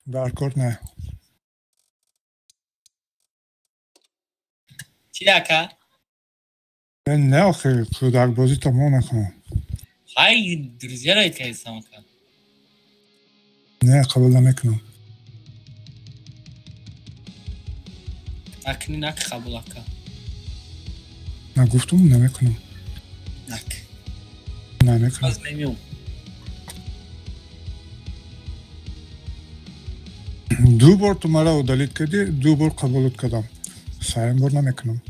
Дар кор не. Чӣ ака? Не, охи, кӯдакбозӣ тамом накунам. Ҳай, друзьяро кардистам, ака. Не, қабул намекунам. Накунӣ, нак қабул, ака. На, гуфтум, намекунам. Нак. Намекунам. Боз мемиём. Ду бор ту маро удалить кардӣ, ду бор қабулот кардам. Сеюм бор намекунам.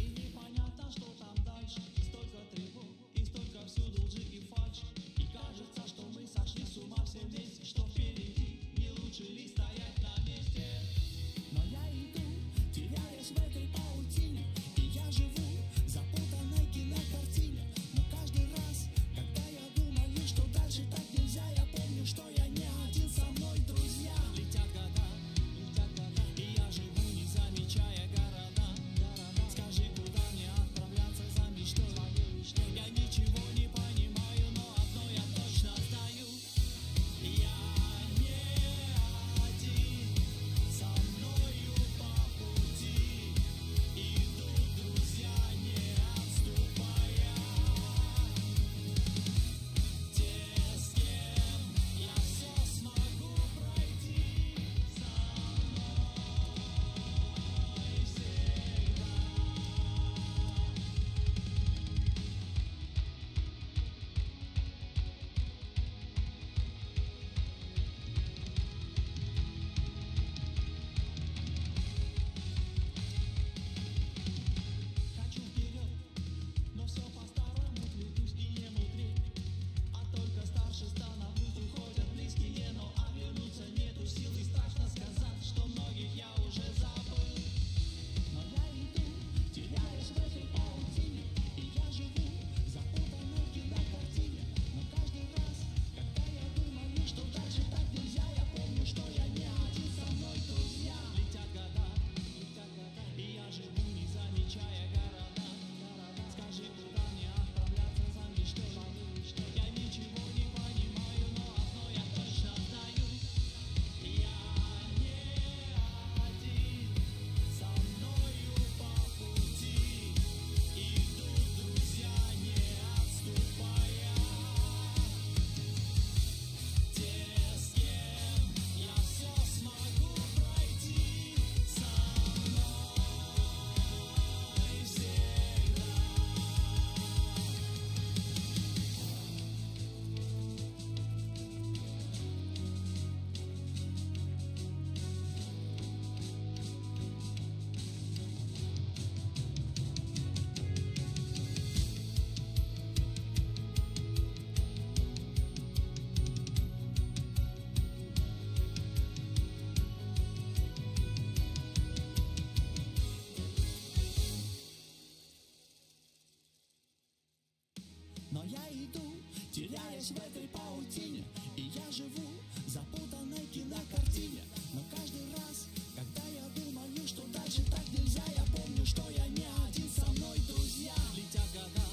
Но я иду, теряясь в этой паутине, и я живу в запутанной кинокартине. Но каждый раз, когда я думаю, что дальше так нельзя, я помню, что я не один, со мной друзья. Летят года,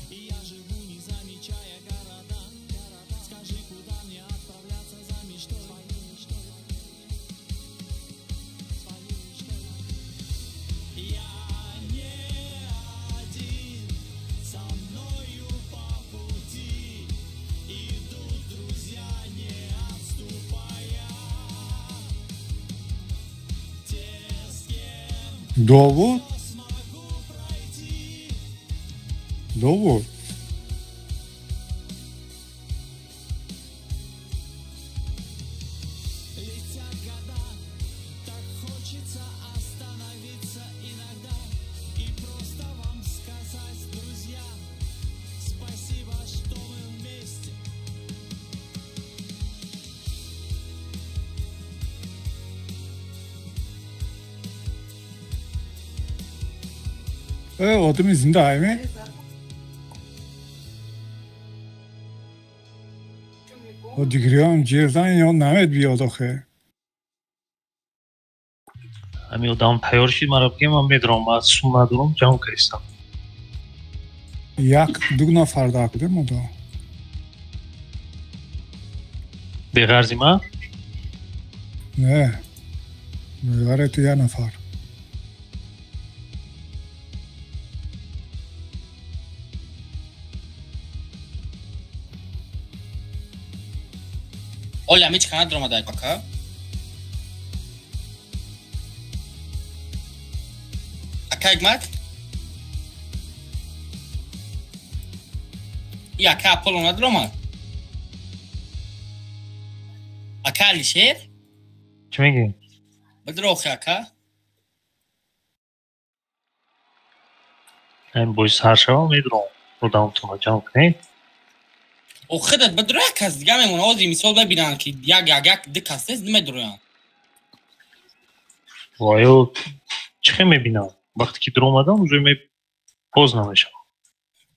и я живу, не замечая города. Скажи, куда мне отправляться за мечтой? Я не один, со мною по пути идут друзья, не отступая. Те, с кем Довод? смогу пройти. Довод? Летят года, так хочется остановиться иногда и просто вам сказать, друзья, спасибо, что мы вместе. Одами зинда айме? Дигриам ҷирдан ё намед биёд охе. Ҳами одам тайёр шид, мара бигем, ман медурам, ман сум надорам, ҷамъ кардистам. Як ду нафар дар кудем одо. Беғарзи ман? Не. Ғайри як нафар. Оля, ҳеҷ кана даромада ака? Ака Ҳикмат? И ака Аполло надаромад? Ака Алишер? Чӣ мегӯӣ? Бидро охи ака? Ин бои сар шавам медурам. Одамтонро ҷамъ кунед. Охират бидро як кас дига мемонад. Ҳозир мисол мебинанд ки як як як ду кас нест, намедуроянд. Ваё чӣ хел мебинам? Вақте ки дуромадам уже боз намешавам.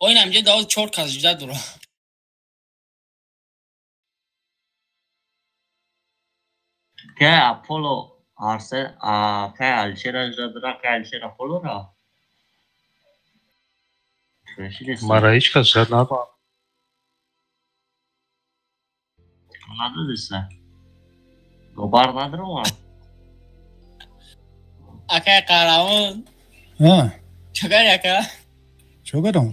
О ин ҳамҷа даоз чор кас жида дуро. Кай Аполло Арсе, кай Алишера жида дура, кай Алишер Аполлора? Мара ҳеҷ кас жида надорад. Надодиса. Гобар надромад. Акай Қаҳрамон. А? Чӣ кардӣ ака? Чӣ кардам?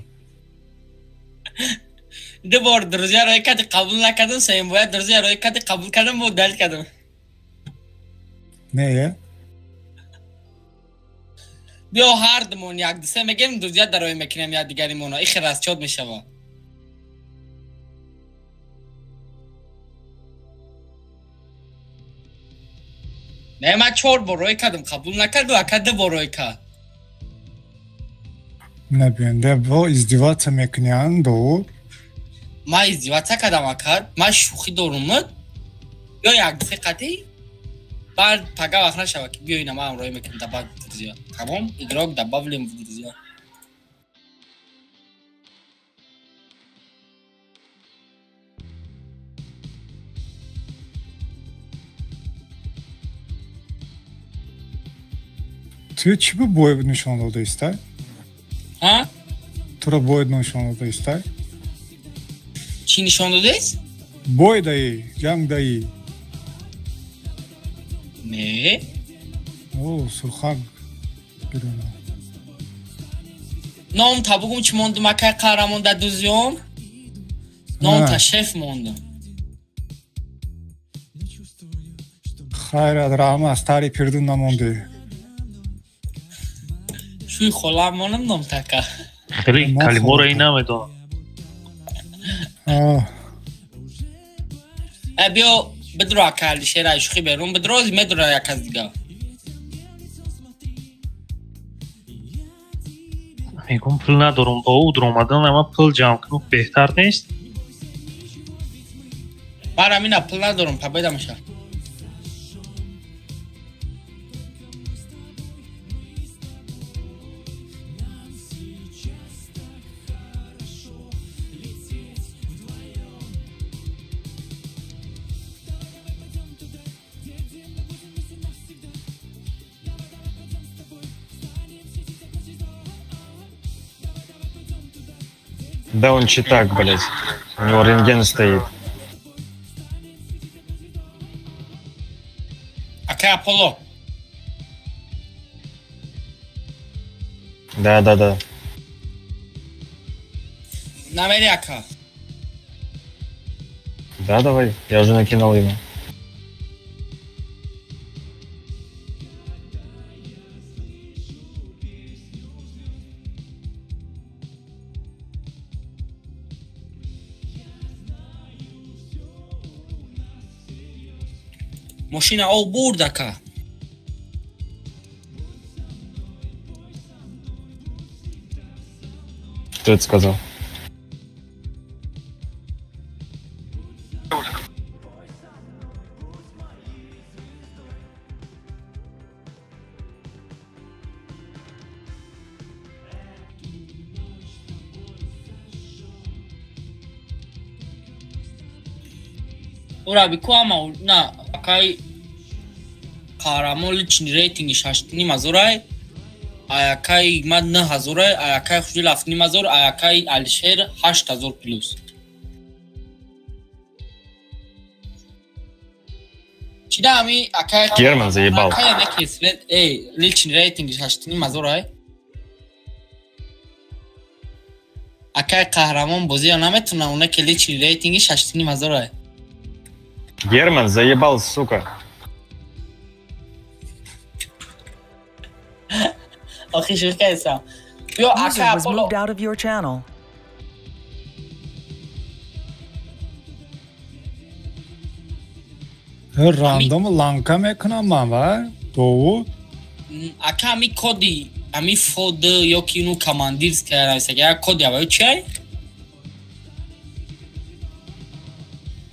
Ду бор друзья роӣ кардӣ, қабул накардам, сеюм бояд друзья роӣ кардӣ, қабул кардам, бо далил кардам. Не. Биё ҳар думон як дусе мегирем, друзья дароӣ мекунем як дигаримона. И хел расчёт мешавад. Не, ман чор бор роӣ кардам, қабул накарду, ака ду бор роӣ кард. Набинде бо издеваться мекуниянд ду. Ман издеваться кардам ака, ман шӯхӣ дорум. Биё як дусе қатӣ, баъд пага вақт нашавад ки биё ина ман роӣ мекунам добавь в друзья. Тамом, игрок добавлен в друзья. Ту чӣ бо бой нишон дода истай? Ҳа? Туро бой нишон дода истай? Чӣ нишон додааст? Бой даӣ, ҷанг даӣ. Не. О, сурхак гирона. Ном та бугум чӣ мондум акай Қаҳрамон дар дузём? Ном та шеф мондум. Хайрат раҳма, аз тари пирдун намондӣ. Шӯи холаам монам ном така. Хеле калимаро ин намедонам. Э биё бидро ака Алишер ай шӯхӣ берун бидро, медура як кас дига. Мегӯм пул надорум, бо ӯ дуромадан ама пул ҷамъ кунам беҳтар нест? Ман ҳамина пул надорум, победа меша. Да он читак, блядь. У него рентген стоит. Ака Аполло. Да. Намери ака. Да, давай. Я уже накинул ему. Мошина об бурд ака. Кто это сказал? Ура, бику ама на акай Қаҳрамон личный рейтинги шаштним ҳазорай, аякай Ҳикмат нӯ ҳазорай, аякай Хушдил ҳафтним ҳазор, аякай Алишер 8000 плюс. Чӣ Чида ами акай Герман заебал. Акай некес эй личный рейтинг 8.5 ҳазор ай. Акай қаҳрамон бозиро наметавонад, оне ки личный рейтинги 8.5 ҳазор ай. Герман заебал, сука. Охи шӯхӣ кардам. Ё акай User was Аполло moved out of your channel. Рандом ланка мекунам ман ва Довуд. Ака ами коди ами фод ё ки ну командирская нависага як коди аваю чиай?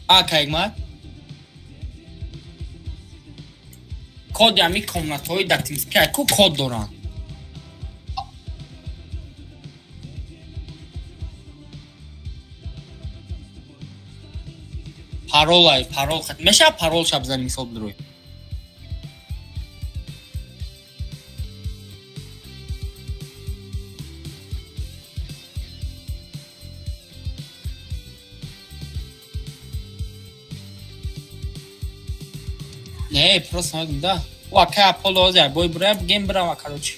Ака Ҳикмат? Коди ами комнатаҳои дар Тимспик ку код доранд. Паролай, парол хат. Мешава парол шаб зани мисол бидурӯй. Не, просто мегум да. О, акай Аполло ҳозир бой бирая бигем бирава, короче.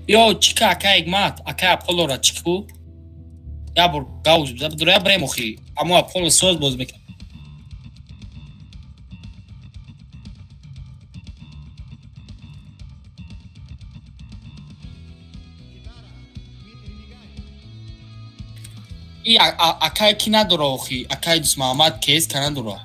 Ё чика акай Ҳикмат, акай Аполлоро чику? Я бор гауз бидура бирем охи. Амо Аполло соз боз мекунад. И акай ки надора охи, акай Дусмаҳаммад кес ка надора.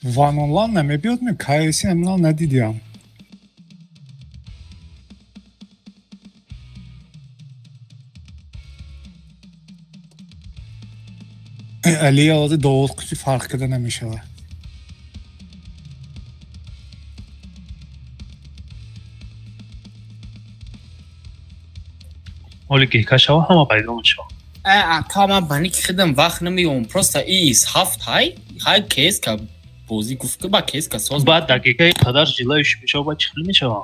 Ванонлан намебиёд ми кайси аминал надидиам. Алия ози Довуд қути фарқ карда намешавад. Оли гека шава ҳама пайдо мешавад. Ака ман ба ники хидам вақт намеём. Просто ис ҳафт ҳай ҳай кес ка бозӣ гуфт ки ба кес ка соз. Баъд дақиқаи қадар жилаиш мешавад, баъд чӣ хел мешавад?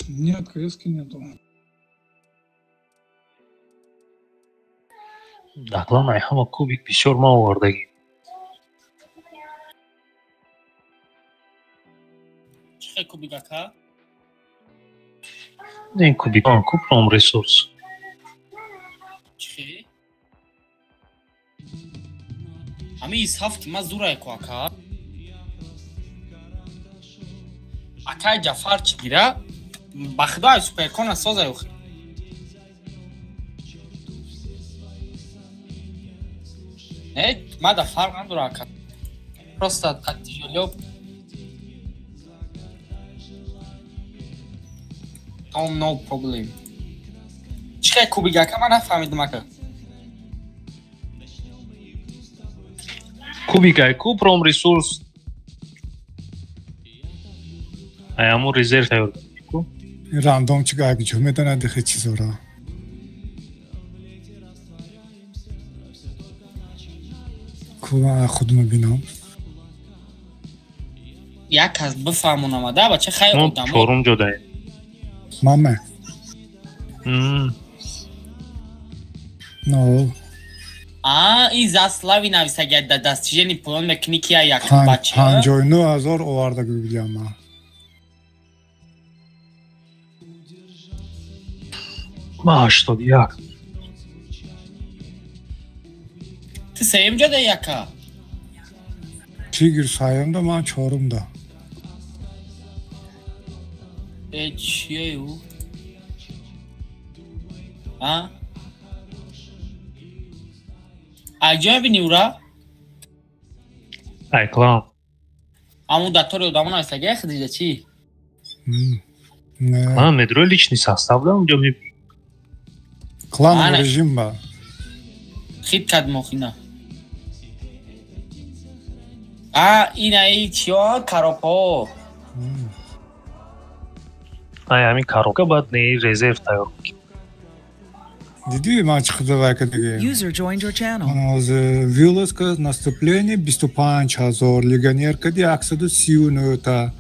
Нет, КС-ки нету. Даклан ай ҳама кубик бисёр ма овардагӣ. Чӣ хел кубик, ака? Не кубик, купром ресурс. Чӣ хел? Ҳамин исҳафт ма зурай ку, ака. Акай Ҷафар чӣ гира? Ба худо ай суперкона созай охир. Не, мада фарқ надора, ака. Просто тяжело. Том no problem. Чӣ хел кубик, ака, ман нафаҳмидам, ака. Кубик ай купром ресурс. Ай ҳамун резерв тайёр ку. Рандом чӣ га ҷо медонад дихе чизора. Ку ман худ мебинам. Як кас бифаҳмонам, да, бача хай Мо одамо. чорум ҷо даем. Маме. Но. А, и заслави нависаги да достижени поён мекунӣ ки як бача. 59 000 оварда гуфтям ман. Ма 81. Ту сеюм ҷо даи, ака? Тигр сеюмда, ман чорумда. Э, чие ӯ? А? Ай ҷо мебинӣ ӯра? Ай клан. Ҳамун датори одамо нависаги хидиҷа чӣ? Не. Клан медрои личный состав да унҷо мебинӣ. Клан Ана. режим ба. Хит кад мохина. А, ина и чиё коробҳо. Ай ҳамин коробка баъд не резерв тайёр мекунӣ. Дидӣ ман чӣ қадар вайка диге. User joined your channel. Вылазка наступление 25 000, легионер кади 139 та.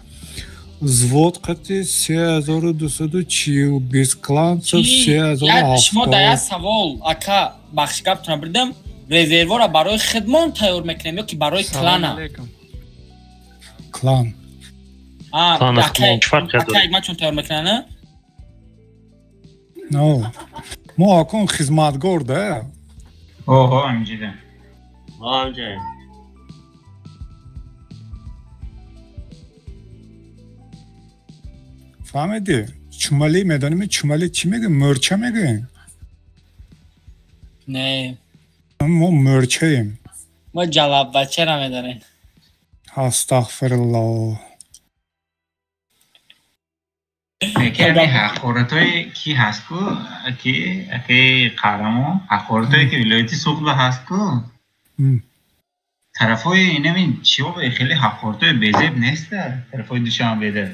Взвод қати 3240, бескланцев Шумо дар як 3070. савол, ака, бахши гаптона бирдам, резервора барои хидмон тайёр мекунем ё ки барои клана? Клан. А, Клана ака, хидмон чӣ фарқе дорад? ака, ма чун тайёр мекунам, не? Но. Мо акун хизматгор да. Оҳо, ҳаминҷида. Ҳамҷа. Фаҳмидӣ? Чумалӣ медонӣ, чумалӣ чӣ мегӯем? Мӯрча мегӯем. Не. Мо мӯрчаем. Мо ҷалаббача намедонем. Астағфируллоҳ. Яке ҳамин ҳақоратҳое ки ҳаст ку, ки акаи қаҳрамон, ҳақоратҳое ки вилояти Суғд ба ҳаст ку, тарафҳои инамин чиё хеле ҳақоратҳои безеб неста, тарафҳои Душанбеда.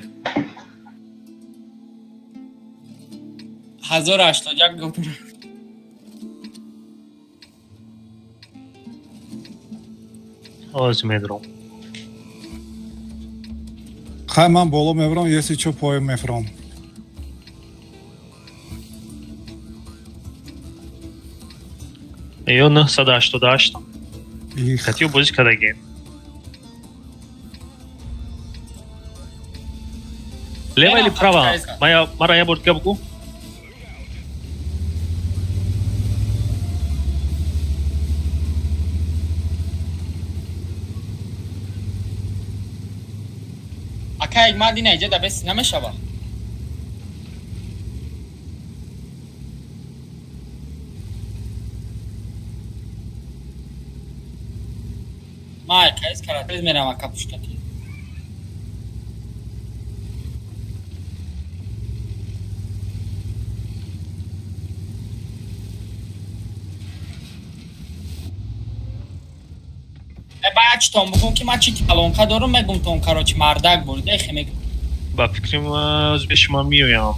1081 гуфт. Оз медром. Хай, ман боло мебарам, если чо поён мефурам. Ё 988. Хатиё бозӣ кардагем. Лево или право? Мая, мара я бор дига бугӯ. Ака, мад ина иҷа да бес намешава. Ма кайс каратез мерам, ака, пуштати. Э, бая читон букун ки ман чи талонка дорум, мегум тон, короче, мардак бурида хе мегум. Ба фикри ман бе шума меоям.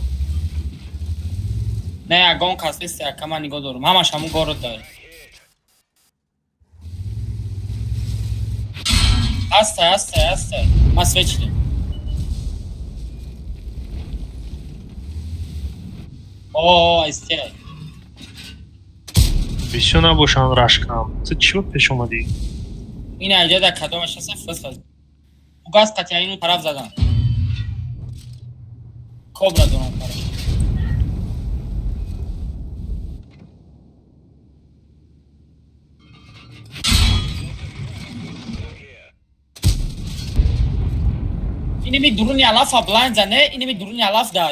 Не, ягон кас нест, ака, ман нигоҳ дорум. Ҳамаш ҳамун город дорем. Ҳастай, ҳастай, ҳастай. Ман свечи дем. О, айсте. Бисёр набошанд рашкам. Ту чӣ пеш омадӣ? Ин айҷа дар кадомаш ҳаст фас. Фугас қатъи ину тараф задан. Кобра дорам тараф. Инеми дуруни алафа блайн зане, инеми дуруни алаф да.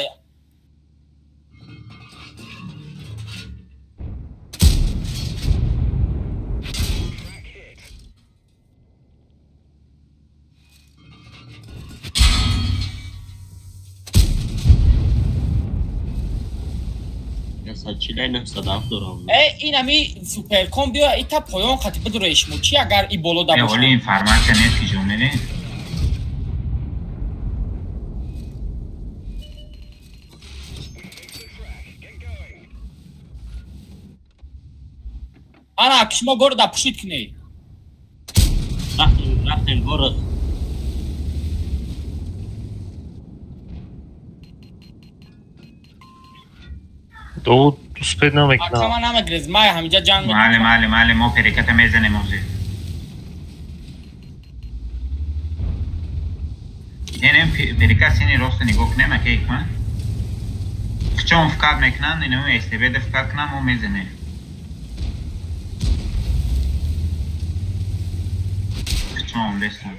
Инами суперком биё ита поён қати бидураиш мо чи агар и боло да бошад. Оли информация нест ки ҷо мерем. Ана шумо города пушид кунед. Рафтем город. Довуд успед намекунам. Акама намегрез, май ҳамиҷа ҷанг мекунам. Мале, мале, мале, мо переката мезанем ози. Не, не, перека сини роста нигоҳ кунем, ака икма. Чон вкат мекунанд, инам СТБ да вкат кунам, мо мезанем. Чон бесан.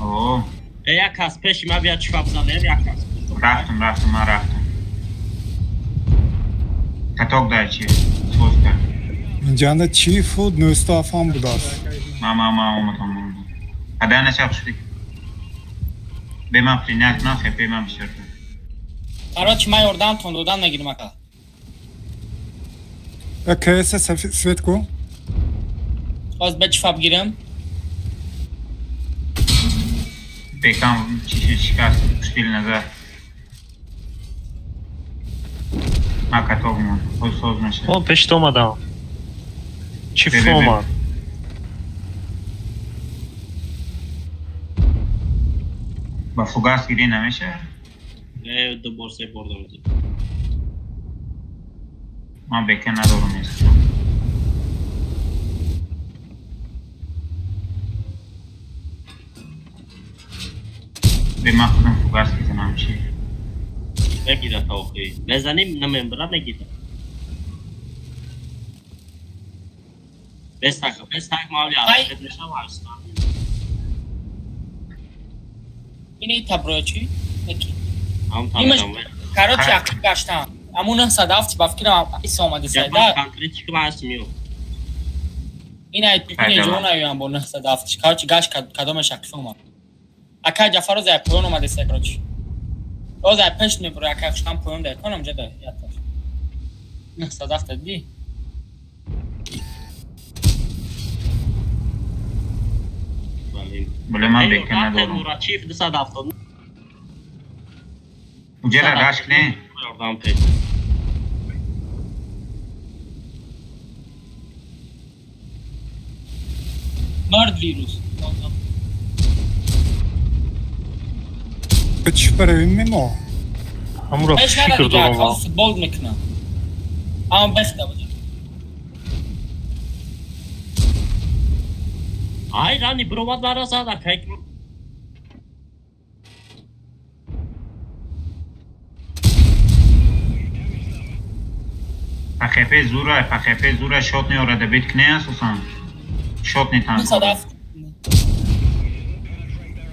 О, як кас пеши ма бия чифа бизанем, як кас. Рафтам, рафтам, ман рафтам. Каток дар чи? Соз кард. Инҷанда чифу нӯстафам будааст. Ма омадам. Ҳада нашаб шуди. Бе ман принять ман хепе ман бисёр. Короче, ман ёрдамтон додан мегирам ака. КС свет ку? Боз бе чифа бигирам. Бекам чиши шикаст, пуштил назад. Ма каток мон, хоз соз меша. О, пешт омадам. Чиф омад. Ба фугас гири намеша? Не, ду бор, се бор дорам. Ман бека надорам нест. Бе ман худам фугас мезанам чи? Мегирад та охи. Мезаним, намембара мегирад. Бес так мавли аракет мешам арстан. Ини таброя чи? Неки. Ам тамам. Короче, ақиб гаштам. Аму 907 ба фикрам ис омада сайда. Конкрет чи кма аст миё. Ина пипине ҷо наёям бо 907. Короче, гашт кадомаш ақиб омад. Акай Ҷафар оз як поён омада сай, короче. Оз як пешт мебура, акай хуштам поён да конам ҷа да яташ. 907 ди. Бале ман бека надорам. Мурачиф 270. Уҷера рашк не? Ёрдам пеш. Мард вирус. Чӣ барои мо? Ҳамуро фикр дорам. Футбол мекунам. Ам бехта буд. Ай рани бировад бара зад акай. ПХП зура, ПХП зура шот меорада бит кне асосан. Шот не танк.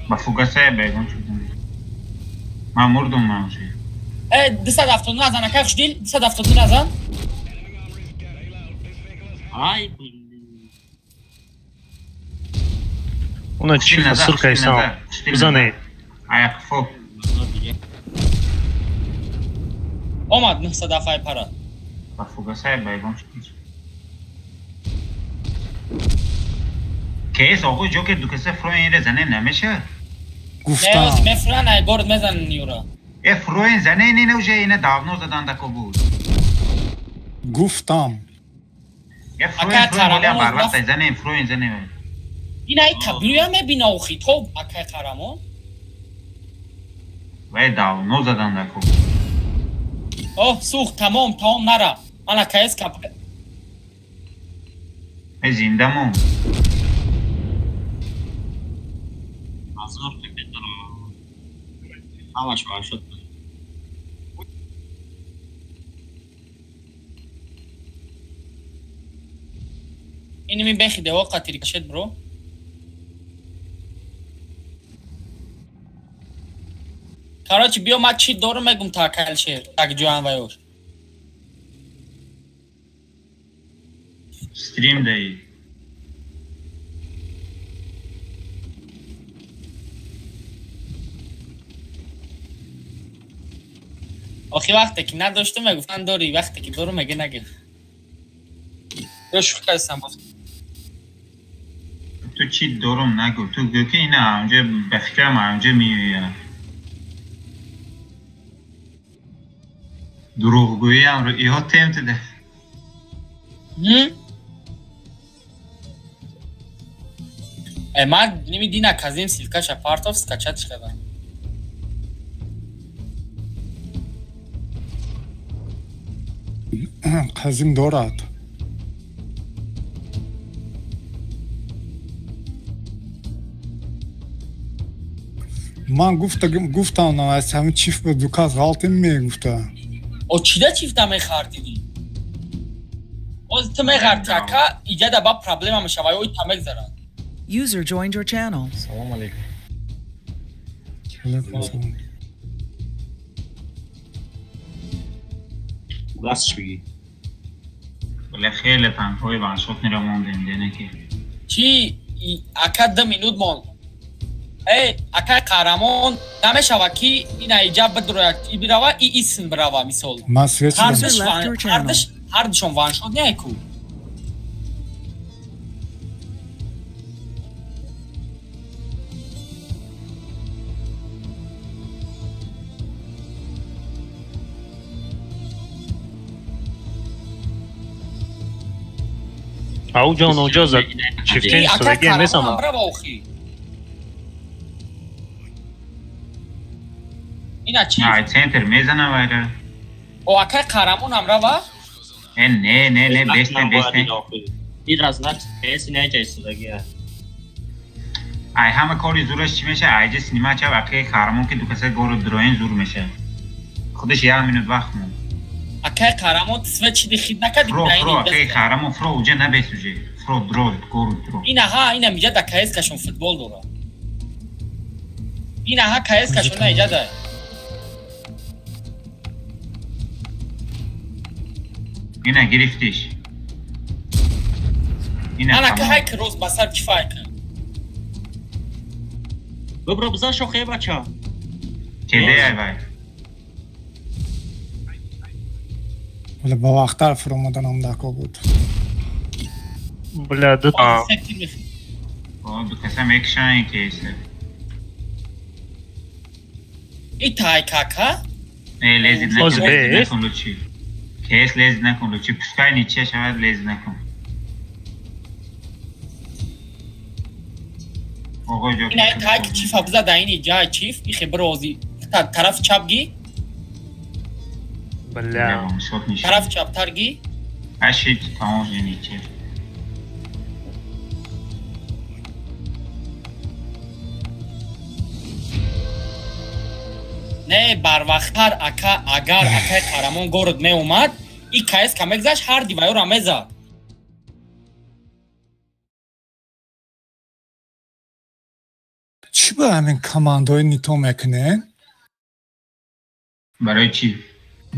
Ба фугаса бегон шудам. Ман мурдум ман уже. 279 назан акай хушдил, 279 назан. Ай Уна чифа сыркай сам. Бизане. Аяқ фо. Омад 900 ай пара. Ба фугаса бегон шуд. Кейс оғо ҷокер ду каса фроин ре зане намеша? Гуфтам. Мефран ай город мезанен юра. Э фроин зане не уже ина давно задан дако буд. Гуфтам. Э фроин фроин барвақт зане фроин зане. Ина ай таблуя мебина охи то акай қарамон. Вай давно задан даку. Оҳ, сӯхт, тамом, тамом нара. Ана КС кап. Э зинда мон. Азор капитал. Ҳамаш ваншот. Иними бехи дево қатири кашед бро. Короче, биё ман чӣ дорум мегум та калшер, так ҷоан ваёш. Стрим даи. Охи вақте ки надоштум мегуфтан дорӣ, вақте ки дорум меге нагир. Ё шӯхӣ кардам боз. Ту чӣ дорум нагу, ту гӯ ки ина онҷа ба фикрам онҷа меояд. Дурӯғгӯиам ро иҳо темтида. Э ман ними дина казим силкаша партов скачать кардам. Қазим дорад. Ман гуфтам аз ҳамин чиф ба дукас ғалтим мегуфта. О чида чифта мехардидӣ? Оз ту меғарти ака, иҷада ба проблема мешава, ой та мегзарад. User joined your channel. Салом алейкум. Алейкум салом. Дастш бигӣ. Вале хеле танкҳои ваншот мера мондем, дене ки. Чӣ ака 2 минут монд. Эй, акай қаҳрамон намешава ки ина иҷа бидрояд, и бирава, и исм бирава, мисол. Ман свет ҳардушон ваншот не ку. Ау ҷон оҷа за чифтен истодагӣ месама. Ина чифт. Ай центр мезана вайра. О акай қаҳрамонам рава? Э не не не бесте бесте. Ин разнак КС инаҷа истодагӣ. Ай ҳама кори зураш чӣ меша? Айҷа снима чав акай қаҳрамон ки ду каса гору дроен зур меша. Худаш як минут вақт монд. Акай қаҳрамон свет чиди хид накарди? Фро фро акай қаҳрамон фро уҷа набес уже. Фро дро гору дро. Ина ҳа ина миҷа да КС кашон футбол дора. Ина ҳа КС кашон на иҷа да. Ина гирифтиш. Ина ана ка ҳай кросс ба сар кифай кун. Бибро бизан шохе бача. Кеде ай вай. Вале ба вақттар фуромаданам дако буд. Бля, ду О, ду каса мекшан кейсе. И тай кака? Э, лезид накун, накун лучи. Кейс лезид накун лучи, пускай ничья шавад лезид накун. Ого ҷо. Ина тай чиф абза да ини ҷай чиф, ихе брози. Тараф чап ги? Бля. Тараф чаптар ги? Ашит, тамом ничья. Не, барвақттар ака, агар акай қаҳрамон город меомад, и КС ка мегзашт, ҳар дивайёра мезад. Чӣ ба ҳамин командаҳои нито мекунед? Барои чӣ?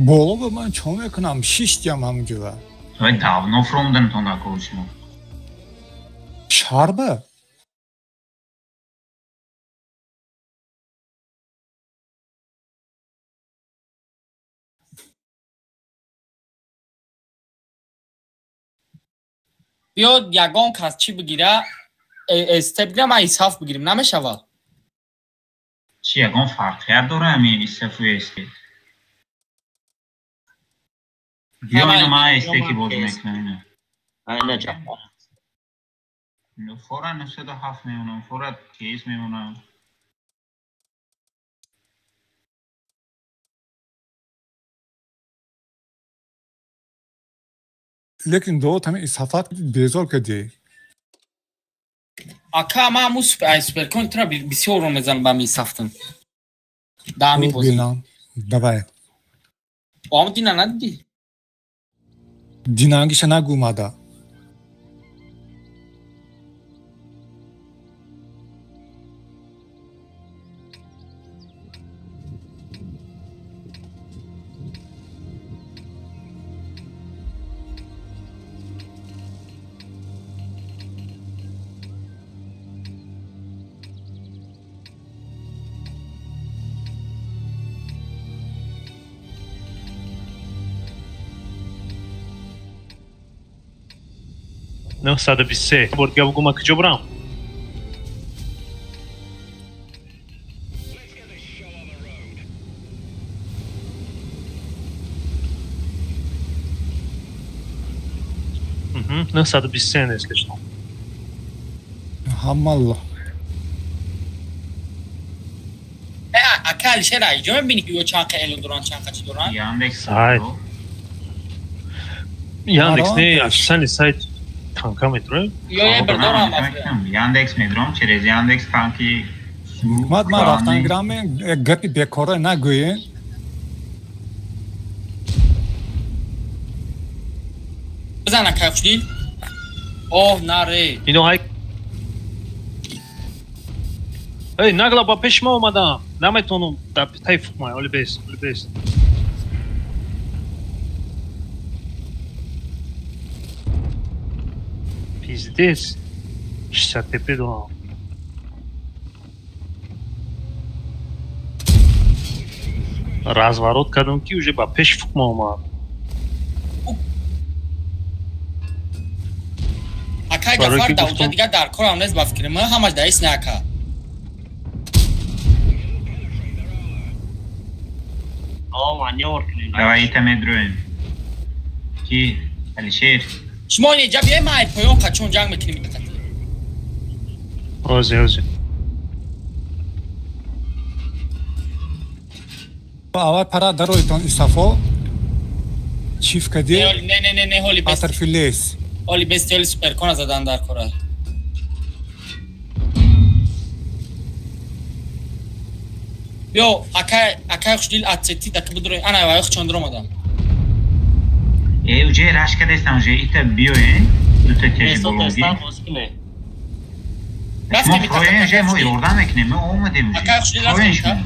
Боло ба ман чо мекунам? Шиштиям ҳамҷура. Вай давно фромданатон дако шумо. Шарба? Биё ягон кас чӣ бигира, СТ бигира, ман исҳаф бигирим, намешавад? Чӣ ягон фарқият дора ҳамин исҳафу СТ? Биё ино ман СТ ки бозӣ мекунам ино. Айна ҷафар. Фора 907 мемонам, фора КС мемонам. Лекин довод ҳамин исафат безор кардӣ. Ака, ман ҳамун суперкон тура бисёр рон мезанам ба ҳамин исафтам. Да ҳамин бозӣ. Давай. Ам дина надидӣ? Динангиша нагумада. Не, 123. Бор дига бугу ма куҷо бурам? Не, 123 не слышно. Ҳамалло. Ака Алишер, айҷо мебинӣ ки ё чанд қа элон доранд, чанд қа чӣ доранд? Яндекс. Сайт. Яндекс не, официальный сайт. Танка метроем? Яндекс медром, через Яндекс танки. Мад ман рафтан гираме, гапи бекора нагӯем. Бизан акай хушдил. Оҳ, наре. Ино ҳай. Эй, нагла ба пеши ма омадам. Наметавонам дар таи фуқмай, оли бес, оли бес. Пиздец. 60 ТП дорам. Разворот кардам ки уже ба пеши фуқма омад. Акай Гафар дар дигар дар корам нест ба фикри ман, ҳамаш дар ис не ака. Давай ита медроем. Ки Алишер. Шумо неҷа биёй, ман ай поён қачон ҷанг мекунем ита. Озе, озе. Аввал пара дароитон исафо. Чиф кади. Не, не, не, не, ҳоли бес. Атарфилес. Ҳоли бес ҳоли суперкона задан дар кора. Биё, акай, акай хушдил ацети даки бидрои. Ана вай хучон даромадам. Э, уже рашка дестам, уже ита биёен, дута тежи бологи. Мо хоҳем, уже мо ёрдам мекунем, мо омадем уже. Акай хушдил рафтем.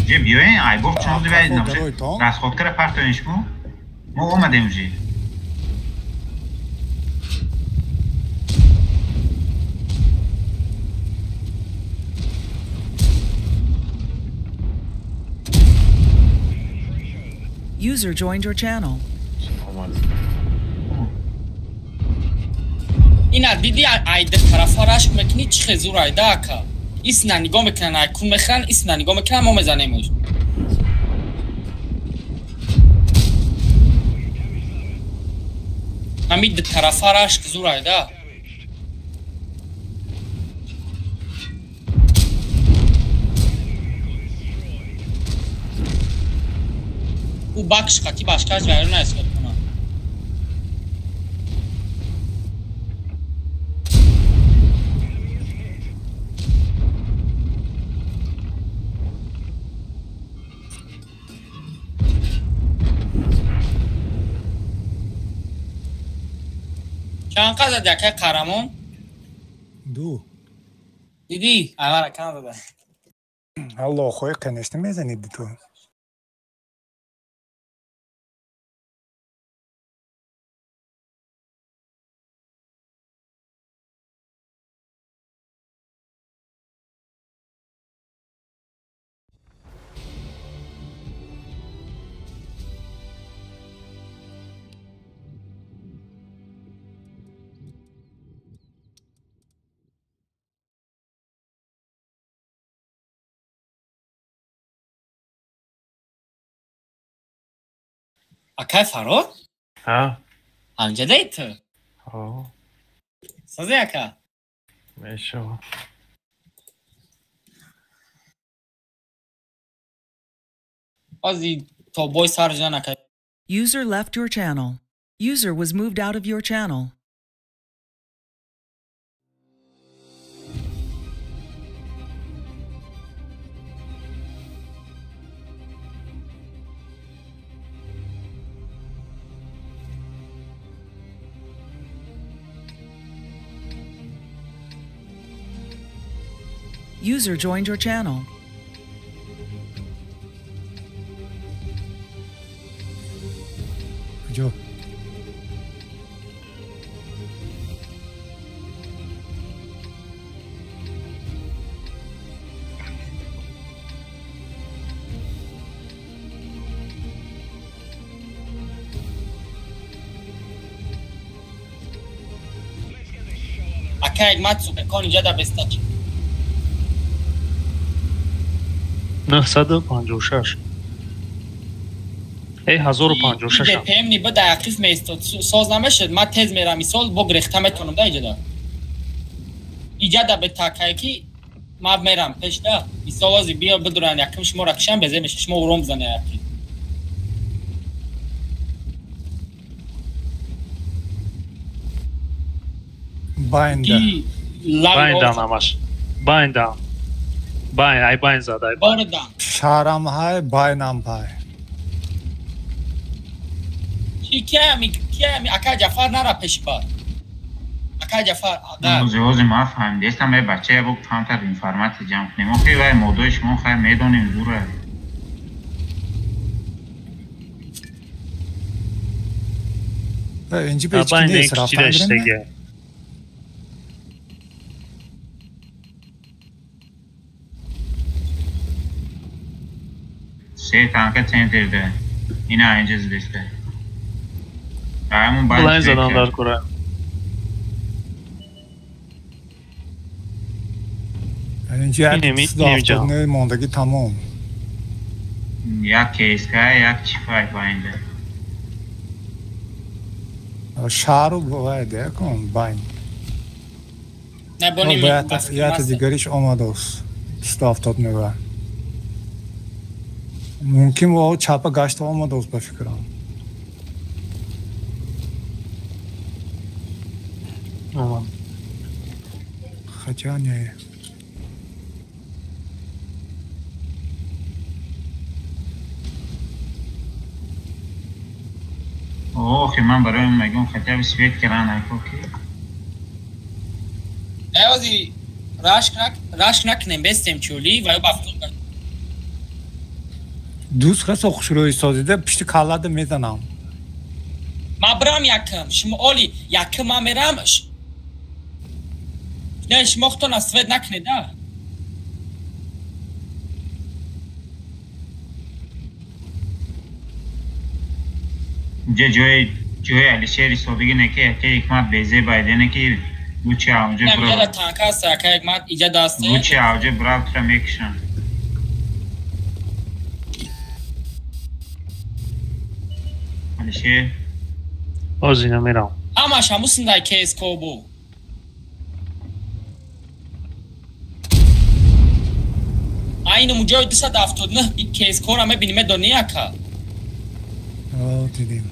Уже биёен, айбор чон дивай, расходкара партоен шумо. Мо омадем уже. User joined your channel. Ина диди айда тарафа рашк мекунӣ чӣ хезур айда ака. Исна нигоҳ мекунан, айкун мехӯран, исна нигоҳ мекунан, мо мезанем уж. Ҳамин ду тарафа рашк зур айда. Ӯ бакш қати башкаш вайрон ҳисоб кунад. Чанд қа зади акай Қаҳрамон? Ду. Дидӣ? Аввала кам зада. Аллоҳ, конечно, мезанӣ ту. Акай Фарод? Ҳа. Ҳамҷадаи ту? Ҳо. Сазе ака? Мешава. Ози то бой сар жан акай. User left your channel. User was moved out of your channel. User joined your channel. Куҷо? Ака Ҳикмат суперкон инҷа дар бестач. 956. Эй 1056. ДПМ ни бада ақиф меистод. Соз намешед. Ман тез мерам мисол бо грехта метонам да иҷада. Иҷада бе такай ки ман мерам пешда. Мисол ози биё бидуран яким шумо ракшам безе меша шумо уром бизане яким. Байнда. Байнда намаш. Байнда. Байн, ай байн зад, ай байн. Шарам ҳай, байнам ҳай. Чи киями, киями, ака Ҷафар нара пеши бар. Ака Ҷафар, ага. Ози ма фаҳмидестам, эй бача, я бо камтар информатсия ҷамъ кунем. Охи вай модои шумо хай медонем зура. Инҷи бе ҳеч ки нест, рафтан гирем? Се танка центрда. Ина инҷа зидеста. Аймон байн задан дар кора. Инҷа як мондагӣ тамом. Як кейска, як чифай байнда. Шаҳру бояд якон байн. Не бони як дигариш омадааст. 170 мева. Мумкин во чапа гашта омадааст ба фикрам. Омад. Хотя не. Охи ман барои мегӯм хотя бы свет киран айко ки. Ози рашк накунем бестем чули ва ё бафтон. Дӯст расо хушрӯй созида пишти каллада мезанам. Ман бирам якам, шумо оли якам ман мерам. Не, шумо худтон аз свет накунед, да? Инҷа ҷои Алишери содиги неки яке Ҳикмат безе байдене ки лучи авҷа бро. Инҷа танка аст, яке Ҳикмат иҷа даст. Лучи авҷа брав тура мекушам. Алишер. Ози намерам. Ҳамаш ҳамусиндай КСК бу. Айну муҷои 279 КСК-ро мебинӣ медонӣ яка? О, дидим.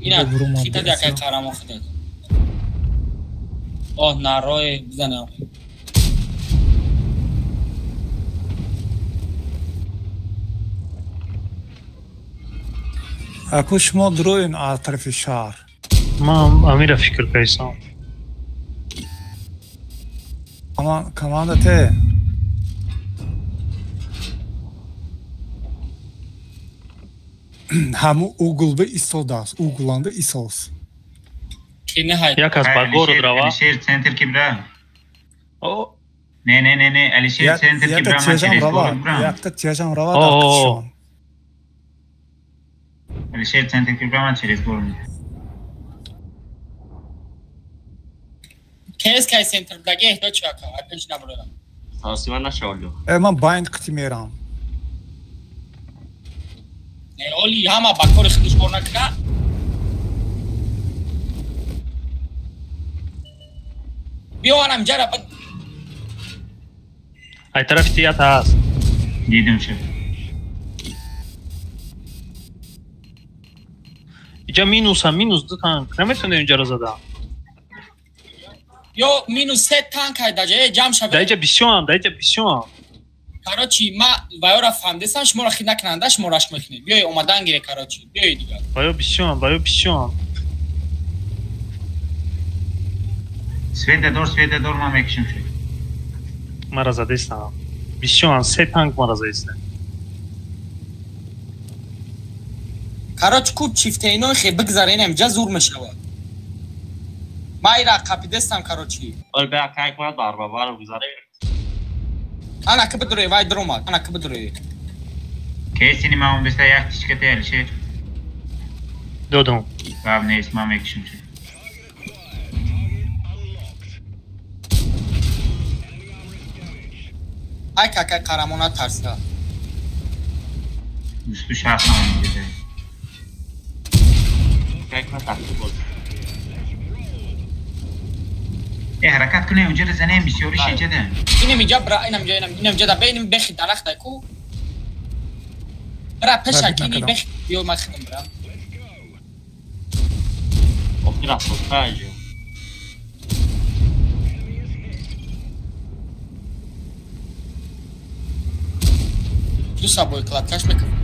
Ина хитад якай қаҳрамон худат. Оҳ, нарое бизанам. Аку шумо дуроин аз тарафи шаҳр. Ман амира фикр кайсам. Команда те. Ҳаму угулба истодааст, угуланда истодааст. Як аз ба город рава. Алишер центр ки бира. Не, не, не, не, Алишер центр ки бира, ман через город бирам. Якта тяжам рава дар кишон. Алишер центр ки бира, ман через город. КСК центр даги эҳтиёҷ чака, пеш набурам. Сасима нашавлю. Ман байнд қити мерам. Оли ҳама ба кори худаш кор накуна. Биё анам ҷара. Ай тарафи тията ҳаст. Дидим шуд. Иҷа минусам, минус 2 танк. Наметавонем инҷаро зада. Ё минус 3 танк ай даҷа, ҷамъ шавед. Даҷа бисёрам, даҷа бисёрам. Короче, ма вайора фаҳмдесам, шуморо хид накунанда, шумо рашк мекунед. Биёй омадан гире, короче. Биёй дигар. Вайо бисёрам, вайо бисёрам. Света дор, ма мекишим шуд. Мара задестам. Бисёрам, 3 танк мара задестам. Короче, ку чифтейной хе бигзаренем, ҷа зур мешавад. Ма ира қапидестам, короче. Ол бе акай кунад барбабаро гузаре. Ана ки бидурӣ, вай дуромад. Ана ки бидурӣ. Кесини ма он биста як тичка те Алишер. Додум. Гап нест, ма мекишим шуд. Ай какай қарамона тарсида. 26 ам инҷа. Ҳаракат кунем, унҷа занем бисёриш инҷа да. Инам инҷа бра, инам инҷа, инам инҷа да бинем бехи дарахт ай ку. Бра пеша кини бехи биё ма хидам бра. Охира сотаҷ. Ду сабой кладкаш мекунам.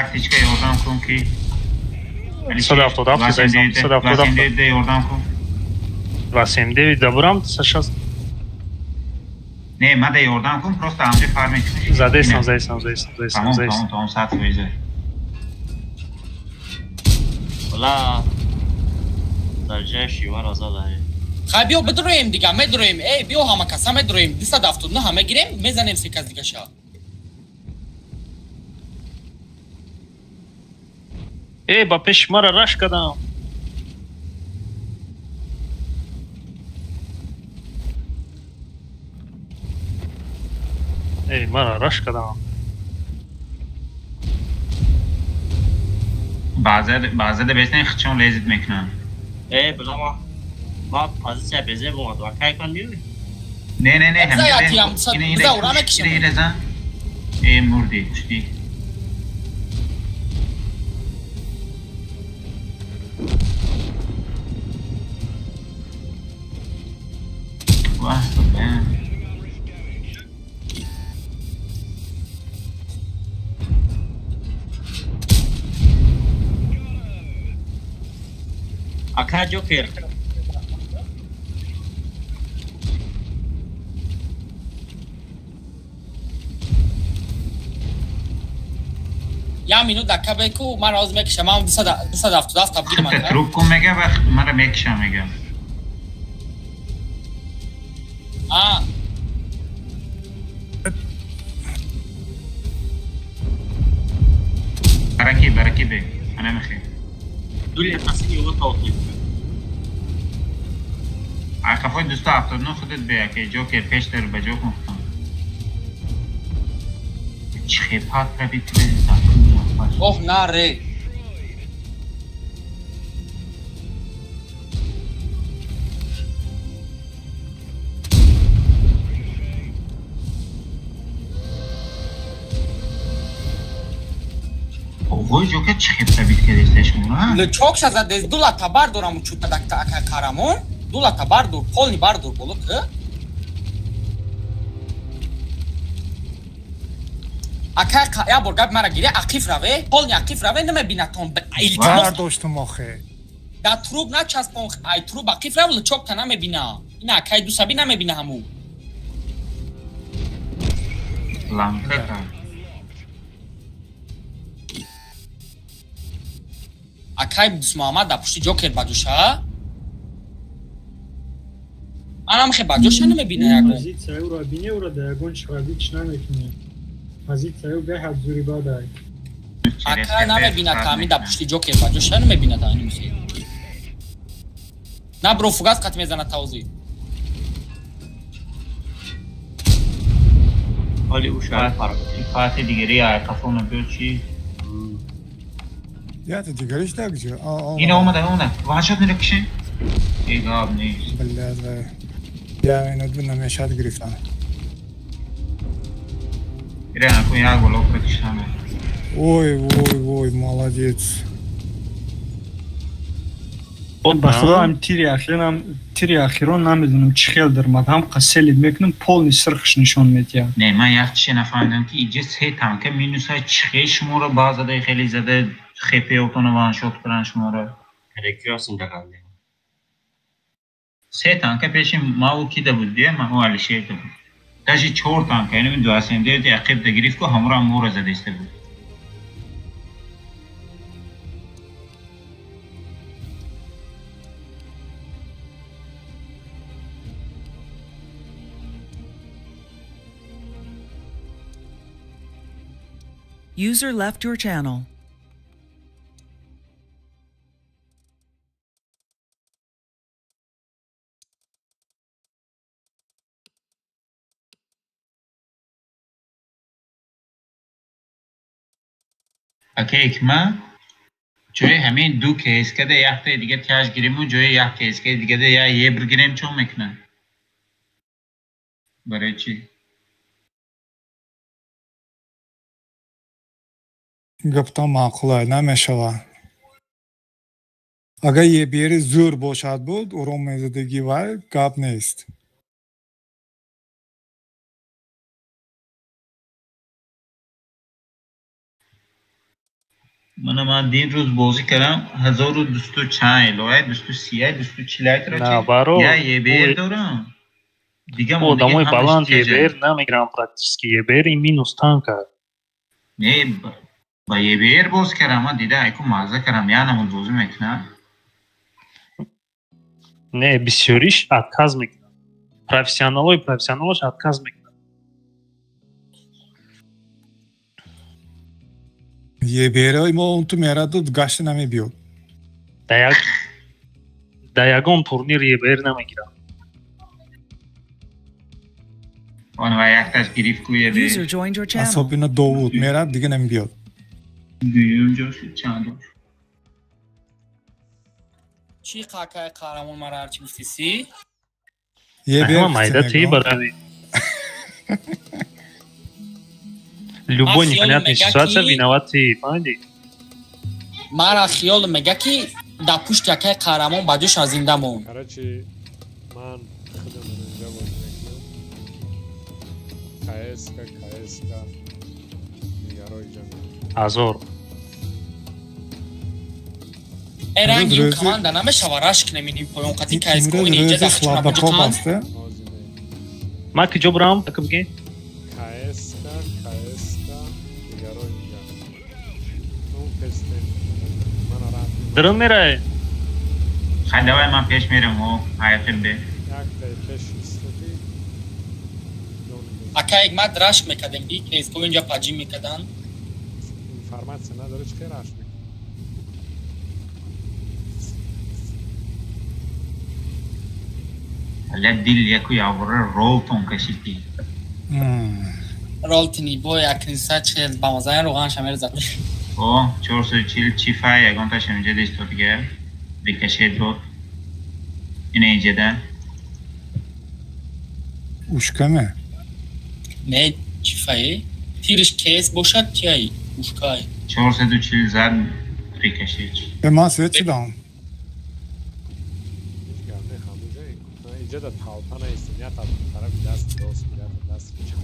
Як тичка ёрдам кун ки 177 зайсам, 177 ёрдам кун. 279 дабурам, 6. Не, мада ёрдам кун, просто ҳамҷа фарм мекунӣ. Задесам, зайсам, зайсам, зайсам, зайсам. Тамом, 100%. Вала дарҷаи шивара зада. Хай биё бидроем дига, медроем. Эй, биё ҳама каса медроем. 279 ҳама гирем, мезанем се кас дига ша. Эй, ба пеши мара раш кардам. Эй, мара раш кардам. Баъзе да бесен хичон лезит мекунам. Эй, била ма позиция безе бомад, ва кай кун биёй? Не, не, не, ҳамин. Эй, мурди, кушти. Ака Ҷокер. Я минут ака беку, ман роз мекишам, ман 277 табгирам ака. Трубку мега вақт мара мекишам мега. А. Бараки, бараки бе. Ана мехе. Дули тасини ё таотли. Ақафои 279 худат бе, ака Ҷокер пештар ба ҷо кун. Чӣ пат рабит реза. Оҳ, наре. Овои Ҷокер чӣ пробит кардеста шумо? Лечок шазадез ду лата бардорам чута дакта ака Қарамон, ду лата бардор, полни бардор боло ки. Ака я бор гап мара гире, ақиф раве, полни ақиф раве, намебинатон. Илтимос бардоштум охе. Да труб начаспон, ай труб ақиф рав, лечок та намебина. Ина акай ду саби намебина ҳаму. Лампа. Акай Дусмуҳаммад дар пушти Ҷокер баҷоша? Анам хе баҷоша намебина ягон. Позиция ӯро бине, ӯро дар ягон шавабич намекунӣ. Позиция ӯ беҳад зури бадай. Акай намебина таъмин дар пушти Ҷокер баҷоша намебина таъмин михе. На бро фугас қат мезанад тавзӣ. Оли ӯ шояд фарқ. Фати дигари ай қафо набиё чӣ? Я-то дигариш так же. Ина омада, омада. Ваншот мера кише? Э, гап нест. Блядь, я минут намешад гирифтам. Ира як боло прокишаме. Ой, ой, ой, молодец. Ба худо ҳам тири ахирам, тири ахирон намедонам чӣ хел дармад, ҳам қаселид мекунам, полни сирхш нишон медиҳад. Не, ман як чизе нафаҳмидам ки иҷа се танка минуса чихе шуморо баъзадаи хеле зада хепеотона ваншот кунанд шуморо. Перекрёстный даганда. Се танка пеши маву кида буд, дия маву Алишерда буд. Даже чор танка, яъне ду СМД ақиб да гирифт ку ҳамуро ҳам мора задаиста буд. User left your channel. Окей, ҳикма ҷои ҳамин ду КСК-да яктаи дига тяж гириму ҷои як КСК-и дигада я ебр гирем чо мекунад? Барои чӣ? Гаптон маъқулай намешава. Агар ебери зӯр бошад буд, урон мезадагӣ вай гап нест. Мана ман дин рӯз бозӣ кардам 1200 чанд элоя, 230, 240 ро На, баро. Я ЕБР дорам. Дига Одамои баланд ЕБР намегирам практически. ЕБР ин минус танка. Не, ба ЕБР боз кардам, ман дида айку мазза кардам, я намуд бозӣ мекунам. Не, бисёриш отказ мекунад. Профессионалои профессионалош отказ мекунад. ЕБР-и мо он ту мераду гашта намебиёд. Да ягон турнир ЕБР намегирам. Он ва якташ гирифт ку ЕБР. User joined your channel. Особенно Довуд мерад, дига намебиёд. Дуюм ҷо шуд чанд? Чӣ қакай қаҳрамон мара ҳарчи гуфти си? ЕБР майда ти барави. Любой непонятная ситуация виноват ты, фаҳмидӣ? Мара хиёл мега ки дар пушти якай қаҳрамон ба ҷоша зинда мон. Короче, ман худам инҷа бозӣ мекунам. КСК, КСК, дигаро инҷа мекунам. Азор. Эранги команда намешава рашк намедим поён қати КСК инҷа дар слабаков аст. Ман куҷо бурам? Ака бигӣ? КСК, КСК, дигаро инҷа. Ну, пестен. Дрон мерай. Хай, давай ман пеш мерам, о, ҳаяқиб бе. Яктай пеш истоди. Ака ҳикмат рашк мекардем, ки КСК инҷа паҷим мекарданд. Информация надорӣ, чӣ хел рашк мекунӣ? Аля дил яку явра ролтон кашид ки. Ролтини бой акниса чел ба мазаи роғанша мерзад. О, 440 чифа ягонташ инҷа десто дига. Рикошет дод. Ина инҷада. Ушкаме? Не, чифае. Тириш кес бошад чиай? Ушкай. 440 зад рикошет. Ман свет шудам. Инҷа да талпа наистем, я тарафи даст рост, я даст чап.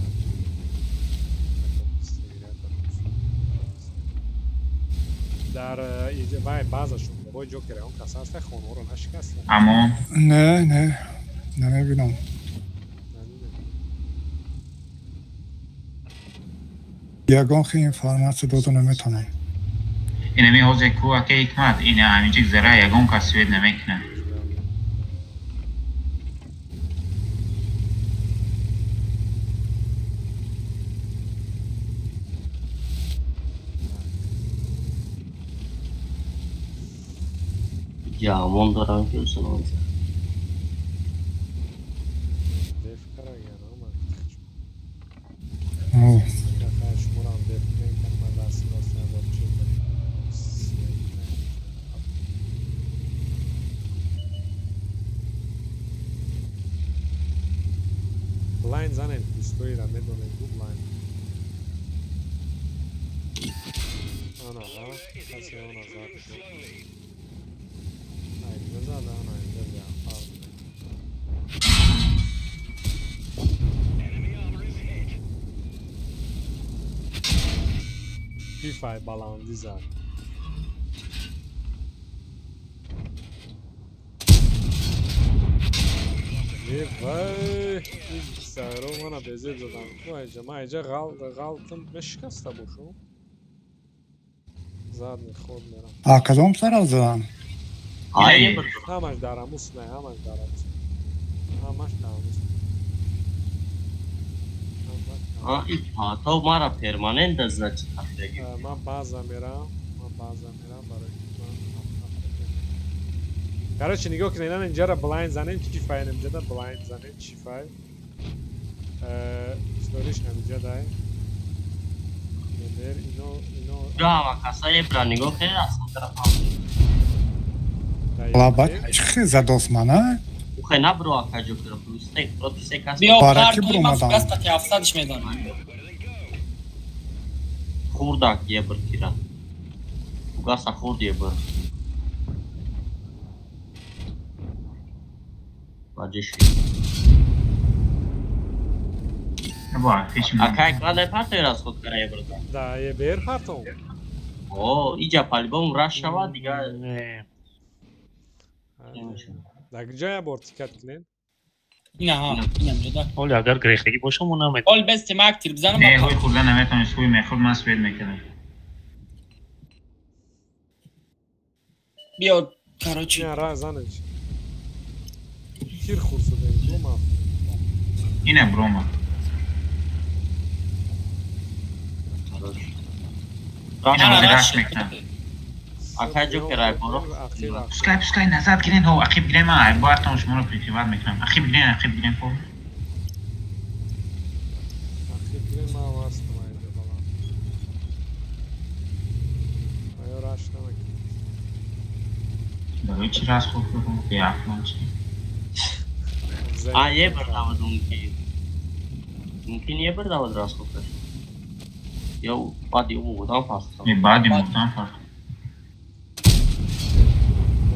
Дар вай баъзашон бобои ҷокер он кас ҳаста хонаҳоро нашикаста. Амон. Не, не, намебинам. Ягон хел информатсия дода наметавонам. Инами ҳозир ку ака ҳикмат, ина ҳаминҷа гузара ягон кас свет намекунад. Ҷамон дорам ки усулонза. Деф караган, омад. Шуморам деф мекунам, ман даст рост набор чӣ лайн занем, пустоира медонем, губ лайн. Ана, касе она зад. Инҷа зада, ана инҷа биафар. Пифай баландӣ зад. Вай, сайро мана безеб задам. Айҷа, ман айҷа ғалтам мешикаста бошум. Задний ход мерам. А кадом тараф задан? Ҳамаш дар амус не, ҳамаш дар амус. Ҳамаш дар амус. То мара перманент значит хафтаги. Ман баъза мерам, ман баъза мерам барои Короче, нигоҳ кунед, инан инҷара блайнд занем, чӣ фай, инҷада блайнд занем, чӣ фай. Сториш ҳаминҷа дай. Бер ино ино. Да, касае бра нигоҳ кунед, аз тараф. Лаба чӣ задос мана? Ухе набро ака ҷокер, плюс се, против се кас. Биё партои ман фугас қати 700-ш медонам. Хурдак ебр тира. Фугаса хурд ебр. Акай кладай партои расход кара ебрда. Да, ебер партом. О, иҷа по-любому раш шава, дига. Да ҷая бор тикат кунед? Ина ҳа, инам ҷода. Оли агар грехтагӣ бошам, мо наметавонем. Оли без тимак тир бизанам. Не, ҳои хурда наметавонӣ, суи мехӯрд, ман свет мекардам. Биё, короче. Не, ра занеш. Тир хурд шуда, брома. Ина брома. Ина раш мекунам. Акай ҷокер ай боро. Пускай, пускай назад гирен, ҳо, ақиб гирен, ман ай боятон шуморо прикрывать мекунам. Ақиб гирен, ақиб гирен, пол. Ақиб гирен, ман вастам айҷа баланд. Аю раш намекунам. Барои чӣ раш хурд кардам? Беақлам чӣ? А, ебр давад мумкин. Мумкин ебр давад расход кард. Ё баъди ӯ мурдан фарқ. Не, баъди мурдан фарқ.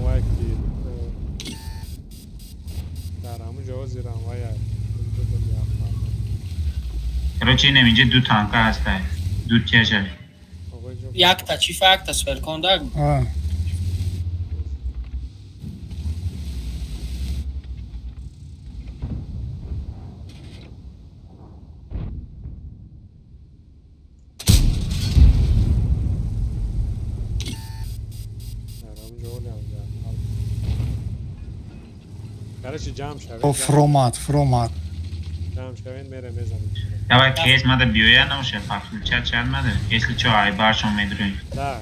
Лайки дар ҳамун ҷо зирам вая. Короче, инам инҷа ду танка ҳастай. Ду тяжа. Якта чифа, якта сверконда. О, фромат, фромат. Ҷамъ шавед, мере мезанем. Давай кейс мада биёя намуша, подключать шад мада. Если чо, ай баршон медурем. Да,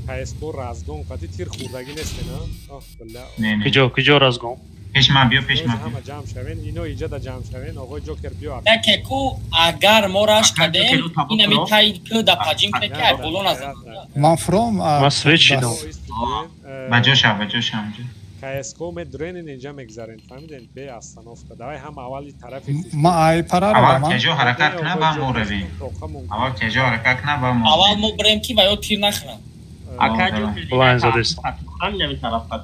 КС-ко разгон қати тир хурдагӣ несте, на? Ох, бля. Куҷо, куҷо разгон? Пеш ма биё, пеш ма. Ҳама ҷамъ шавед, ино иҷа да ҷамъ шавед, оғои Ҷокер биё. Яке ку агар мо раш кардем, инами тай ку да паҷим кунед ки ай боло назан. Ман фром, ман свет шидам. Ба ҷо шав, ба ҷо шав инҷа. КСК медурен инҷа мегзарен, фаҳмиден? Бе остановка. Давай ҳам аввали тарафи ма ай параро аввал кежо ҳаракат кна, ба мо равем. Аввал кежо ҳаракат кна, ба мо. Аввал мо бирем ки ва ё тир нахӯрам. Ака ҷокер блайн задест.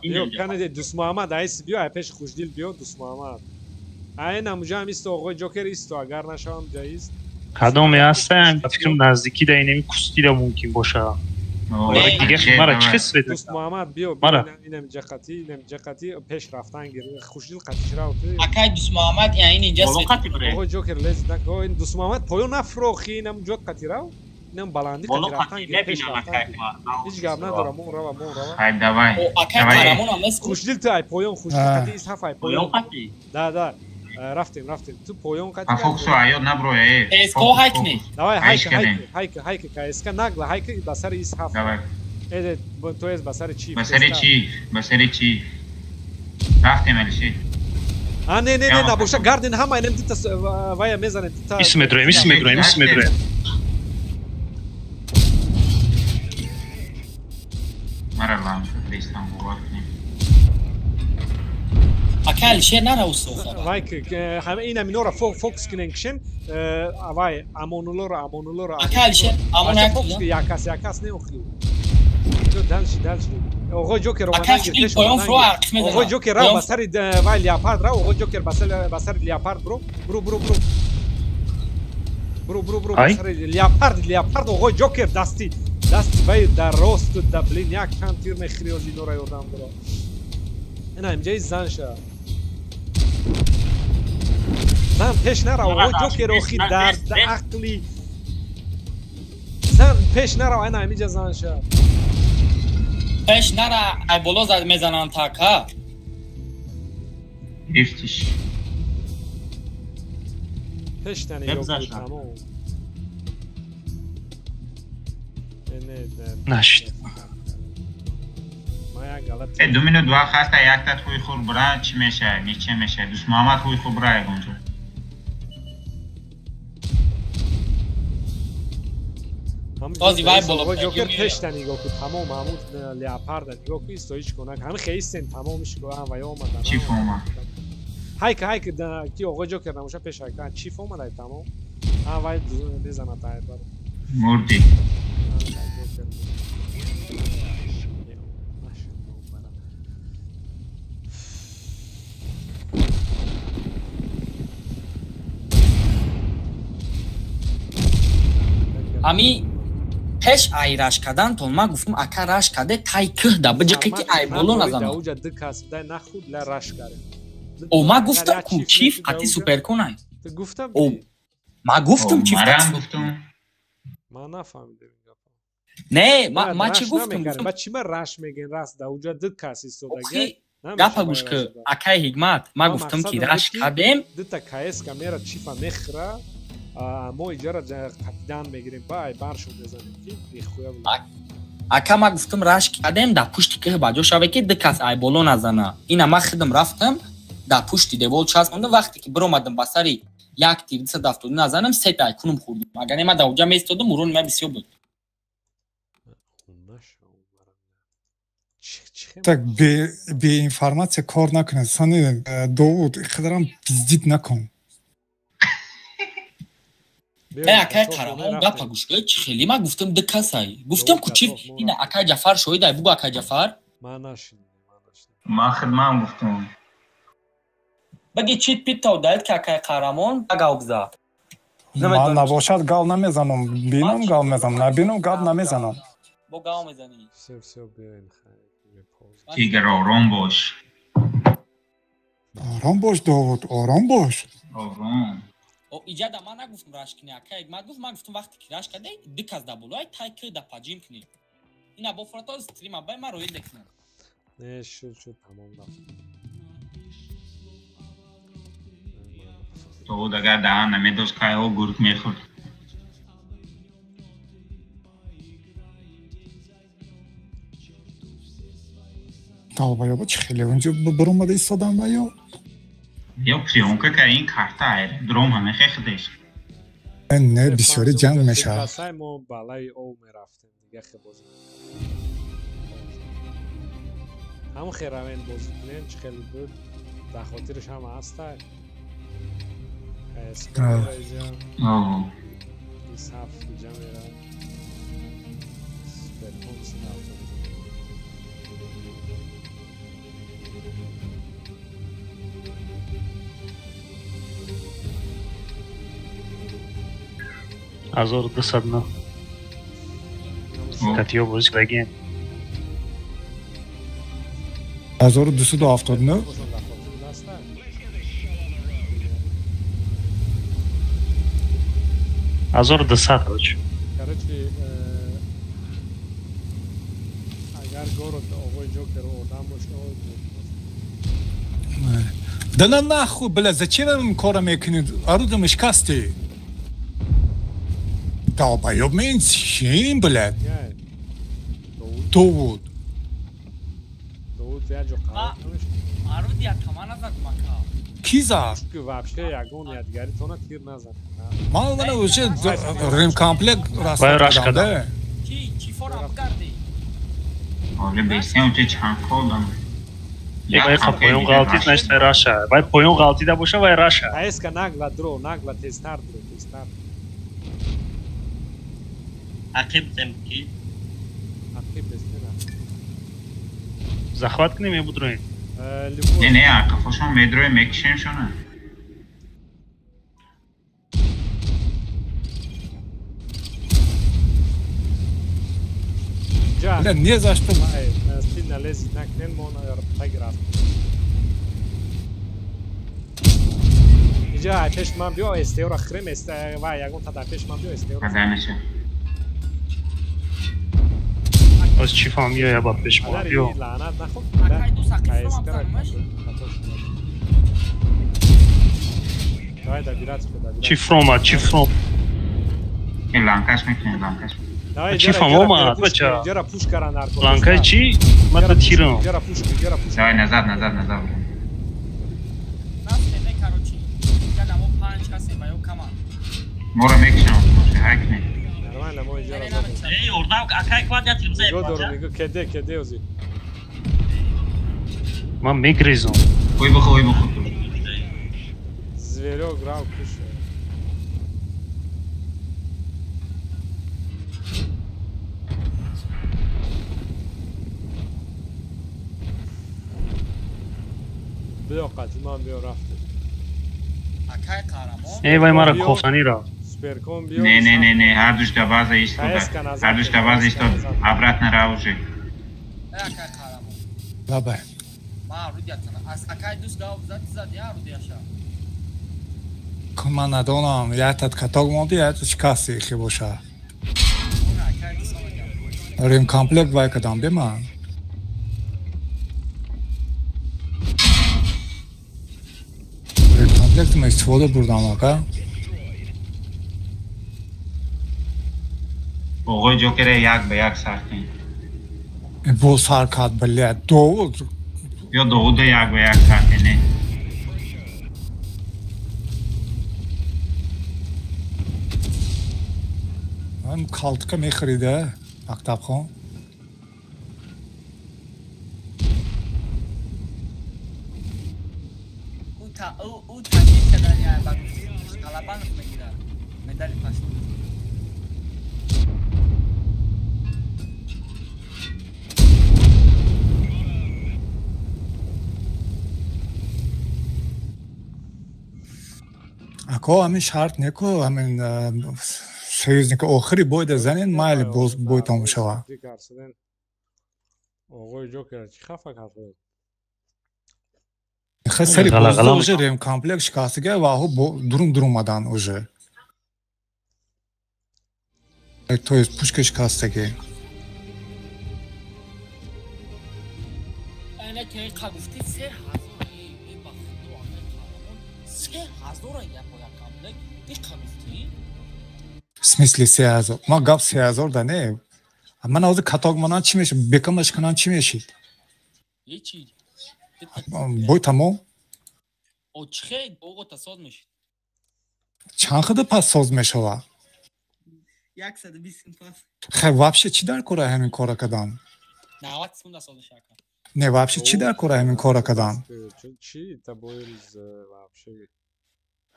Ё канеде Дусмуҳаммад айс биё, ай пеши Хушдил биё Дусмуҳаммад. Ай намуҷа ҳам исто, оғои Ҷокер исто, агар нашавам ҷаиз. Кадоме ҳастам, ба фикрам наздикӣ да инами кустида мумкин бошад. Дига мара чӣ свет? Дусмуҳаммад биё, инам ҷа қатӣ, инам ҷа қатӣ, пеш рафтан гир. Хушдил қатиш рав ту. Акай Дусмуҳаммад ин инҷа свет. Оғои Ҷокер лез нак. О, ин Дусмуҳаммад поён нафрохи, инам ҷо қатӣ рав. Инам баландӣ қатӣ рафтан гир, пеш рафтан гир. Ҳеҷ гап надорам, мон рава, мон рава. Ай давай. Акай қарамон ҳам нест. Хушдил ту ай поён, хушдил қатӣ ис ҳаф ай поён. Да, да. Рафтем, рафтем. Ту поён қатӣ. А фокусу аёд набро, э. КСК ҳайкни. Давай ҳайк, ҳайк, ҳайк, ҳайк, КСК нагла, ҳайк ба сари ис ҳаф. Давай. Э, то есть ба сари чӣ? Ба сари чӣ? Ба сари чӣ? Рафтем, Алишер. А, не, не, не, набоша, гарден ҳама инам дита вая мезанем, дита. Ис медроем, ис медроем, ис медроем. Мара лампа, пристан бовар кунем. Ака Алишер нара усоха. Вай ҳама ина минора фокус кунен кишен. Вай Амонуллоро Амонуллоро. Ака Алишер Амон фокус якас якас не охли. Дальше дальше. Оғои Ҷокер омадан гирифта. Оғои Ҷокер рав ба сари вай Леопард рав, оғои Ҷокер ба сари Леопард бро. Бро бро бро. Бро бро бро ба сари Леопард, Леопард оғои Ҷокер дасти дасти вай дар рост да блин як чанд тир мехӯри ози инора ёрдам дора. Ина инҷаи зан ша. Зан пеш нара, оғои Ҷокер охи дар ақли. Зан пеш нара, ина инҷа зан ша. Пеш нара, ай боло зад мезананд така. Гирифтиш. Пеш тани ёб тамом. Нашид. Ду минут вақт ҳаст, якта хуй хур бира, чӣ мешавад, ниче мешавад. Дӯст Муҳаммад хуй хур бира ягонҷо. Този вай боло Ҷокер пешта нигоҳ кун, тамом ҳамун Леопарда нигоҳ кун, истоиш кунак. Ҳами хеистен тамомиш ко ҳам вай омадан. Чиф омад. Ҳайка ҳайка ки оғои Ҷокер намоша пеш ҳайка. Чиф омад ай тамом. Ҳам вай мезанад ай бар. Мурди. Ами пеш ай раш кардантон ман гуфтам ака раш карде тай кӯҳ да биҷиқи ки ай боло назанад. Уҷа ду кас дай нахуд ла раш кард. О ман гуфтам ку чиф қати суперкон ай. Гуфтам. О ман гуфтам чиф марам гуфтам. Ман нафаҳмидам ин гапа. Не, ман чӣ гуфтам? Ба чӣ ман раш мегӯен раст да уҷа ду кас истодаги. Гапа гӯш ки акай Ҳикмат, ман гуфтам ки раш кардем. Дута КС камера чифа мехӯра. Мо иҷара қапидан мегирем, ба ай баршон мезанем ки бехуя буд. Ака ман гуфтам раш кардем дар пушти кӯҳ ба ҷо шаве ки ду кас ай боло назана. Ина ман худам рафтам дар пушти девол часпондам, вақте ки биромадам ба сари як тир 270 назанам, сета ай кунум хӯрдам. Агар не ман дар оҷа меистодам, урони ман бисёр буд. Так бе информатсия кор накунед. Сани Довуд, қадарам пиздит накун. Э акай Қарамон гапа гӯш кун, чӣ хеле ман гуфтам ду касай. Гуфтам ку чиф ина акай Ҷафар шоҳид ай, бугу акай Ҷафар. Ман нашинидам, ман нашинидам. Ман хидмам гуфтам. Баги чит пит тав даид ки акай Қарамон гав бизад. Ман набошад гав намезанам, бинам гав мезанам, набинам гав намезанам. Бо гав мезанӣ. Всё всё биёин хайр. Тигр ором бош. Ором бош Довуд, ором бош. Ором. Иҷа да ман нагуфтам раш кунӣ, ака Ҳикмат гуфт, ман гуфтам вақте ки раш кардей, ду кас да боло ай тай кӯ да паҷим кунӣ. Ина бо фурато стрима бай ман роид мекунам. Не, шуд шуд тамом рафт. Довуд агар даҳан намедошт, кайҳо гург мехӯрд. Долбоёба чӣ хеле унҷо биромада истодан ва ё? Ё приёмка ка ин карта дром ҳамехе худеш. Не, бисёри ҷанг мешавад. Касай мо балаи ов мерафтем, дига хе бозӣ ҳамон хе равен бозӣ кунем, чӣ хеле буд, дар хотираш ҳама ҳастай. Исҳаф иҷа мерав. Суперкон синавто. Азор 209. Катиё бозӣ кардагием. 1279. Азор 200, короче. Короче, агар город оғои Ҷокер одам бошад, Да на нахуй, бля, зачем им кора мекунед? Орудием шикасти. Долбоёб мен чим, блядь? Довуд. Довуд я ҷо қарор намешад. Орудия тама назад мака. Ки зад? Ки вообще ягон ядгаритона тир назад. Ман мана уже ремкомплект расход кардам, да? Ки чифора бигардӣ? Оре бесен уже чанд кодам. Вай поён ғалтид, значит вай раша. Вай поён ғалтида боша, вай раша. Аеска нагла дро, нагла тезтар дро, тезтар. Ақиб земки. Ақиб бестена. Захват кунем ё будроем? Не, не, ақифошон медроем, мекишем шона. Бля, не за что. Сильно лезет на кнен, мон таграф. Иҷа пеш ман биё, эстеора хрем, эст вай ягон та пеш ман биё эстеора. Наша. Оз чӣ фаҳм биё я ба пеш ман биё. Лаънат нахӯр. Акай ду сақиф ман. Давай добираться, добираться. Чӣ фрома, чӣ фром. Ланкаш мекунем, ланкаш. Чӣ фаҳм омад, бача? Ҷара пуш каран дар кор. Ланкай чӣ? Ман та тирам. Ҷара пуш, ҷара пуш. Давай назад, назад, назад. Рафте не, короче. Я дамо 5 касе ба ё кама. Мора мекшам, ҳак не. Нормально, мо иҷара. Эй, ордам акай квад я тирм зай. Дорум, мегу кеде, кеде ози. Ман мегрезам. Ой бихо, ой бихо. Зверёк рав куш. Биё қатиман биё рафтем. Акай қаҳрамон. Эй вай мара кофтанӣ рафт. Суперкон биё. Не, не, не, не, ҳардуш да база истод. Ҳардуш да база истод. Обратно рав уже. Эй акай қаҳрамон. Лабай. Ма рудиятана. Аз акай дӯст гав зад зад я рудияша. Ман надонам, ятат каток монди, ятат шикасти хи боша. Ремкомплект вай кадам беман. Ремкомплект ма истифода бурдам ака. Оғои Ҷокере як ба як сар кун. Бо сар кард, блядь, Довуд. Ё Довуда як ба як сар кун, не. Ман калтка мехарида, мактабхон. Ӯ таҷик кардани ба гуфти Ғалабанов мегирад медали пашто. Ако ҳамин шарт неку, ҳамин союзника охири бойда занен, майли боз бой тамом шава. Оғои Ҷокер чӣ хафа кард? Сари бозда уже ремкомплект шикастига ва ҳо дурум дурумадан уже. То есть пушка шикастаги. Ана ки қа гуфти 3000 э ба худо акай қаҳрамон 3000 я бо як комплект диқа гуфти? В смысле 3000? Ма гап 3000 да не. Ман ҳозир каток манан чӣ мешид? Бекамаш кунан чӣ мешид? Ҳечи. Бой тамом? О чихе оғота соз мешид? Чанд хида пас соз мешава? 120 пас. Хе вообще чӣ дар кора ҳамин кора кадан? 90 секунда соз мешава. Не, вообще чӣ дар кора ҳамин кора кадан? Чӣ та боиз вообще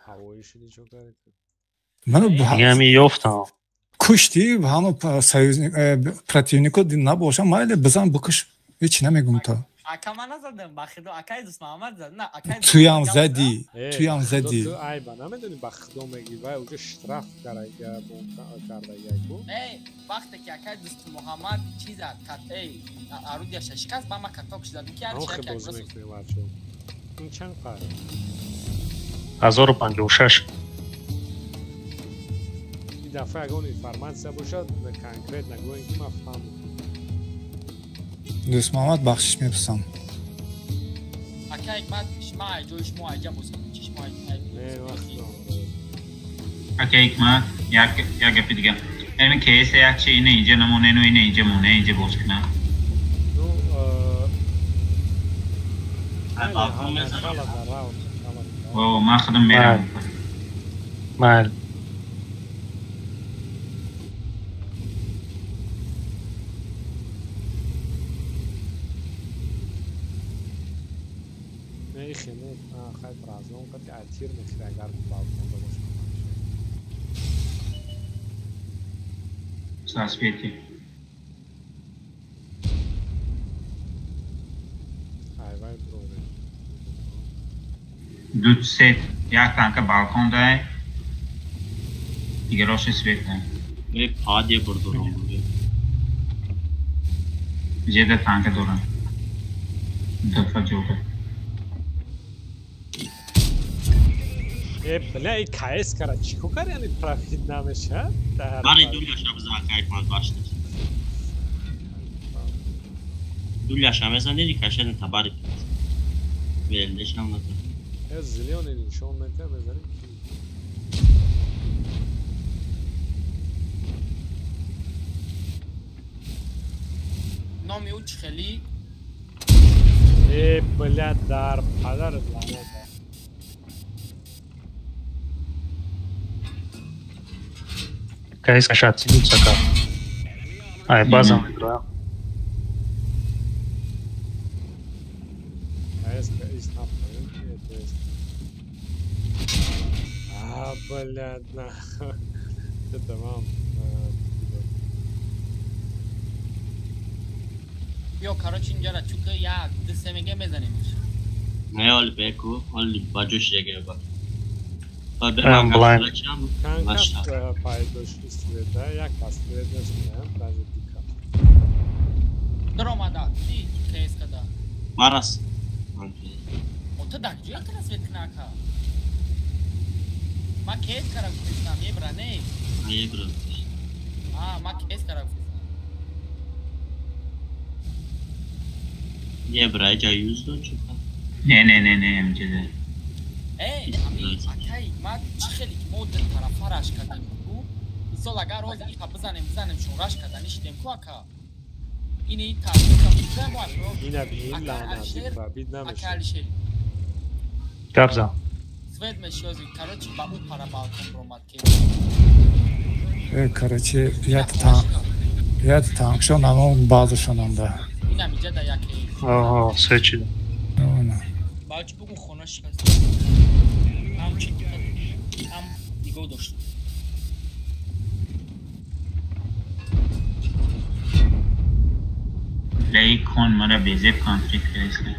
ҳавои шиди чо кард? Ману ҳами ёфтам. Кушти ҳама союзник противнико набошам, майли бизан бикуш. Ҳеч намегум то. Ака ман назадам, ба худо акай дӯст Муҳаммад зад. На, акай туям зади, туям зади. Ту айба намедонӣ ба худо мегӣ, вай уже штраф карда ку. Не, вақте ки акай дӯст Муҳаммад чӣ зад, эй, орудияша шикаст, ба ма каток шидам ки ҳар чӣ як боз мекунем бачо. Ин чанд қар? 1056. Ин дафъа ягон информатсия бошад, конкрет нагӯем ки ман фаҳмам. Дӯст Муҳаммад бахшиш мепурсам. Акай ҳикмат, шумо ай ҷои шумо айҷа бозӣ, чи шумо ай. Акай ҳикмат, як гапи дига. Ами кейс як чи ина инҷа намоне, ну ина инҷа моне, инҷа боз кунам. Ну, О, ман худам мерам. Майли. Не, ихе не, хай разгон қати ай тир мехӯри, агар балкон да бошад. Со свете. Ай вай броре. Ду сет, як танка балкон дай. Дигароше свет дай. Э, паде бурдурум. Ҷеда танка дорам. Дафа ҷока. Э, бля, и КС кара чико кар, яъне профит намеша? Бари дуляша бизан кайфманд башташ. Дуляша мезанӣ, кашен табари. Велдешам натар. Э, зелёный нишон мета мезанем ки. Номи ӯ чӣ хелӣ? Э, бля, дар падарат лаънат. КС кашат сака. Ай база медроя. КС из это есть. А, бля, нахуй. Это вам. Ё, короче, инҷара чука як, ду се меге мезанемш. Не, оли беку, оли баҷош яге ба. I'm blind. Канка пайдо шуд света, як кас свет нашудам, даже дика. Даромада, ди КС када. Марас. О, ту дар ҷоя кара свет кунака? Ма КС кара гуфтам, ебра, не? Ебра. А, ма КС кара гуфтам. Ебра, эҷа юз дод чука. Не, не, не, не, МЧД. Э, ами акай, ма чӣ хеле ки мо ду тарафа раш кардем ку. Мисол агар ҳозир иха бизанем, бизанем шон раш карда нишидем ку ака. Ини тафтика бизанем мо ака. Ина бин лаънати пробит Ака намеша. Алишер. Гап зан. Свет мешиёзи, короче, ба ӯ пара балкон бромад ки. Э, короче, як танкшон ҳамон базашонанда. Инам иҷа да яке. Оҳо, свет шуда. Бачи бугун хона шикаст. Ҳам чи ҳам нигоҳ дошт. Лей кон мара безеб конфликт кресле.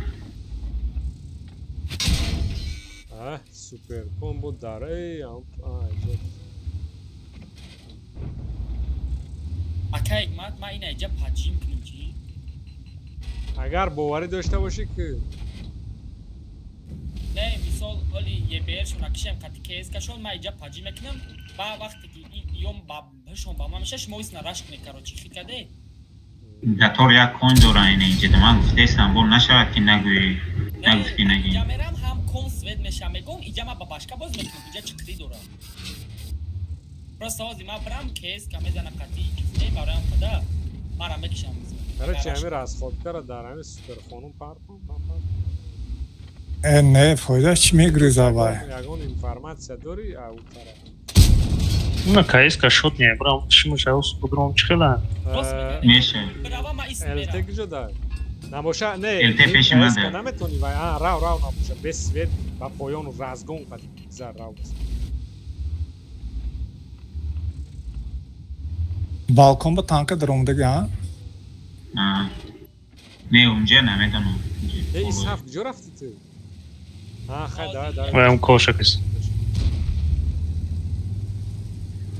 А, супер комбо дар. Эй, а, иҷа. Ака Ҳикмат, ман ина иҷа паҷим кунем чӣ? Агар боварӣ дошта бошӣ ки Не, мисол оли ЕБР шона кишем қати КС кашон, ман иҷа паҷим мекунам, ба вақте ки ём ба ҳушон ба ман меша, шумо исна раш кунед, короче, хит каде? Датор як кон дора ина инҷа. Ман гуфтаистам, бо нашавад ки нагӯӣ. Нагуфтӣ нагӣ. Иҷа мерам ҳам кон свет меша мегом, иҷа ман ба башка боз мекунам, иҷа чиқирӣ дорам. Просто ҳозир ман брам КС ка мезана қати не бароям худа мара мекишам. Короче, ҳамин расходкара дар ҳамин суперхонум паркун, ман паркун. Э, не, фоида чӣ мегриза вай? Ягон информатсия дорӣ ау тараф? На КС кашот не, брам шимаш аус будром чхела. Меша. ЛТ куҷо дар? Набоша, не, ЛТ пеши ман дар. Наметони вай, а, рав, рав набоша, без свет ба поёну разгон қати зар рав. Балкон ба танка даромадаги, а? А. Не, унҷа намедонам. Э, Исҳаф, куҷо рафтӣ ту? А, хай, давай, давай. Ваям кошакис.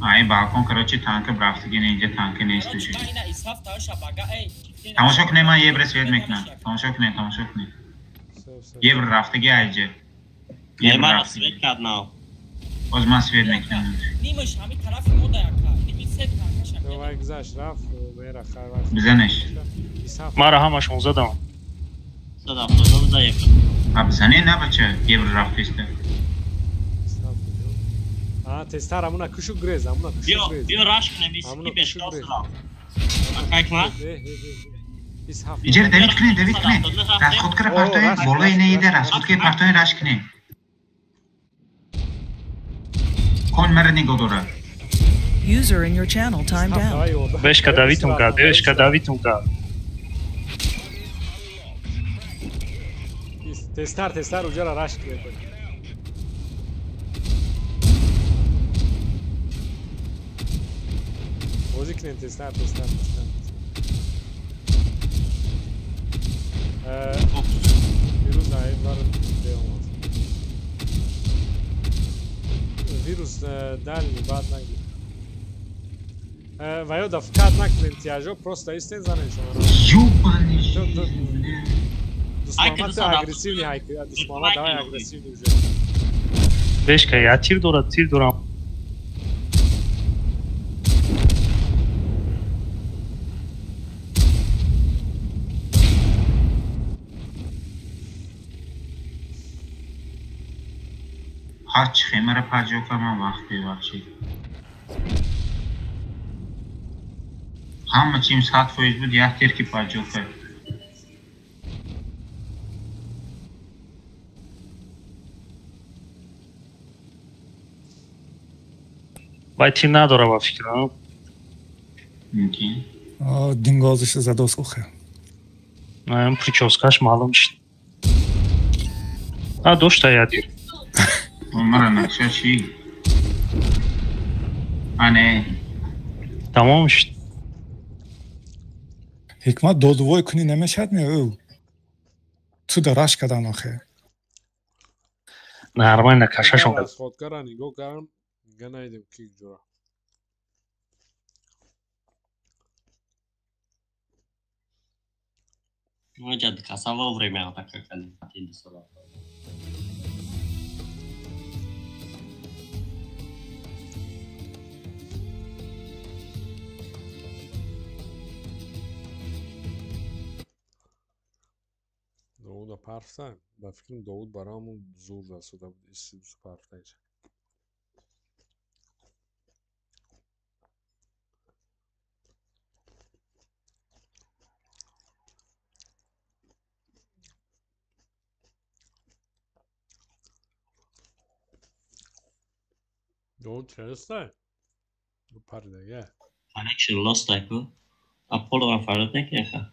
Ай балкон, короче, танка брафтиги, не, инҷа танка нест Короче, уже. ман ина исҳаф таша бага, эй. Тамошо кунед, ман ебре свет мекунам. Тамошо кунед, тамошо кунед. Ебр рафтаги айҷа. Не, Ебр мара рафтаги. свет кард нав. Боз ман свет мекунам. Нимаш ҳамин тарафи мо да яка. Ними се танкаша. Вай гузашт, рафт, мера, хай, вай. Бизанеш. Исҳаф. Мара ҳамашон задам. 179 за ебра. А бизане на бача, ебр рафтиста. Исҳаф куҷо? А, тезтар амуна кушу грез, амуна кушу Биё, грез. биё раш кунем, Амуна ки пеш кушу грез. рафт. Ака Ҳикмат? Э, э, э. Исҳаф. Иҷер давид кунед, давид кунед. Расходкара партоед, болои неида расходкаи партои раш кунед. Кон мара нигоҳ дорад. User in your channel timed out. Бешка давитум кард, бешка давитум кард. Тезтар, тезтар уҷара рашк мекунӣ. Бозӣ кунем тезтар, тезтар, тезтар. Вирус айбар беомад. Вирус дальний бад нагир. Ва ё да вкат накунем тиажо, просто истен занем шумо. Ёбаный. Дусмамат агрессивный хайки, дусмамат давай агрессивный уже. Бешка, я тир дора, тир дорам. Ҳарчи хемара паҷо кардам вақт бебахшид. Ҳама чим 100% буд, як тир ки паҷо кард. Вай тир надора ба фикрам. Мумкин. Дингозиша задос охе. Наям прическаш маълум шид. А дошта я тир. Мара нақша чӣ? А не. Тамом шид. Ҳикмат додувой кунӣ намешавад ми ӯ? Ту да рашк кадан охе. Нормально кашашон. Ходкара нигоҳ кардам, нига наидем ки ҷура. Маҷад каса вовремя атака кардем. Довуда парфта, ба фикрам Довуд бароамон зур расода буд, исибсу парфтаиша. Довуд чареста? Паридага. Connection lost айку. Аполло фарад накеха.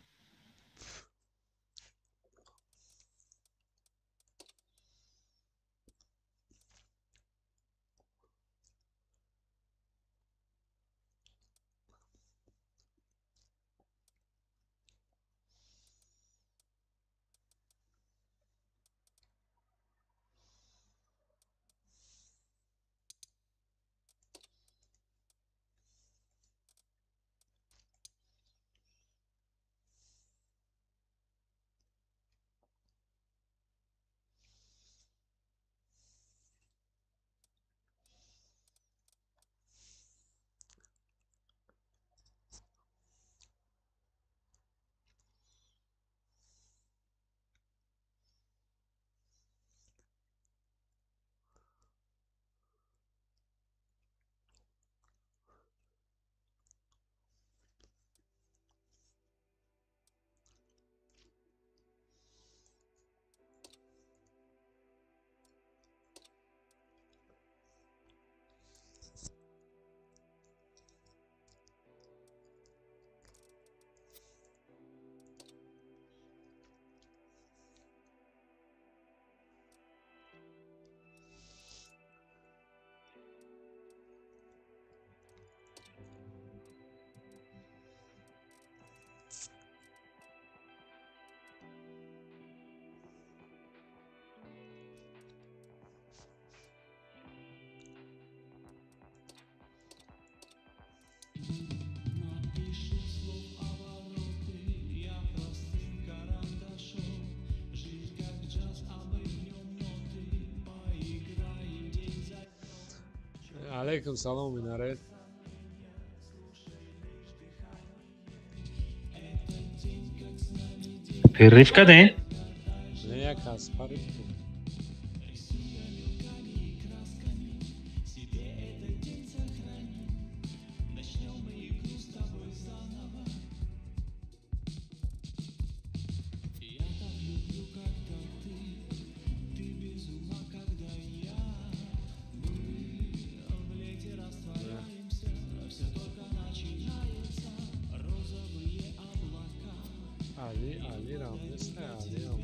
Алейкум салом, Минарет. Перерыв кардем? Не, як аз парид ку. Али, Али рам нест, Али рам.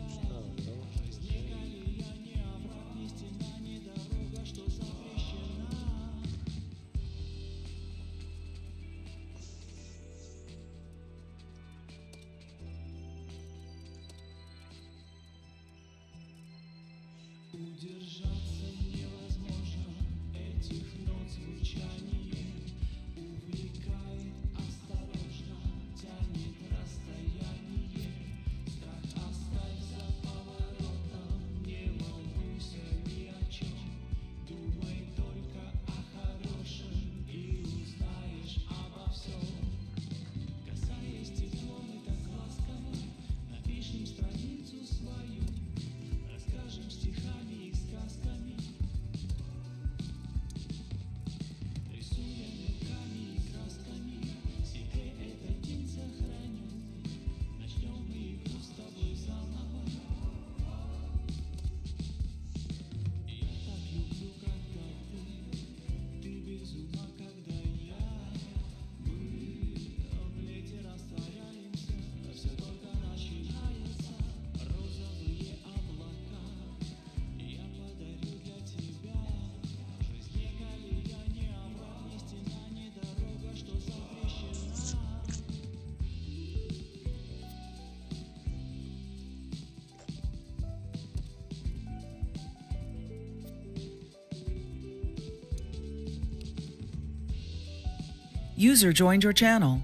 User joined your channel.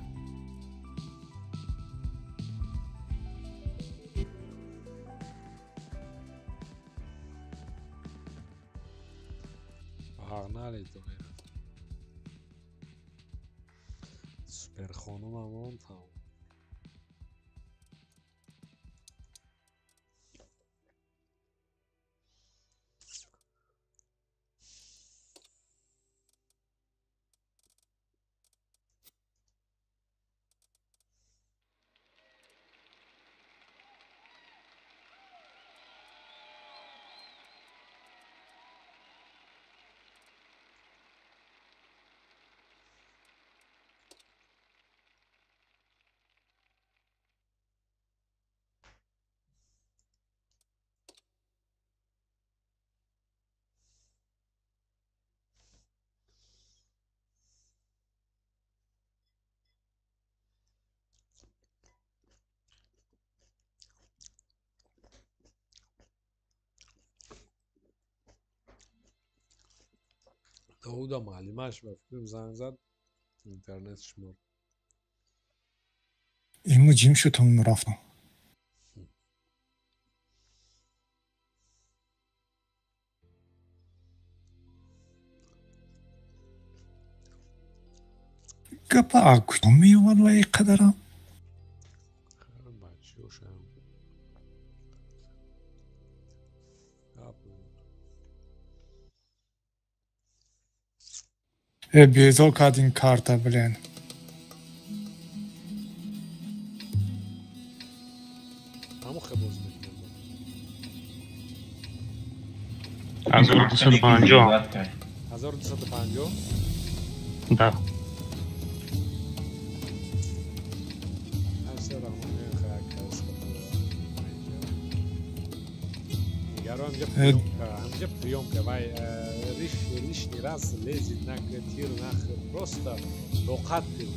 Погнали то. Супер хонума вон там. Дауда маълимаш ба фикрам занг зад, интернетш мурд. Иму ҷим шуд, ҳамн рафтам. Гапа куҷо меомад ва ин қадарам? Бачиёшам. Безор кард ин карта, блин. Ҳамон хел боз мекунем. 1250. 1250? Да. Ҳамҷа приёмка вай лишний раз лезет на тир нахр, просто тоқат кун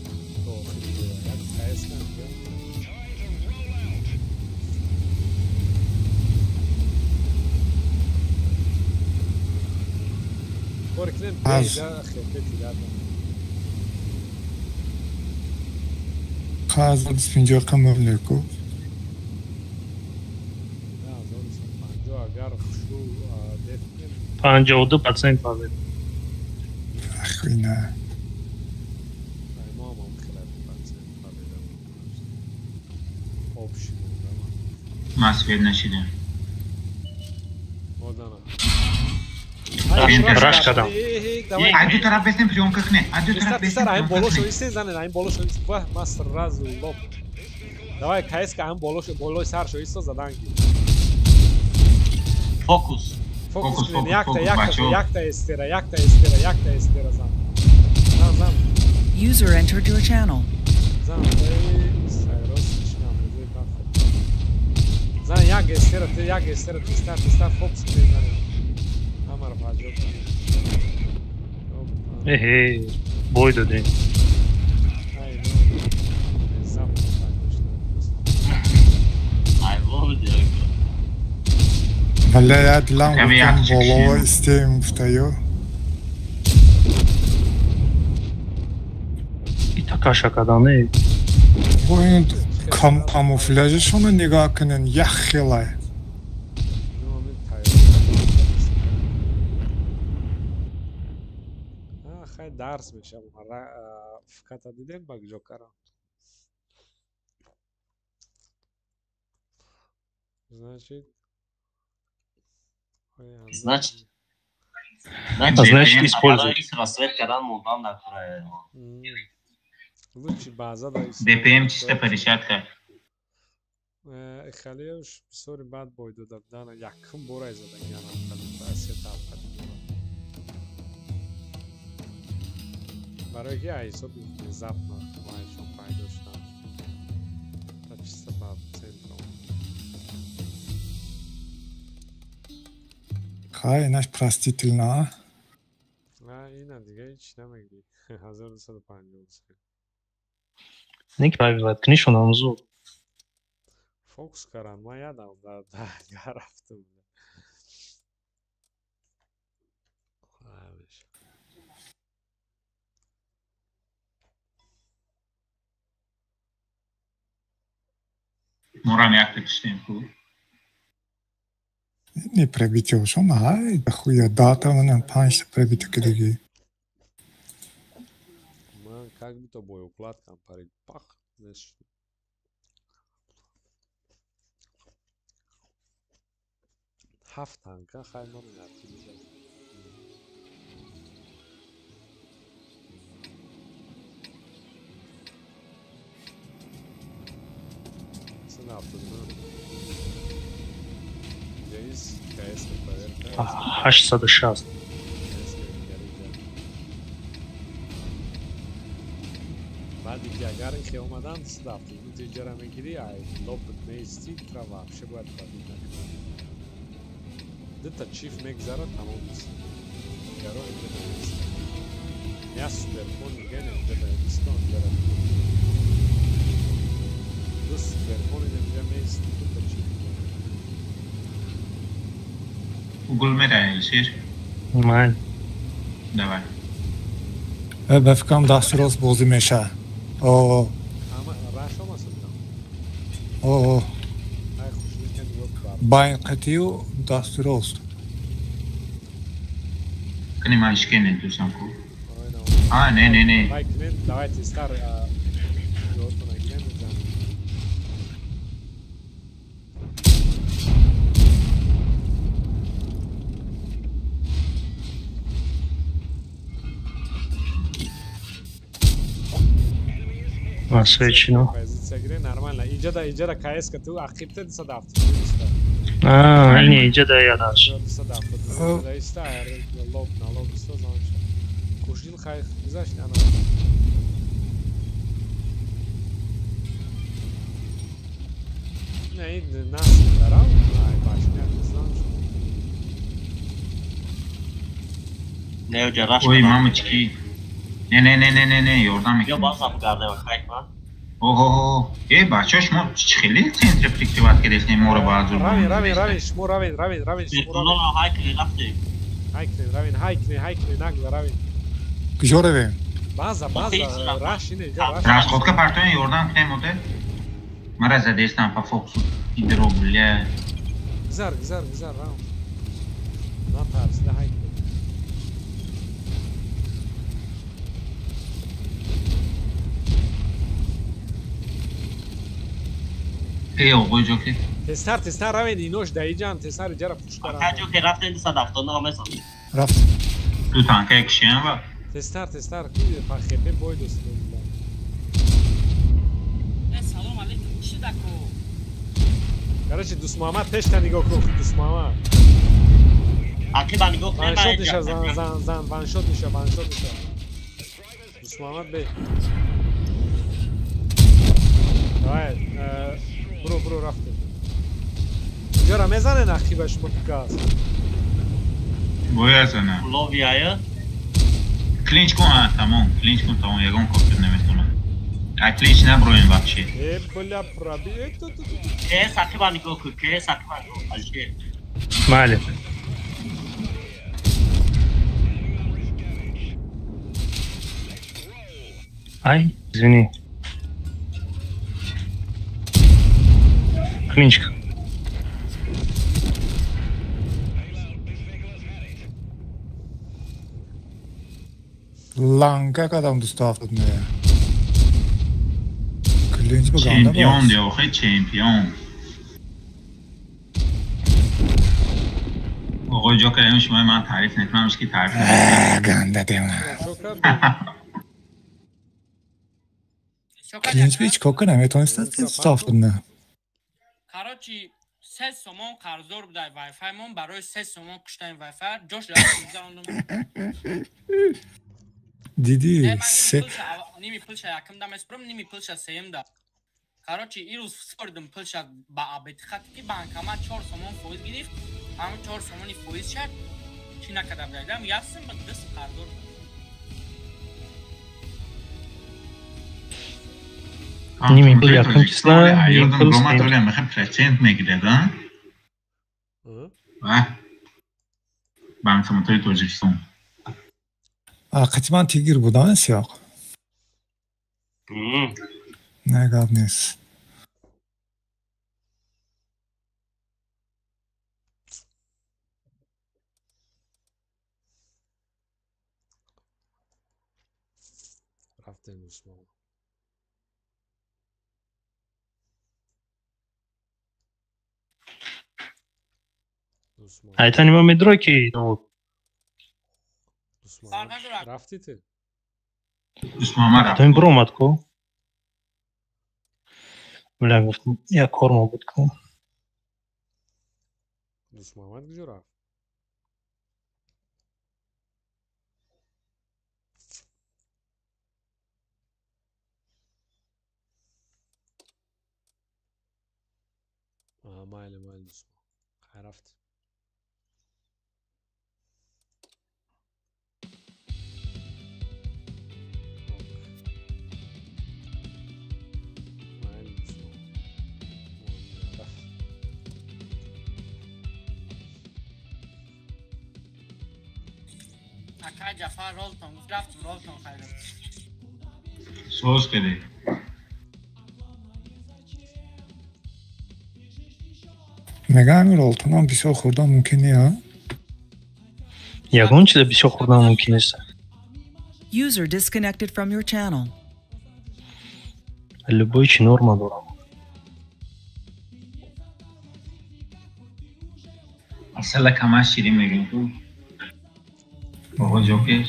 то охири як каес кан. Кор кунем беда хепе тирад. 1250 қамр ку. 1250 агар хушу деф 52% павед. Охуйна. Мо ҳам хеле процент паведам. Общий Ман свет нашидам. Модана. Раш кардам. Ай ду тараф бестем приёмка кне. Ай ду тараф бестем. Ай боло шо исте занен, ай боло шо исте. Ва, ма сразу лоб. Давай КСК ам боло шо болои сар шо исто задан ги. Фокус. Фокус, фокус, якта, якта, якта эстера, якта эстера, якта эстера зан. Зан, зан. User entered your channel. Зан, сайрос шнам, зан як эстера, ти як эстера, ти стар, ти стар фокус кне зан. Амар фаҷо. Эхе, бой додем. Ай, ну, Ай, бой. Бля, я дилам гуфтам болово истем гуфтаю. Итакаша кадане. Бо ин камуфляжашонро нигоҳ кунен, як хелай. Хай дарс мешавам. Фиката дидем ба куҷо карам. Значит, значит, значит, используй. Лучше база да. ДПМ чисто пересадка. Халиевш бисёри бад бой дода буданд. Якум бора задагианам сетап. Барои ки ҳисоби внезапно майшон пайдо шуданд. Та чисто ба центром. Хай, инаш простительно, а? А, ина дига ҳеч намегӣ. 1253. Ник правила, книжон амзу. Фокус карам, ман ядам дар рафтам. Морам якта киштем ку. Не пребитиошон, ай, хуя дата, манам панҷта пребитио кидаги. Ман как будто боеукладкам парид. Пах, знаешь. Ҳафт танка хай ман артиллерия. Ҳаштсаду шаст. Баъди ки агар ихе омадан сдафт иҷара мегирӣ, ай лопат меистӣ, тра вообще бояд пробит накунад. Дута чиф мегзарад, тамом аст. Гаро инҷа намеистад. Я суперкон мегӯян инҷа наистон, инҷара ду суперкон инҷа меистӣ, дута чиф. Угол мерай, Алишер? Ман. Давай. Ба фикрам дасти рост бозӣ мешавад. О. О. Байн қатию дасти рост. Кани ман шикене дусам ку. А, не, не, не. Давайте стар. Освечено. Нормально. Иҷада, иҷада КС ка ту ақибта 270. А, не, иҷада я даш. 270. Иста, лоб на лоб иста занша. Кушил хай гузашт ана. Не, ин нас дарав, ай башня занша. Не, уҷа раш. Ой, мамочки. Не, не, не, не, не, не, ёрдам мекунам. Ё база бугарда ва хайкма. Ого, э, бача, шумо хеле центр прикрывать кардестем моро ба азур. Равин, равин, равин, шумо равин, равин, равин, шумо равин. Хайкни рафтем. Хайкни, равин, хайкни, хайкни, нагла равин. Куҷо равем? База, база, раш ине, раш. Расходка партоен ёрдам кунем оде. Мара задестам по фокусу. Идро, бля. Гузар, гузар, гузар, рав. Натарс, да хайкни. Эй, оғои ҷоки. Тезтар, тезтар равед, инош даиҷан, тезтар иҷара пуш карам. Ака ҷоки рафтем 279 месан. Рафт. Ту танка кишиям ва. Тезтар, тезтар, пахепе бой дост. Э, салом алейкум, чӣ дако? Короче, Дӯст Муҳаммад пешта нигоҳ кун, Дӯст Муҳаммад. Ақиба нигоҳ кун. Ваншот ниша, зан, зан, зан, ваншот ниша, ваншот ниша. Дӯст Муҳаммад бе. Давай, Бро, бро, рафтем. Ҷара мезанен ақиба шумо ту газ. Бояд зана. Ловияя. Клинч кун, а, тамом, клинч кун, тамом, ягон кофир наметонам. А клинч наброем вообще. Э, бля, проби. Э, ту, ту, ту. Э, сақиба нигоҳ кун, ке сақиба нигоҳ. Алишер. Майли. Ай, извини. Клинчик. Ланга кадам дустафт не. Клинч ба ганда. Чемпион диохе чемпион. Оғои Ҷокер ин шумо ман таъриф накунам, ки таъриф. Ганда дема. Клинч би чикор кунам? Метавонист дустафт не. Короче, 3 сомон қарздор будай Wi-Fi мон, барои 3 сомон куштани Wi-Fi ҷош гузарондум. Диди, ними пулша якм да меспурам, ними пулша сеюм да. Короче, ирӯз спордум пулша ба абетихати ки банкомат 4 сомон фоиз гирифт, ҳамон 4 сомони фоиз шад, чӣ накарда будам, як сум ба даст қарздор. Ними пул якум числа, ними пул сеюм. Рома мехоҳ процент мегирад, а? Банкоматҳои Тоҷикистон. Қатъиман тигр будан сиёқ. Не, гап нест. Рафтем Усмон. Айтани ма медрой ки рафти ты? Усмон биромад ку. Бля, гуфтам, як кор мо буд ку. Дусмамад куҷо рафт? Майли, майли, Дусмон. Хай рафт. Акай Ҷафар ролтон гуфт, рафтум ролтон хайрам. Соз кардӣ. Мегӯям ролтонам бисёр хӯрдан мумкин не, а? Ягон чиза бисёр хӯрдан мумкин нест. User disconnected from your channel. Любой чи норма дорам. Асала камаш ширин мегӯям ку. Оғои Ҷокер.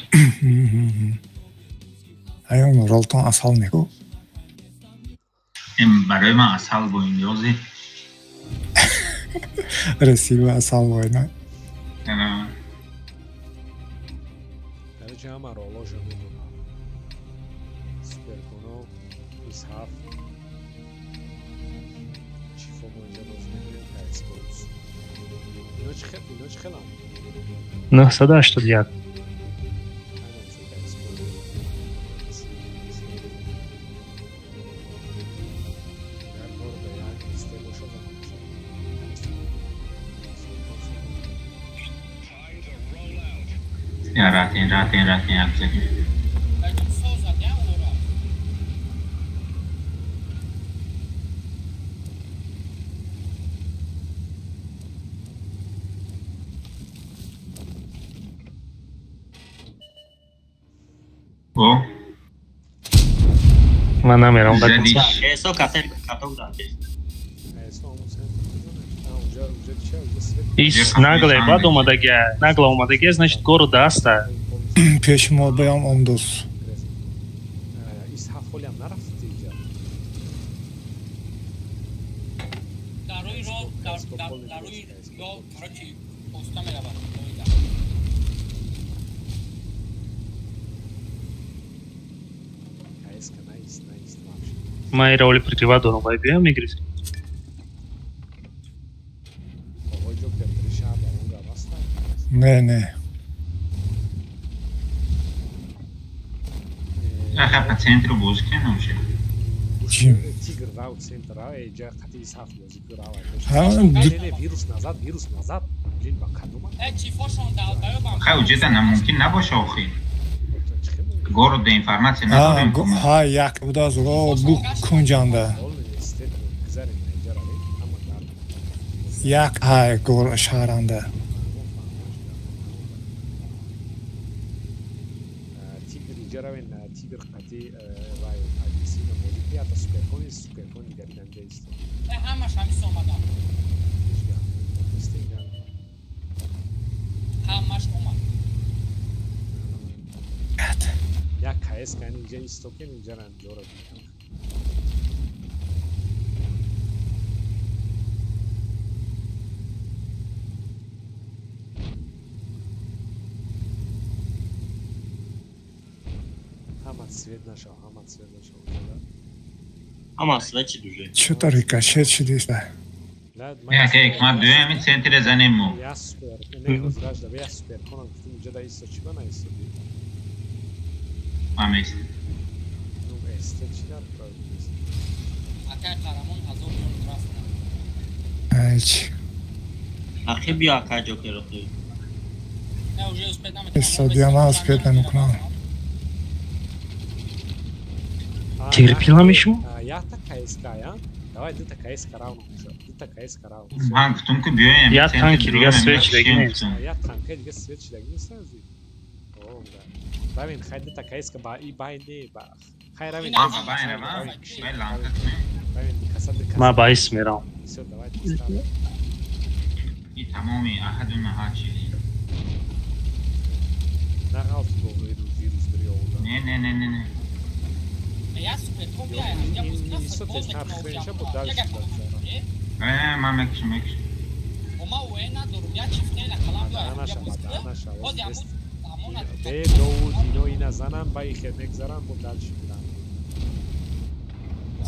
Аён ролтон асал неку? Ин барои ман асал бо ин ёзи. Расиба асал война. Короче, ҳама ролошо медонам. Суперконо, Исҳаф, чифо мо инҷа боз мекунем, Кайспорт. Ино чӣ хелам? 981. Ратин, ратин, ратин, як зани. О? Ман намерам ба Задиш. Ис нагле бад омадагия, нагла омадагия, значит города аста. Пеши мо баям омдос. Ман ира оли прикрива дорам, вай биям мегирифт. Не, не. Аха, по центру бозӣ кунем вообще. Тигр рав центр, эй, ҷа қати саф бозӣ ку рав. Не, вирус назад, вирус назад. Лил ба кадома? Хай уҷеда намумкин набоша охи. Город де информация надорем. Ҳа, як буда зуро бу кунҷанда. Як ҳай гор шаҳранда. Тигр иҷа равен, тигр қати вай агрессивно бозӣ кунӣ, ҳатто суперкони суперкон дигари данҷа исто. Ҳамаш ҳамис омадам. Ҳамаш омад. Як КС кани инҷа исто кен, инҷа ранҷора дидам. Ҳама свет нашав, ҳама свет нашав. Ҳама свет чӣ дуже? Чё-то рикошет шудиста. Не, ака ҳикмат дуюми центре занем мо. Я супер, не, ҳозираш да, я супер конам гуфтим инҷа да исто чӣ ба наистоди? Ман меистам. Ну, эсте чӣ дар кор? Акай Қаҳрамон ҳазор ҷон рафт. Айч. Ахи биё акай Ҷокер охи. Не, уже успеть наметавонам. Истодия ман успеть намекунам. Терпила мешум? Якта КСК, я? Давай дута КСК равно мешавад. Дута КСК равно. Ман гуфтум ки биёем. Я танки дига свет шидаги нест. Я танки дига свет шидаги нест ази. О, да. Равин, хай дута КСК ба и бай не ба. Хай равин. Ба бай раван. Бай ланка кунем. Равин, каса ду каса. Ма ба ис мерам. Всё, давай поставим. И тамоми аҳаду наҳа чиз. Нағалт бо вирус бири овурда. Не, не, не, не, не. Я суперкон бия, я бозӣ кунам футбол мекунам. Ман мекушам, мекушам. Ма уэ надорум, я чифтена калам биё, я бозӣ кунам. Боз амон Бе Довуд ино ина занам ба ихе мегзарам бо дальше мирам.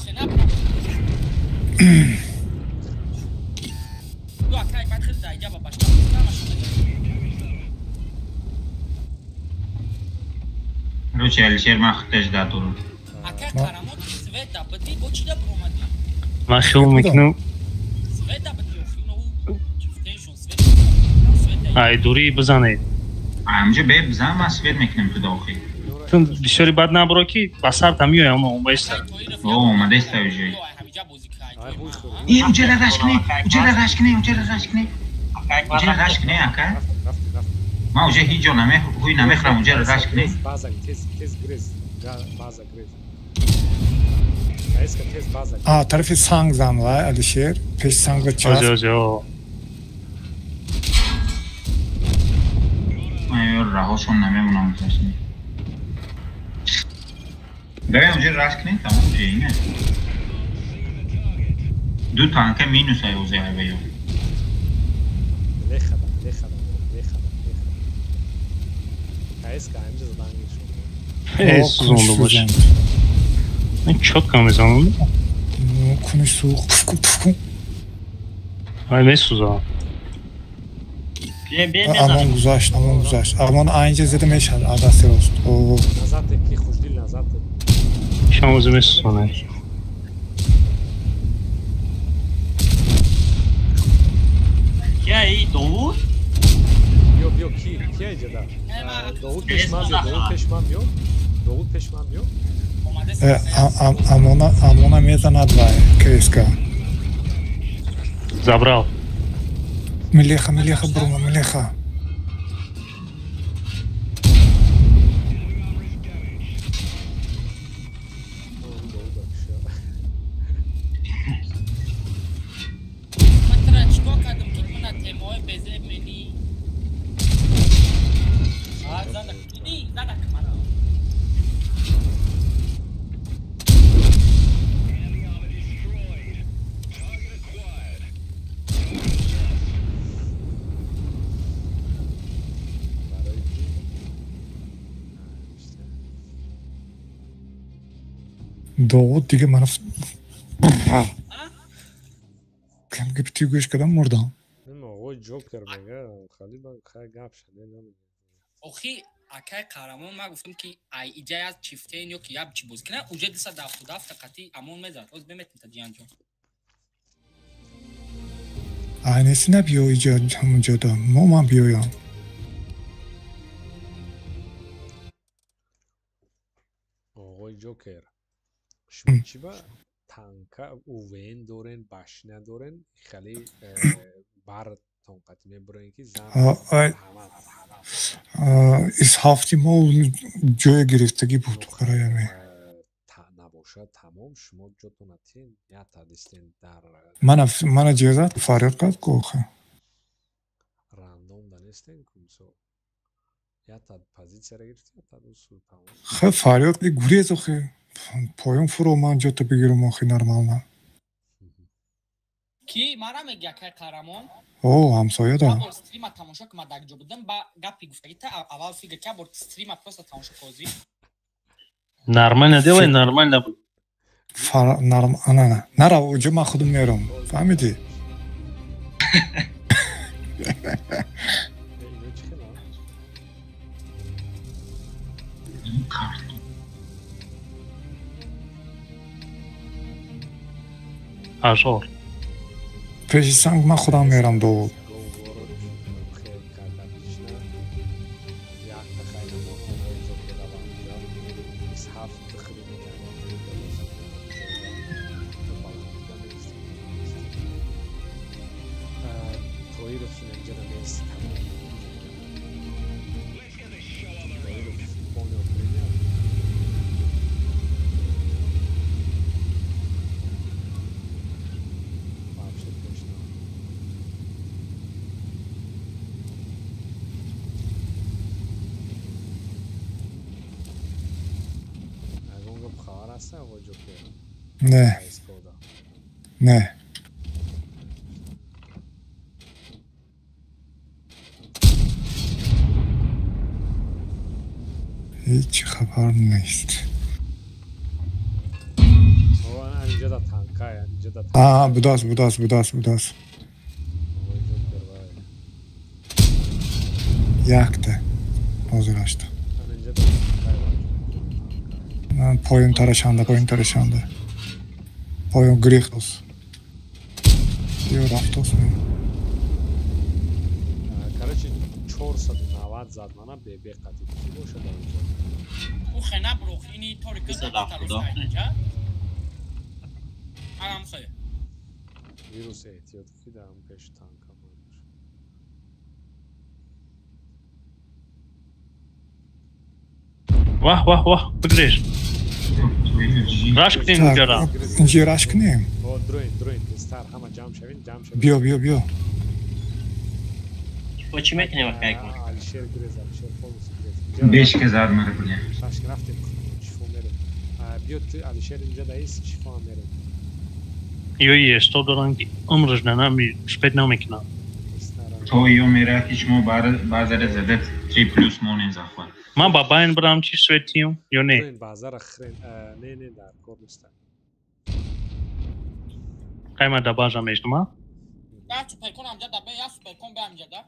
Хена. Ду акай бад хел да иҷа ба башка намашон. Короче, Алишер ман худаш да дорум. Акай Қаҳрамон свет да бидӣ, бо чӣ да буромадӣ? Ман хел мекунам. Свет да бидӣ, охи ино чифтеншон свет. Свет Ай дури бизанед. Ҳамҷа бе бизан, ман свет мекунем ту дохил. Ту бисёри бад набуро ки ба сарта меоям, оно омаиста. О, омадаиста уже. И уҷара раш кунӣ, уҷара раш кунӣ, уҷара раш кунӣ. Уҷара раш кунӣ, ака. Ман уже ҳеҷ ҷо ҳуй намехӯрам, уҷара раш кунӣ. База тез тез грез, база грез. КСК тез база. А, тарафи санг зан вай, Алишер, пеш санга час. Ози, ози, о. Ман ёр раҳошон намемонам гузаштани. Давай уҷа раш кунем, тамом уже ине. Ду танка минус ай ози ай ё. Лехадам, лехадам, лехадам, лехадам. КСК ҳамҷа задан гиршон. Э, сӯзонда бош. Ин чётко мезанам. Куниш сӯх, пуфку, пуфку. Ай месӯзам. Амон гузашт, амон гузашт. Амон айнҷа зада мешавад, аз дасти рост. О. Назад ки хушдил назад. Шом ози месӯзонад. Кия и Довуд? Биё, биё, ки, кия иҷа да? Довуд пеш ман биё, Довуд пеш ман биё. Довуд пеш ман биё. Амона, амона мезанад вай, КСК. Забрал. Милеха, Милеха, Бруно, Милеха. Ман чикор кардам ки мана темаҳои безеб менӣ? А, задак, дидӣ, задак мана. Довуд дига мана кам гипти гӯш кардам мурдам. Оғои Ҷокер мега, хали ба хай гап шаде намега. Охи акай Қаҳрамон ман гуфтам ки ай иҷа аз чифтен ё ки яб чӣ бозӣ кунад, уҷа 277 қати амон мезад. Ҳозир беметем та ҷиянҷон. Айнеси набиё иҷо ҳамонҷода. Мо ман биёям. Оғои Ҷокер, шумо чӣ ба танка УВН дорен, башня дорен, хеле бартон қати мебурен ки зан из ҳафти мо ҷое гирифтагӣ буд барои ҳамин. Набошад, тамом, шумо ҷотона тен, ята дистен дар мана ҷезат фарёд кард ку охи. Рандом данестен ку мисол. Ята позитсияра гирифти, ята дусу тамом. Хе фарёд гурез охи. Поён фуро ман ҷото бигирам охи нормально. Ки мара мегӯя кай қаҳрамон? О, ҳамсоя да. Бор стрима тамошо ки ман дар ҷо будам, ба гапи гуфтагӣ та аввал фикр ка бор стрима просто тамошо козӣ. Нормально делай, нормально. Норм, ана, нара, уҷо ман худам мерам. Фаҳмидӣ? Ажор. Пеши санг ман худам мерам довуд. Не. Не. Ҳеҷ хабар нест. Будааст, будааст, будааст, будааст. Якта. Ҳозир ашта. Поён тарашанда, поён тарашанда. Поён гирехтос. Ё рафтос. Короче, 490 зад мана бебе қати ки бошад онҷо. Ӯ хена брух, ини торик зад. Арам хе. Вирус эҳтиёт ки дар пеш танка бош. Ваҳ, ваҳ, ваҳ, бигреш. Раш кунем инҷара. Инҷа раш кунем. Дроин, дроин, тезтар ҳама ҷамъ шавин, ҷамъ шавин. Биё, биё, биё. Бо чӣ мекунем акай? Алишер гирез, Алишер полностью гирез. Бешка зад мара бля. Раш рафтем, шифо мерем. Биё ту Алишер инҷа даис, шифо ҳам мерем. Ё есто доран ки умрш нанами шпет намекунам. То ё мера ки шумо баъзара зада 3 плюс монен захват. Ман ба байн брам чи светиюм ё не? Базара хрен, не, не, дар кор нест. Қайма да база мешдума? Я суперкон амҷа да бе, я суперкон бе амҷа да.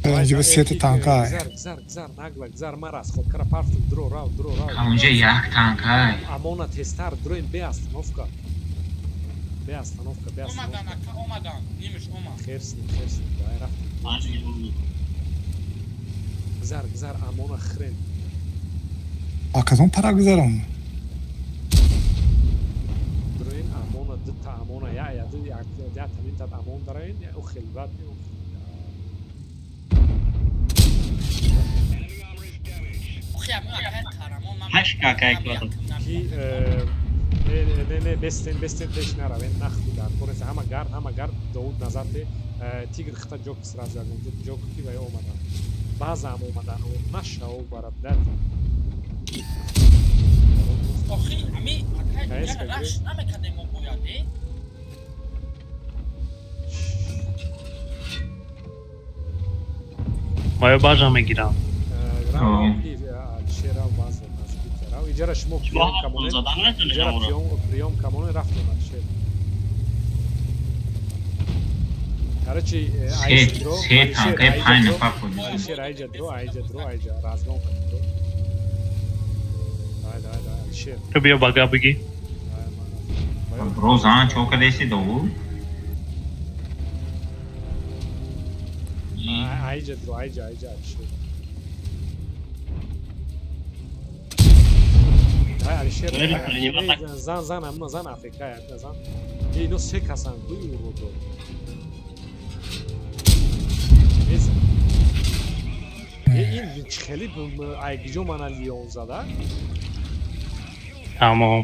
Инҷа сета танка. Гзар, гзар, гзар, нагла, гзар, мара аз ход кара парту, дро, рав, дро, рав. Онҷа як танка. Амона тезтар, дроин бе остановка. Бе остановка, бе остановка. Омадан, ака, омадан. Нимиш, омад. Херсни, херсни, давай рафтем. Гзар, гзар, амона хрен. А кадом пара гузарам? Дроин амона, дута амона, я, я, я, я, тамин тат амон дараин, я, у хелбат, у. Ки, не, не, не, бестен, бестен пеш наравен, наху дар кор ҳама гард, ҳама гард, Довуд назар те, тигр хита ҷок сразу ягон ҷок ки вай омадан. Баъзам омадан, нашав барабдат. Охи, ами, акай, раш намекардем мо бояд, э? Маю баъзам мегирам. Иҷара шумо приём камонед, иҷара приём камонед, рафтем Алишер. Короче, айҷа дро, Алишер, айҷа дро, айҷа дро, айҷа разгон кунед дро. Давай, давай, давай, Алишер. Ту биё ба гап бигӣ. Бро, зан чо кадаси Довуд? Айҷа дро, айҷа, айҷа Алишер. Ай Алишер. Зан, зан, амма зан Африка, зан. Ино се касан куи уродо. Ин хеле айгиҷо мана Лион зада. Тамом.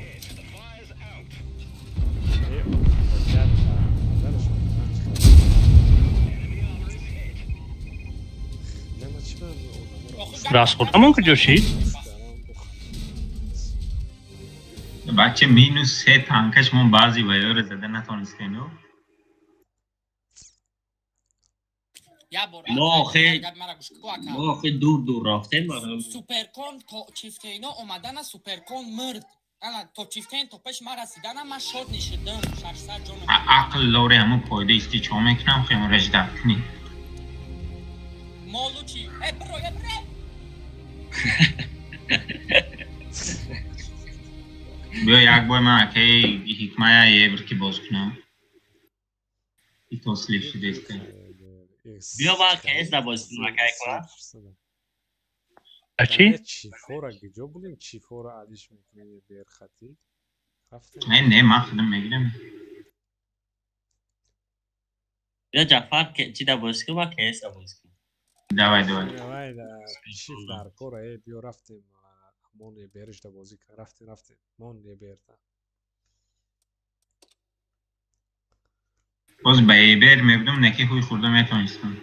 Расходамон куҷо шид? Бача минус се танкаш мон баъзи вайёра зада натонистем. Мо охи дур дур рафтем. Суперкон то чифтейно омадана Суперкон мурд. Ана то чифтейн то пеш ма расидана ма шод нишидам. 600 ҷон. Ақл лори ҳамун фоида исти чо мекунам хем режда кунӣ. Молу чи? Э бро, э бро. Биё як бор ман акаи ҳикмая ебр ки боз кунам. Ито слив шудеста. Биё ма КС да боз кунам акаи кунам. А чи? Чифора гиҷо будем? Чифора алиш мекунем берхатӣ. Не, не, ман худам мегирам. Биё Ҷафар чи да боз кунам, ма КС да боз кунам. Давай, давай. Давай, чиф дар кора, э, биё рафтем. Мон ебериш да бозӣ кар. Рафтем, рафтем. Мон еберда. Боз ба ебер мебудам, неки ҳуй хӯрда метонистам.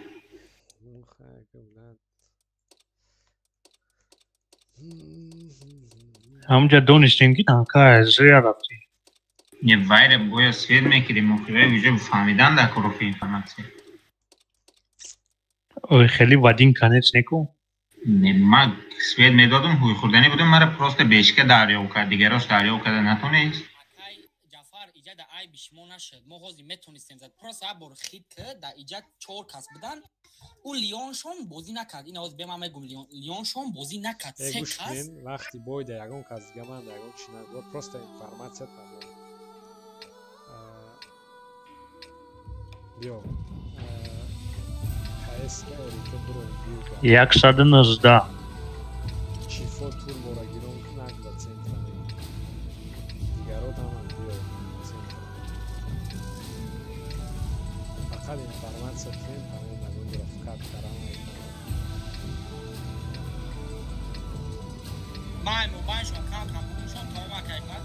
Ҳамунҷа донистем ки танка аз зря рафтӣ. Не, вайра бояд свет мекардем, охи уже фаҳмидан дар корофи информатсия. Ой, хеле в один конец неку? Не, ман свет медодам, ҳуй хӯрданӣ будам, мара просто бешка дарёб кард, дигарош дарёб карда натонест. Ҷафар, иҷа да айби шумо нашуд. Мо ҳозир метонистем зад. Просто як бор хит да иҷа чор кас будан. Ӯ Лионшон бозӣ накард. Ин ҳозир бе ман мегум Лионшон бозӣ накард. Се кас. Вақти бой да ягон кас дига ман да ягон чи нагӯ. Просто информатсия тамом. Биё. 119. Чифо турбора гирон кунак ба центра. Дигаро дамам биё центра. Фақат информатсия тем тамом нагон рафкат карам. Май мобайлшон кам кам бушон тамом акайкат.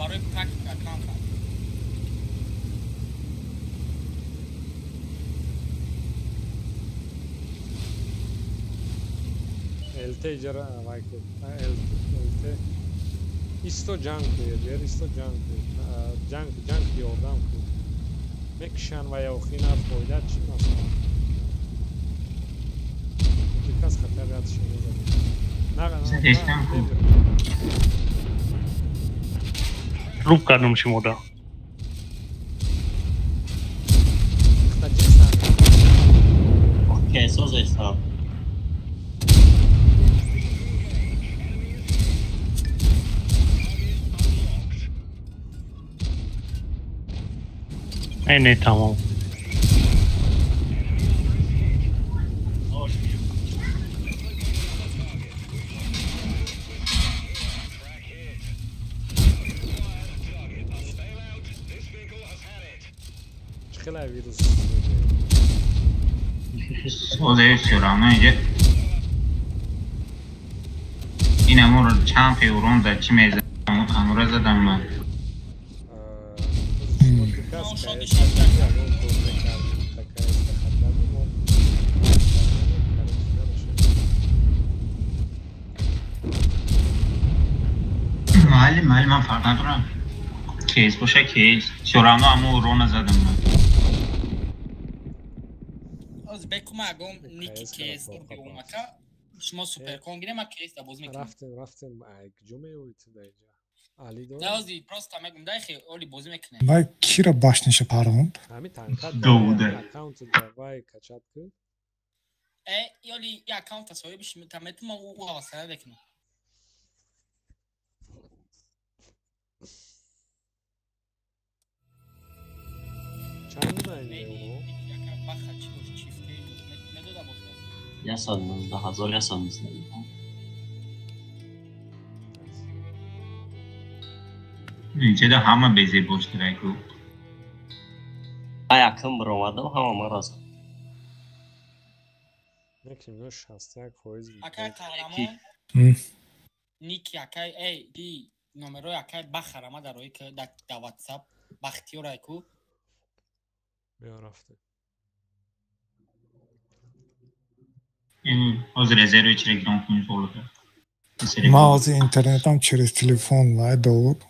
Барои практика кам кам. ЛТ иҷара вай ку. ЛТ исто ҷанг куед, бер исто ҷанг куед. Ҷанг, ҷанг ёрдам ку. Мекушан ва ё охина фоида чӣ масалан? Кас хатар ятшон мезанад. На, на. Руб кардам шумода. Окей, созестам. Эй, не тамом. Созе всё равно инҷа ин амуро чанд феврон дар чӣ мезанам, амура задам ман. Майли, майли, ман фарқ надорам. Кейс боша, кейс. Всё равно аму урона задам ман. Бекума агом ники кейс омака шумо суперкон гирем, ма кейс да боз мекунем. Рафтем, рафтем, ай куҷо меоӣ ту да инҷа? Али дор? Не, ҳозир просто мегум дай хе оли бозӣ мекунем. Вай кира башниша паронд? Ҳами танка Довуде. Аккаунт давай качат ку. Ёли аккаунта соҳибиш метамон ӯ авасара мекунам. Чанд буда? Баха чӣ дошт чифте медода бошад. 119 119. Инҷода ҳама безебош дирайку. Ман якум баромадам, ҳама маро зад. Неким 61%. Акай қаҳрамон ники акай эй ди номерои акай бахарама дар рои ки дар WhatsApp Бахтиёрай ку. Биё рафта. Ин ҳозир резерви чирегирон кунӣ золото. Ман ҳозир интернетам через телефон вай Довуд.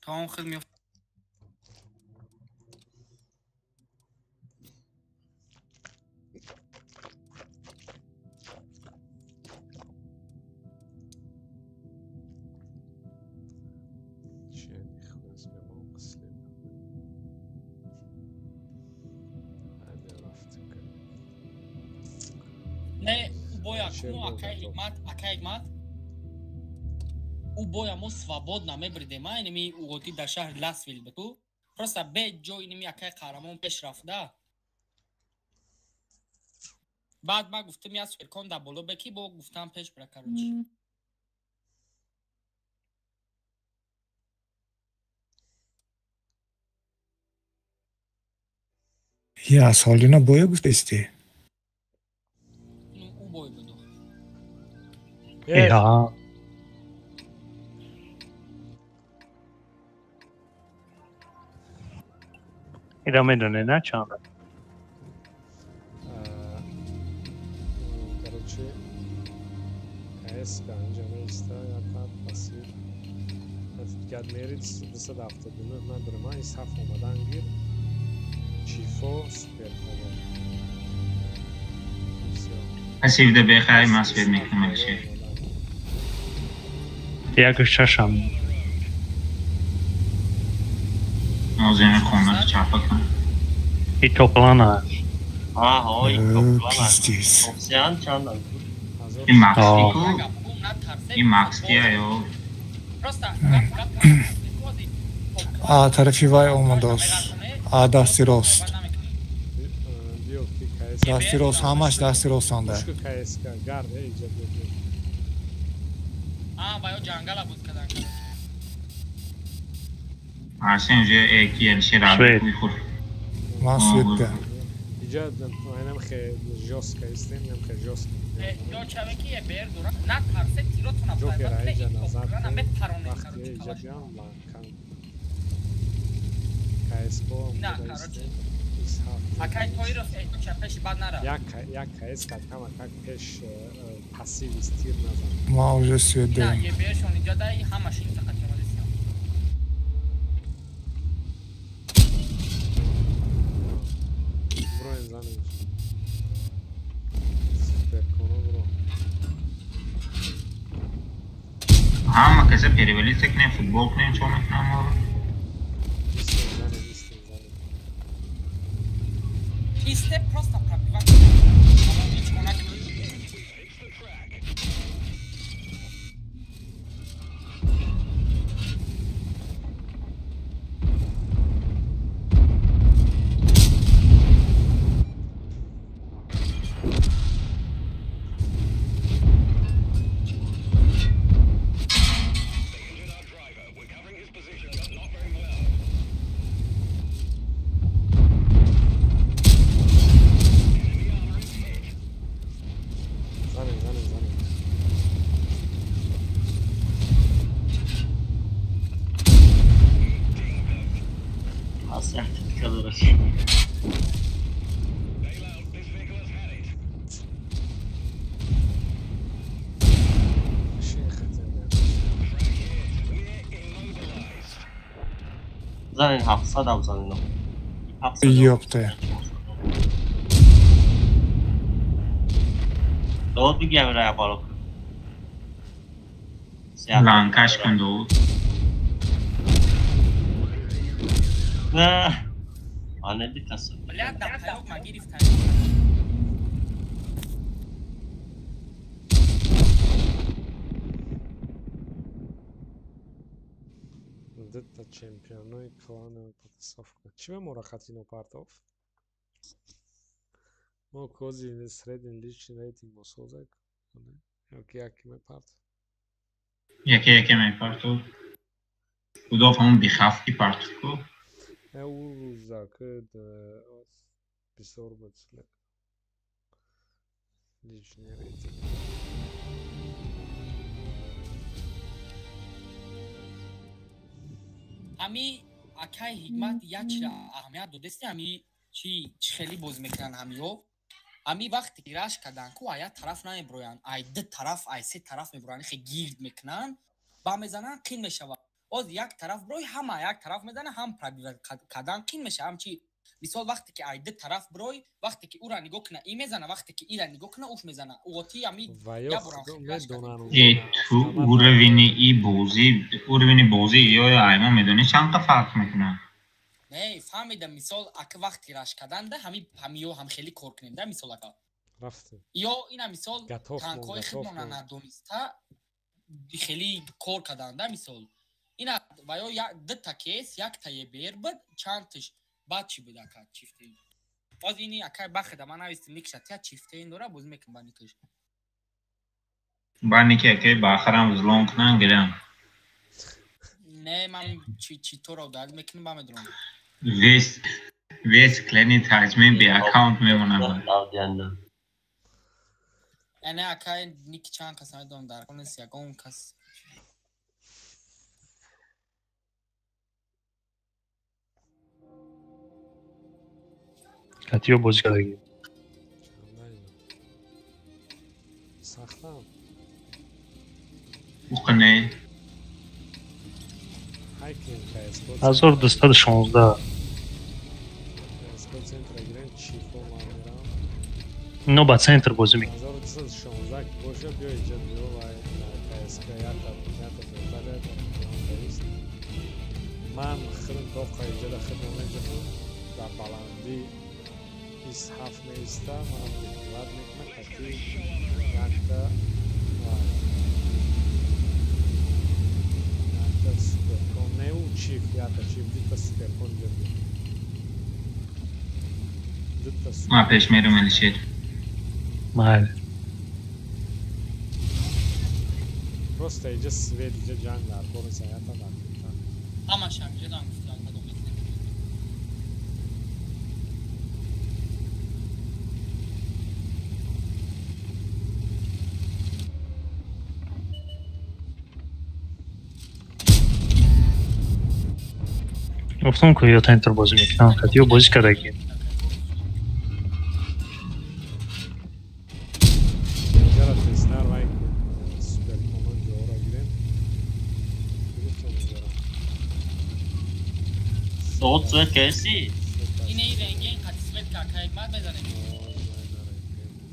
Тамом худ меёфт. Не, боя мо акай ҳикмат, акай ҳикмат. Ӯ боя мо свободно мебридем, а иними уғоти дар шаҳри Ласвил биту. Просто бе ҷой иними акай қаҳрамон пеш рафта. Баъд ман гуфтам я суперкон дар боло беки бо гуфтам пеш бира короче. Я солина боя гуфтести. Ну ӯ бой буду. Эҳа. Ира медоне на чанд? Короче, КСК инҷа меиста, якар пассив. Гадмерит 279 надорем, ин саф омадан гир. Чифо суперкомо. Пассивда бехай масвед мекунам алишер. Як шашам. Озими хона чапа кун. И топлана. Аҳо, и топлана. Пиздец. Опсиан чанд? Ин максти ку? Ин максти ё? Просто А тарафи вай омадааст. А дасти рост. Дасти рост, ҳамаш дасти ростанда. КСК гард инҷа биё. А, баё ҷангала буд кадан. Арсен уже эки алишер аби худ. Ман светда. Иҷа айнам хе жёстко истем, инам хе жёстко. Ё чавеки е бер дора, на тарсе тиротона Ҷокер инҷа назар. Мепароне короче. Инҷа биём ланкан. КСК На, короче. Акай тоиров ча пеши бад нара. Як КСК кама как пеш пассив тир назан. Ман уже свет На, дорам. е бершон инҷа дай ҳамаш ин фақат омадистам. Броен занем. Суперконо бро. Ҳама каса перевалица кунем, футбол кунем, чо мекунам моро? Истем занем, истем занем. Исте просто пробивать. Тамом ҳеҷ кор накунӣ. Занем, занем, занем. Аз як тика дораш. Шин хатер. Занен 700 ам занен. 700. Ёпта. Довуд бигем рая боло. Ланкаш кун Довуд. Не. Ане битаса. Бля, да паёк ма гирифтан. Дта чемпионои клановая потасовка. Чӣ меморахат ино партов? Мо кози средний личный рейтинг мосозак. Ёки яки мепарт. Яке яке мепартов. Удов ҳамон бихафки партов ку. Э у рӯзак бисёр буд личный рейтинг. Ами акай ҳикмат як чира аҳамият додести ами чи хеле боз мекунанд ҳамиё. Ами вақте ки раш кардан ку ай як тараф намеброянд, ай ду тараф, ай се тараф меброянд, хе гирд мекунанд, ба мезананд қин мешавад. Оз як тараф брой, ҳама як тараф мезананд, ҳам пробивать кардан қин мешавад. Ҳам чи мисол вақте ки ай ду тараф брой, вақте ки ура нигоҳ куна и мезана, вақте ки ира нигоҳ куна уш мезана. Уғоти ами ту уровени и бозӣ, уровени бозӣ ё айма медонӣ чанд қа фарқ мекунад? Не, фаҳмидам, мисол ака вақти раш карданда ҳами ҳамиё ҳам хеле кор кунем да мисол ака. Рафтем. Ё ина мисол танкҳои худмона надониста хеле кор карданда мисол. Ина ва ё дута кес, якта ебер буд, чандтиш баъд чӣ буд ака чифтеин. Боз ини акай бахеда ман навистим никша тя чифтеин дора боз мекунам ба никаш. Ба ники акай ба ахарам взлом кунам гирам. Не, ман чи торо дал мекунам ба медурам. Весь клени таҷмин бе аккаунт мемонам. Ане акай ники чанд кас намедонам дар конес ягон кас. Катиё бозӣ кардагӣ. Сахтам. Уқне. 1216. Ино ба центр бозӣ мекунад. 1216 боша биё иҷа биё ва КСК якта вертолет ман худам тоқа иҷада худам меҷахам дар баландӣ 27 меиста ман рад мекунам кати якта якта суперкон не у чиф якта чиф дута суперкон ҷа дута. Ман пеш мерам Алишер. Майли. Просто иҷа свет иҷа ҷанг дар кор нест якта дар ҳамашам иҷа дан гуфтам кадом мекунем. Гуфтам ку ё центр бозӣ мекунам, катиё бозӣ кардагӣ. Довуд свет каси? Ине и рентген қати свет ка акай мад мезанем.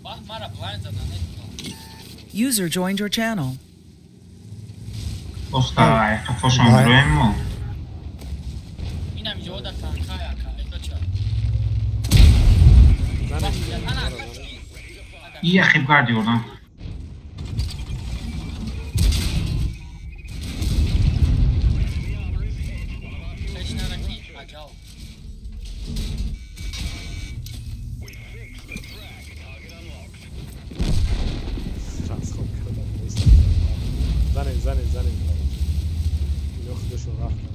Бах мара блайн задан. User joined your channel. Оста, қафошон броем мо. Инам ҷода танкай ака, эбача. И ахиб гарди одам. Занем ино худашон рафтан.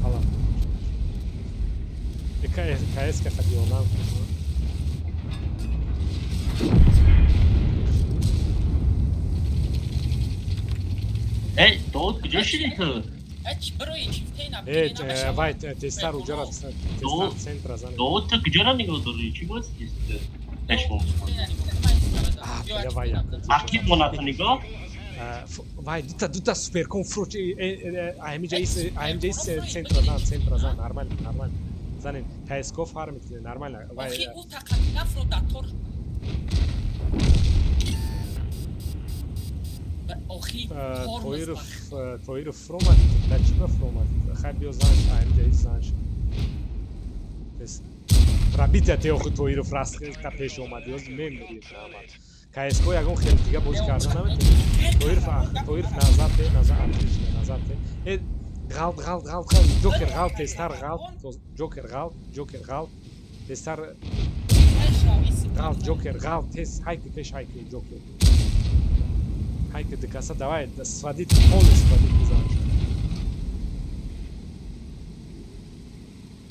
Ҳалам КСК қад ёрдам кун. Эй, Довуд куҷо шидӣ ту? Э, вай, тестар уҷара тестар центра занем. Довуд ту куҷоро нигоҳ дорӣ? Чӣ бози ту? Пешмон. Бля, вай, Акиб монад ту нигоҳ? Вай, дута суперкон фруч АМЖ центра зан, нормально, нормально. Занем, КСК фармит, нормально. Вай. Охи, у тақати нафро датор. Охи Тоиров Тоиров фромад, да чӣ ба фромад? Хай биё занш, аймҷа ҳеҷ занш. Пробития те охи Тоиров раст та пеш омад, ёз мемирӣ намад. КСК ягон хеле дига бозӣ карда наметавонад. Тоиров Тоиров назар те, назар отлично, назар те. Э ғалт ғалт ғалт ғалт, Ҷокер ғалт тезтар ғалт, Ҷокер ғалт, Ҷокер ғалт, тезтар ғалт, Ҷокер ғалт, тез ҳайки пеш ҳайки Ҷокер. Хайки до конца, давай, сводить, полностью сводить бизанш.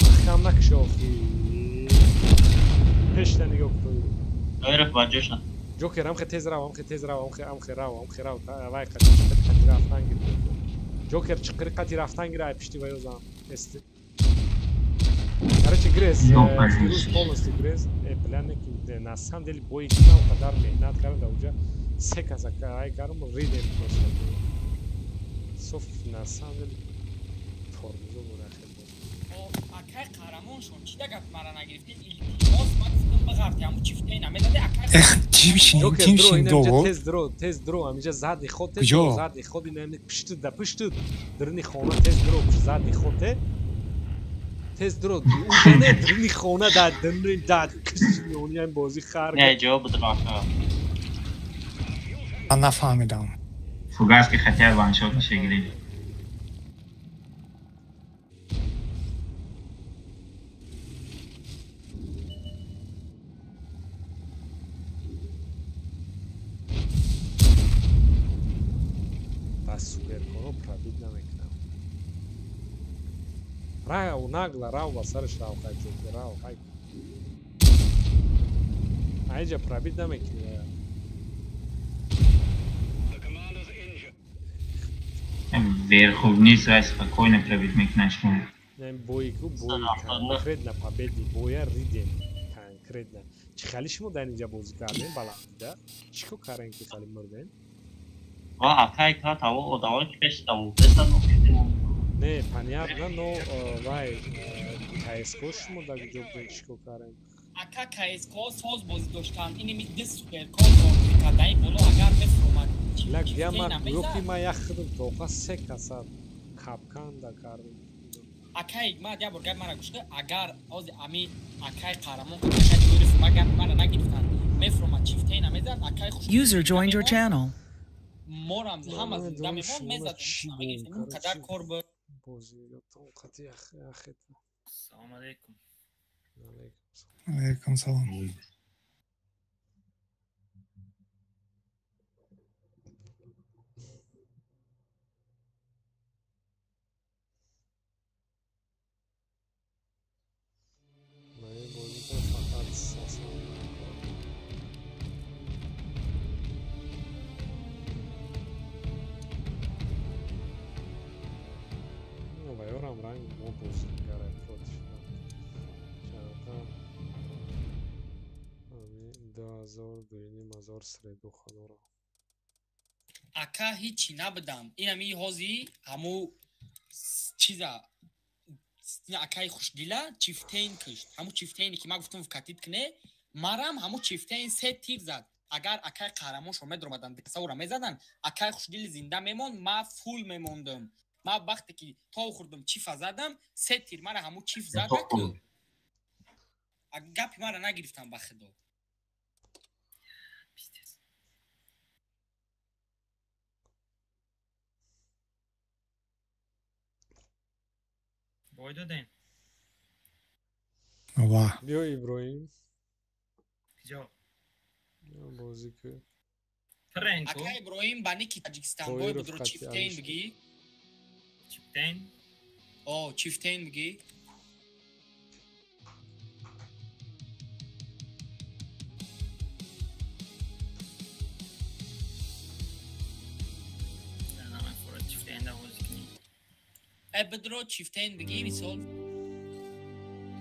Маҳкам накуши охи. Пешта нигоҳ кун. Тоиров ба ҷоша. Ҷокер амхе тез рав, амхе тез рав, амхе амхе рав, амхе рав, вай қати чиқири қати рафтан гир. Ҷокер чиқири қати рафтан гир, ай пишти ваё зан. Эсти. Короче, грез, Фирӯз полностью грез. Э, бля, не, на самом деле бои ки ман қадар меҳнат кардам дар уҷа се каса ай кардам ридем просто. Соф на самом деле тормозо бура хел буд. Акай қаҳрамоншон чӣ да гап мара нагирифтед? Илтимос, ман гуфтам бағарти ҳаму чифтаи намедаде акай. Эх, чӣ бишин, Ҷокер ким дро, шин инамҷа довод? тез дро, тез дро, ҳаминҷа задний ход тез Куҷо? дро, задний ход инам пишти да пишти даруни хона тез дро, задний ход те. Тез дро, уҷа не, даруни хона да даруни да киши бозӣ хар. Не, ҷавоб бидро ака. Ман нафаҳмидам. Фугаски хотя ваншот мешегирӣ. Ба суперконо пробит намекунам. Рав, нагла, рав ба сараш рав, хай Ҷокер, рав, хай. Айҷа пробит намекунӣ. Вверху вниз вай спокойно пробит мекунад шумо. Не, бои ку бои конкретно победный боя ридем конкретно. Чӣ хали шумо дар инҷа бозӣ кардем баландида? Чӣ кор кардем ки хали мурдем? Ва акай ка тамом одамоне ки пеш тамом пештан. Не, понятно, но вай КСК шумо дар куҷо будем чӣ кор кардем? Ака КСК соз бозӣ доштанд. Иними ди суперкон кардаи боло агар мефуромад. Ла гия ман гӯё ки ман як худам тоқа се каса капканда кардем. Акай ман як бор гап мара гӯш кун, агар ози ами акай қаҳрамон акай Тоиров ма гап мара нагирифтанд, мефуромад чифтаи намезад, акай хуш User joined your channel. Морам ҳама зинда мемон мезад, намегирифтем. Қадар кор буд. Бозиётон қати яхет. Салом алейкум. Алейкум. Алейкум салом. Ман бозита фақат сасан. Вайорам ранг мо бозӣ кард против ма. Чанқа ами 2000 2500 среду хонора. Ака ҳичи набудам. Инами ҳози ҳаму чиза акаи хушдила чифтейн кишт. Ҳаму чифтейне ки ман гуфтам вкатит кне, марам ҳаму чифтейн се тир зад. Агар акаи қаҳрамоншо медромаданд, дикасаура мезаданд, акаи хушдили зинда мемонд, ма фул мемондам. Ма вақте ки тов хӯрдам, чифа задам, се тир мара ҳаму чиф зада ку. Гапи мара нагирифтам ба худо. Бой додем. Ва. Биё Иброҳим. Куҷо? Биё бозӣ кун. Френко. Ака Иброҳим ба ники Таҷикистон бой Тоиров будро қати чифтейн Алишер. бигӣ. Чифтейн? О, чифтейн бигӣ. Чифтейн да бозӣ кунем. Э бидро чифтейн бигӣ мисол.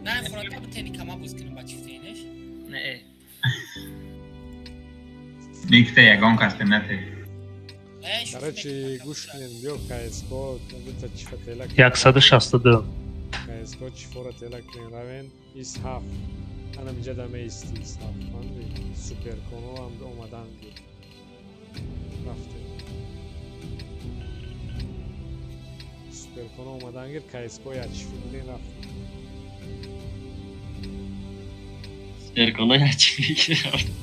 На хӯрата битени кама боз кунем ба чифтейнеш. Не. Никта ягон касте нате. Короче, гӯш кунед, биё КСК, дута чифа тела 162. КСК чифора тела кунем, равен ИС 7. Анам иҷа меисти саф, суперконо ҳам омадан рафтем. Суперконо омадан гир, КСК ячифи будем, рафтем. Суперконо ячифи рафтем.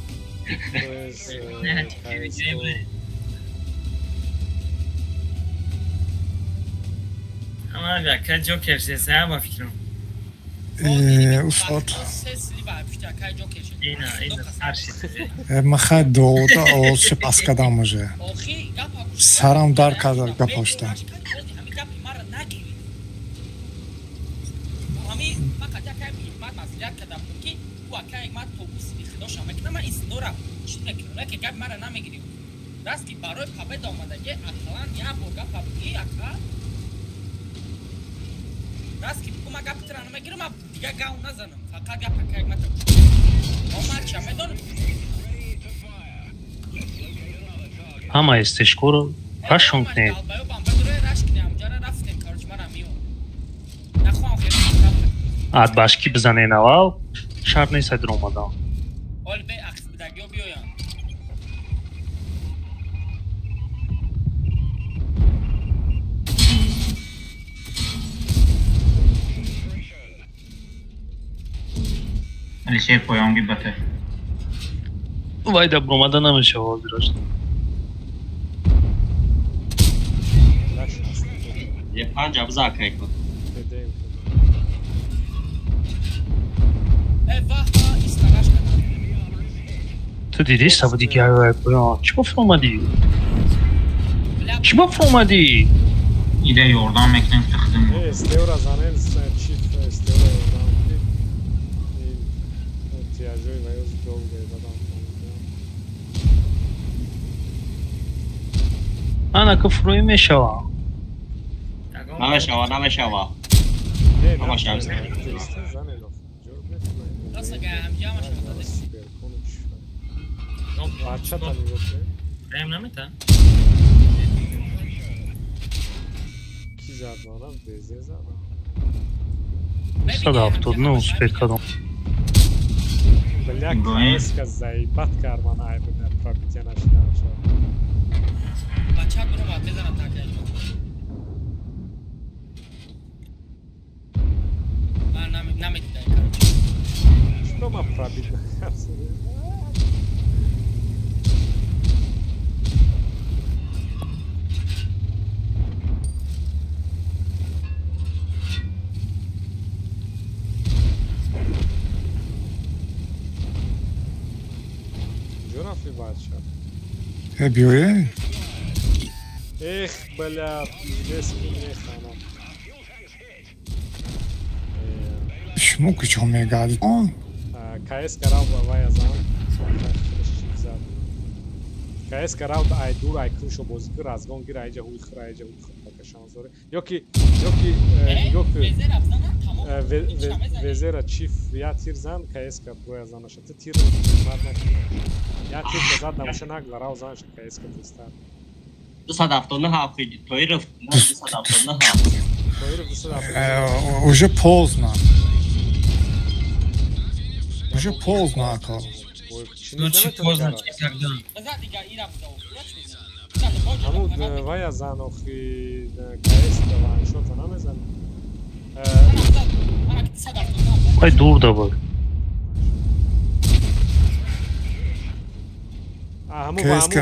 Ама ака Ҷокер сеса ба фикрам. Устод. Махай дода овозши пас кардам уже. Сарам дар карда гапошта. Расти барои победа омадаги ақаллан як бор гапа бигӣ, ака. Раст ки бигӯ, ман гапи тура намегирам, ман дигар гав назанам, фақат гап ака Ҳикмата гӯш. Омад ча медонам. Ҳама истишкоро рашон кунед. Адбашкӣ бизанен аввал, шарт нест айдир омадан. Ҳол бе ақс бидагиё биёянд. Алишер поёнги бате. Вай да бромада намешава ҳозираш. Е панҷ абза ака Ҳикмат. Ту дидӣ сабуди гавай поён? Чӣ ба фуромадӣ? Чӣ ба фуромадӣ? Ида ёрдам мекунем тихдим. Стеура занен чиф стеура ёрдам ки. Эҳтиёҷои ва ёз долго бадам. Ана ки фуроӣ мешава. Намешава, намешава. Намешава. Прям намета? Ки зад манам безе задам. 179 супер кардам. Бля, КСК заебат кард ман айб пробития нашидам шо. Бача биромад мезанад така. Ман намедидай, короче. Что ман пробит накардам? Биёе? Эх, бля, пиздец, механам. Шумо куҷо мегардед? КС карав вай азан. КС карав ай дур ай куншо бозӣ кир, разгон гир, айҷа ҳуй хир, айҷа ҳуй хир, така шанс дорӣ. Ёки нигоҳ ки везера чиф я тир зан, КС ка боя занаша. Ту тир мад накунӣ. Я тир ка зад набоша нагла, рав занаша КС ка тестар. 277 Тоиров 277. Тоиров 277. Уже поздно. Уже поздно, ака. Ну чи поздно, чи когда? Ҳамун вая зан охи КС ка ваншота намезанӣ. Вай дур да буд. КСК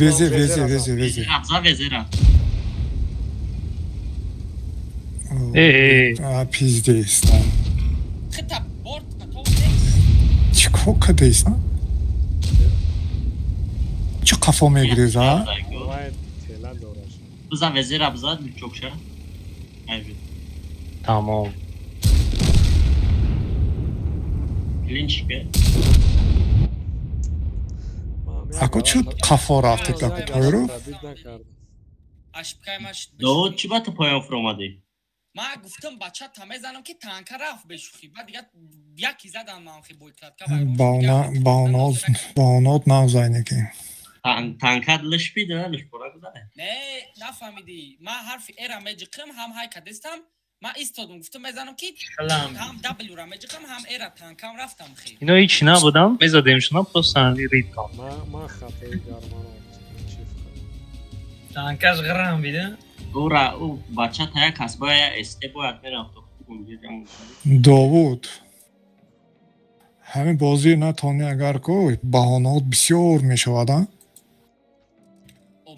везе везе везе везе. Абза везера. Э. А пиздец. Чӣ кор кардааст? Чӣ қафо мегиреза? Биза везера биза чокша. Тамом. Клинчик. Ако чӣ қафо рафтед аку Тоиров? Довуд чӣ ба ту поён фуромадӣ? Ман гуфтам бача та мезанам ки танка рафт бешӯхӣ, баъд дигар яки задам ман хи бойкратка. Баонот нағзайне ки. Танка лишпида, лишпора гузаре. Не, нафаҳмидӣ. Ман ҳарфи эра меҷиқим, ҳам ҳай кадестам, Ман истодам, гуфтам мезанам ки ҳам W ра меҷиқам, ҳам E ра танкам рафтам хел. Ино ҳеч набудам, мезадемшона просто ҳамин ритм. Ман хатои гарманам. Танкаш ғирам бида? Ура, ӯ бача тая касбая СТ бояд мерафт. Довуд. Ҳамин бозӣ натони агар ку баҳонаҳо бисёр мешавад, а?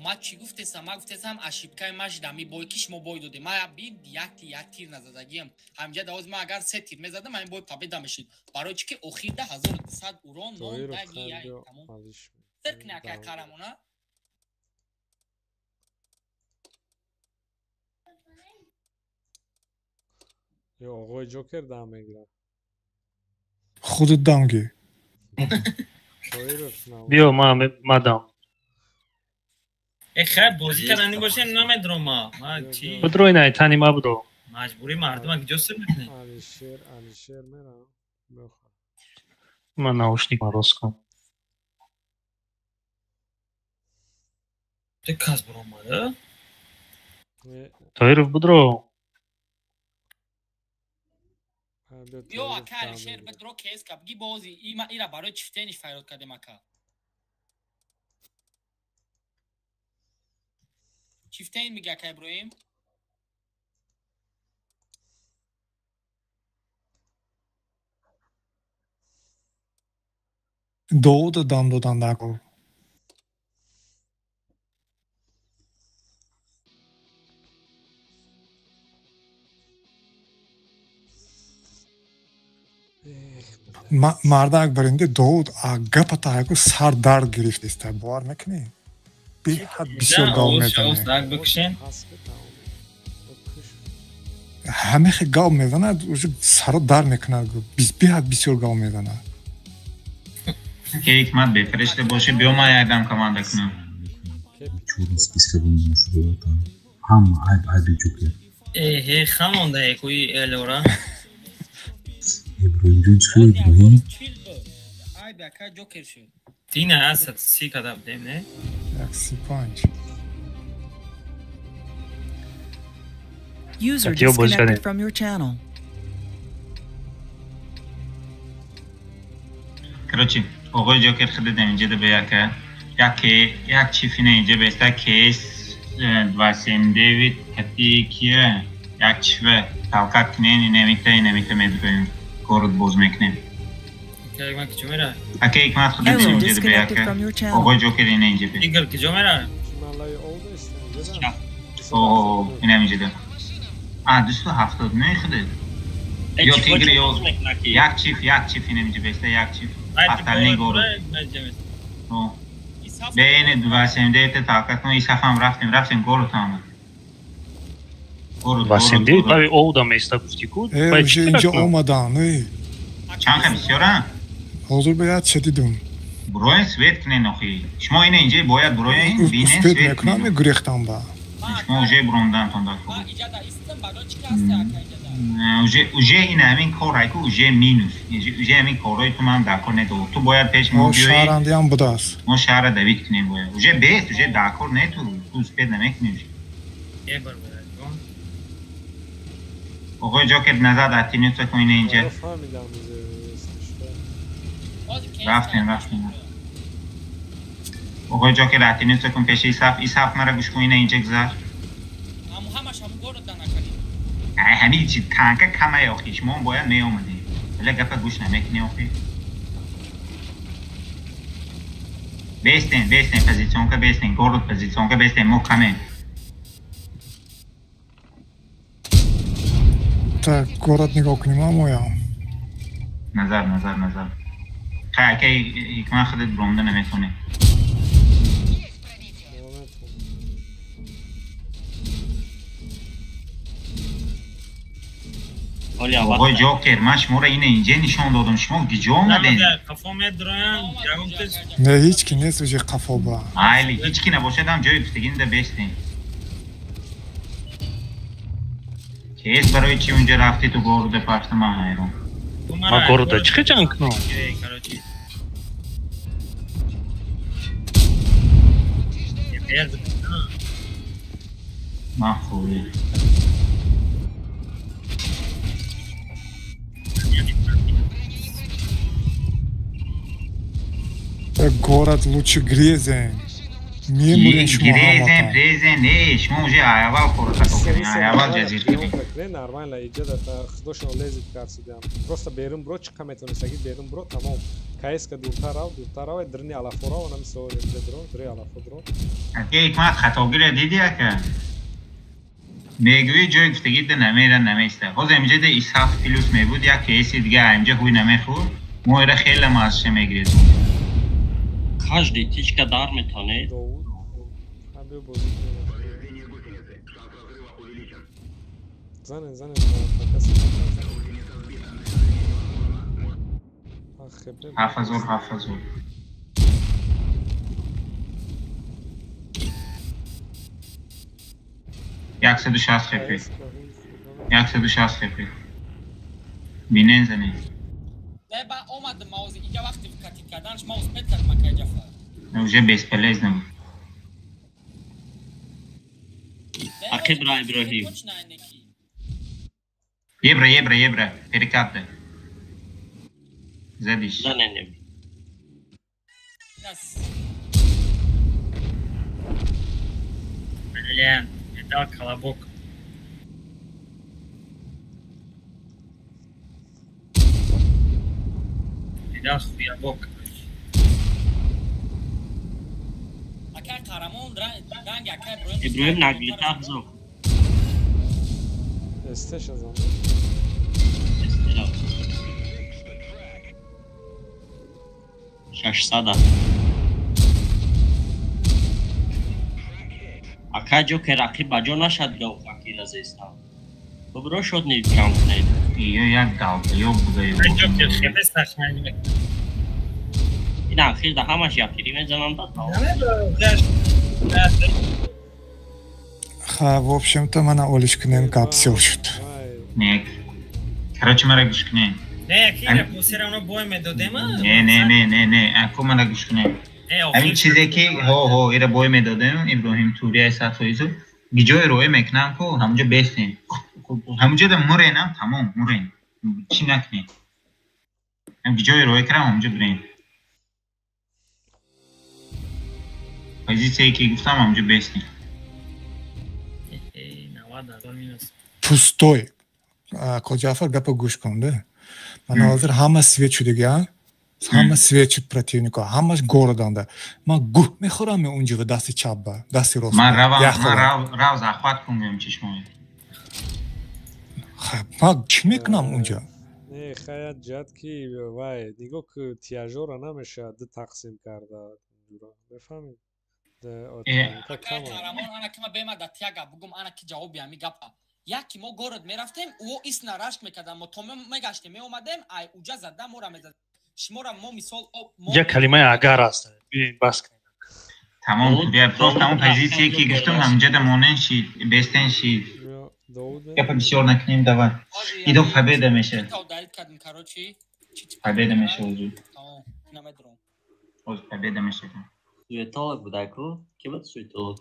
Ма чӣ гуфтесам? Ма гуфтесам ошибкаи ма шуда, ми бой ки шумо бой додем. Ма би як тир назадагиам. Ҳамҷа давоз ма агар се тир мезадам, ҳамин бой победа мешуд. Барои чӣ ки охирда 1200 урон мондаги як тамом. Сир кне акай қарамона. Ё оғои Ҷокер дам мегирад. Худат дам гир. Биё ма дам. Э хай бозӣ кардани бошем намедурам ма. Ма чӣ? Бидро ина тани ма бидро. Маҷбурӣ мардума куҷо сир мекунед? Алишер, Алишер мерам. Ман наушник рост кун. Ту кас баромада? Тоиров бидро. Ё ака Алишер бидро кес каб ги бози има ира барои чифтениш файрод кардем ака. Чифтен мига ака Иброҳим. Довуда дам додан дар кор. Мардак баринде Довуд гапата яку сар дард гирифтеста. Бовар мекунӣ? Беҳад бисёр гав мезанад. Ҳамехе гав мезанад, уже саро дар мекунад. Беҳад бисёр гав мезанад. Ки ҳикмат бефаришта боше, биё ман якдам команда кунам. Чорни списка бимон ҳама айб айби Ҷокер. Э хамонда экуи элора. Иброҳимҷон чӣ хел Иброҳим? Айб ака Ҷокер шуд. Дина асад си када будем, не? 135. User disconnected from your channel. Короче, оғои Ҷокер худат инҷа да ба яка як чифина инҷа беста кейс 279 кати кия як чифа талкат кунен инамита инамита медроем город боз мекунем. Ака ҳикмат худат инҷа да ба яка оғои Ҷокер ина инҷа бе. Игор куҷо мера? О, инам инҷа да. А 279 худат. Ё тигр ё як чиф инам инҷа беста як чиф. Остальные город. Бейне 279 талкат кун, исафам рафтем город омад. Город. 279 бави оуда места гуфти ку. Э, уже инҷа омадан, э. Чанд ха бисёра? Ҳозир бояд чӣ дидум. Буроен свет кунен охи. Шумо ина инҷа бояд буроен бинен свет мекунам, гурехтам ба. Шумо уже буромдан дар кор. Уже ин ҳамин кор айку уже минус. Уже ҳамин корҳои ту ман дар кор недорам. Ту бояд пеш мо биёӣ. Шаҳрандиам будааст. Мо шаҳрра давид кунем бояд. Уже бест, уже дар кор не ту. Ту успед намекунӣ уже. Оғои Ҷокер назад аттенюса кун ина инҷа. Рафтем. Оғои Ҷокер аттенюса кун пеши Исаф. Исаф мара гӯш кун ина инҷа гузар. Ҳамин чи танка камай охи, шумо бояд меомадем. Вале гапа гӯш намекунӣ охи. Бестен, позиционка бестен, город позиционка бестен, мо камем. Так, город нигоҳ кунем, амоям. Назар. Хай, акай ҳикмат худат буромда наметавонӣ. Оғои Ҷокер, ман шуморо ина инҷа нишон додам, шумо куҷо омадем? Не, ҳеҷ ки нест уже қафо ба. Айли, ҳеҷ ки набошад ҳам ҷои гуфтагинда бестем. Кес барои чӣ унҷа рафтӣ ту города пафта ман ҳайрон. Ман города чӣ ҷанг кунам? Ман хӯрӣ. Да город лучше грезен. Мемурен шумо грезен, презен, не, шумо уже аввал кор хато кардем, аввал ҷазир кардем. Нормально, иҷа да худошон лезит кард судям. Просто берун бро чиқа метавонистаги берун бро тамом. КС-ка дуртар рав, дуртар рав, дрни алафо рав, ана мисол инҷа дро, дри алафо дро. Ака ҳикмат хатогиро диди ака? Мегӯӣ ҷои гуфтагӣ да намера намеиста. Ҳозир инҷа да ис7 плюс мебуд, як КС дига инҷа ҳуй намехӯрд, мо ира хеле мазша мегирезем. Каждый тичка дар метонед. Занен, занен, 7000, 7000. 160 хп. 160 хп. Бинен занен. Не, ба омад маузи, иҷа вақти катид карданш маус пет кард макай Ҷафар. Уже бесполезно. Ақиб ра Иброҳим. Ебра, ебра, ебра, перекат да. Задиш. Занен. Блин, дал колобок. Дал хуябок. Акай Қарамон ранг акай Иброҳим. Иброҳим наглитар зо. Эстеша зан. Эстеша. 600. Акай ҷокер рақиб ба ҷо нашад гав факира зестам. Бубро шуд ни кам кунед. Ё як долбоёб буда. Ҷокер хеле сахт мекунад. Ин ахир да ҳамаш япири мезанам да тамом. Ха, в общем-то, мана олиш кунем гап сел шуд. Не. Короче, мара гӯш кунем. Не, акира все равно бой медодем. Не, не, не, не, не, аку мара гӯш кунем. Ҳамин чизе ки ҳо ҳо ира бой медодем Иброҳим Турияи 100%, гиҷои роя мекунам ку ҳамунҷо бестем. Ҳамунҷо да муренам тамом, мурен. Чӣ накунем? Гиҷои роя кардам ҳамунҷо бирем. Позицияе ки гуфтам ҳамунҷо бестем. Пустой. Ко Ҷафар гапа гӯш кун, да. Мана ҳозир ҳама свет шудига, ҳама свет шуд противнико, ҳамаш городанда. Ман гуҳ мехӯрам унҷо ва дасти чап ба, дасти рост. Ман равам, ман рав захват кун гӯям чишмои. Ман чӣ мекунам унҷо? Не, хаят ҷиҳат ки вай нигоҳ ки тиажора намешавад ду тақсим карда. Мефаҳмед? Акай Қарамон ана ки ма бема да тия гап бугум, ана ки ҷавоби ҳами гапа. Яки мо город мерафтем, ӯ исна рашк мекардам, мо то мегаштем, меомадем, ай уҷа зада мора мезад. Шумора мо мисол Ҷа калимаи агар аст. Бибин бас кунед. Тамом, просто ҳамон позицияе ки гуфтам ҳамунҷо да монен шид, бестен шид. Гапа бисёр накунем, давай. Идо победа мешавад. Победа мешавад ҳозир. Ҳозир победа мешавад. Суетолог будай ку? Ки буд суетолог?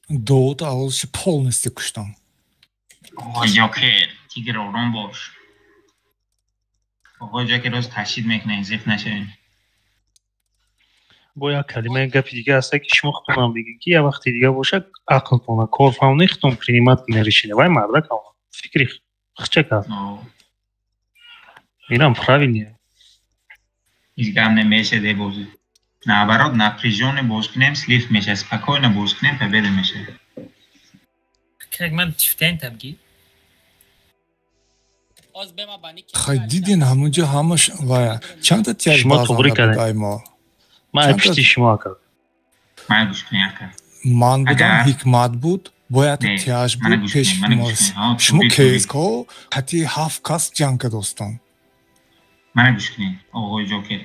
Довуд аввалши полностью куштам. Оғои Ҷокер, тигр ором бош. Оғои Ҷокер роз ташид мекунад, зиқ нашавем. Бо як калимаи гапи дига аст ки шумо худтонам бигед ки як вақти дига бошад ақлтона корфаҳмони худтон принимат кунед решение. Вай мардак фикри хча кард. Инам правильно. Ҳеҷ гап намешад э бозӣ. Наоборот, напряжённо боз кунем, слив мешавад, спокойно боз кунем, победа мешавад. Как ман чифтен табги? Хай дидин ҳамунҷо ҳамаш вая чанда тияж Шумо туғри базанда буд ай мо. Ман пишти шумо ака. Ман гӯш кунед ака. Ман будам, ҳикмат буд, бояд тияж буд пеш мо. Шумо КСК ҳати 7 кас ҷанг кардостон. Мана гӯш кунед, оғои Ҷокер,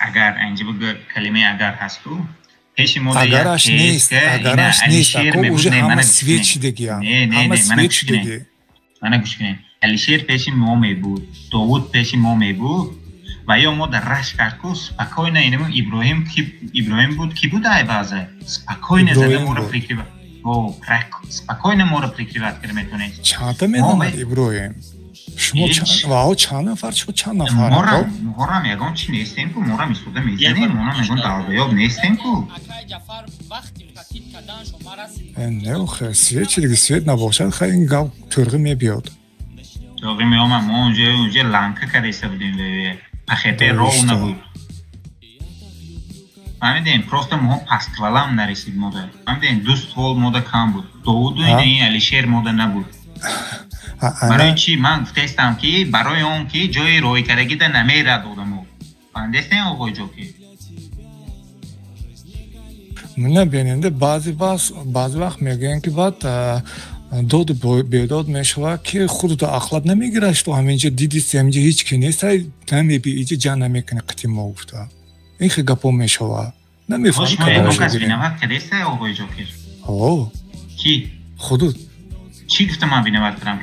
агар инҷа бигӯ калимаи агар ҳасту, пеши мо агараш нест, агараш нест, ако уже ҳама свет шидагиям. Ҳама свет шидаги. Мана гӯш кунед. Алишер пеши мо мебуд, Довуд пеши мо мебуд ва ё мо дар рашк кард ку спокойно инмо Иброҳим ки Иброҳим буд, ки буд ай баъзе спокойно зада моро прикрывать. Во, спокойно моро прикрывать карда метавонед. Чанда медонад Иброҳим? Шумо вао чанд нафар, шумо чанд нафар? Морам ягон чи нестем ку, морам истода мезанем, морам ягон долбоёб нестем ку. Не, охе, свет чи дига, свет набошад, хай ин гап тӯрғӣ мебиёд. Тӯрғӣ меомад, мо унҷа ланка карда будем, пахете ров набуд. Фаҳмидем, просто мо пасквалам нарасид мода. Фаҳмидем, ду ствол мода кам буд. Довуду ин Алишер мода набуд. Барои чӣ ман гуфтаистам ки барои он ки ҷои роҳикардагида намерад одамо. Фаҳмидестем оғои Ҷокер? Набиненде баъзе вақт мегӯянд ки баъд доду бедод мешавад ки худро ахлат намегирад, что ҳаминҷа дидисти, ҳаминҷа ҳеҷ ки нест, намеби иҷа ҷан намекунӣ қити мо гуфта. Ин хел гапо мешавад. Намефаҳмам кадомаш виноват кардеста оғои Ҷокер? Ҳо. Ки? Худут. Чӣ гуфта ман виноват кардам?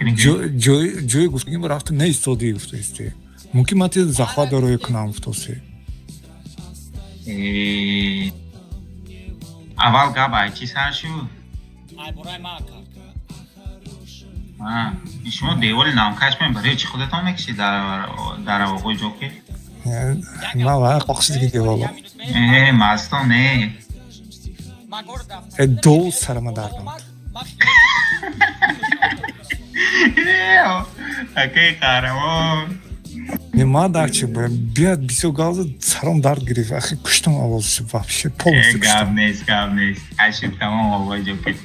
Ҷои гуфтагим рафта наистодӣ гуфтаисти. Мумкин ман тез захват дорои кунам гуфтоси. Аввал гап ай чӣ сар шуд? Ай бораи ма ака. Шумо девори намкаш мен барои чӣ худатон мекишед дар оғои Ҷокер? Ман ва қоқсидиги деволо. Мастон не. Ду сарама дард омад. Акаи қаҳрамон. Не, ман дар чи биёд бисёр гап зад, сарам дард гирифт. Ахи куштам овозашо вообще полностью куштам. Гап нест, гап нест. Ашиб тамом оғои Ҷокер.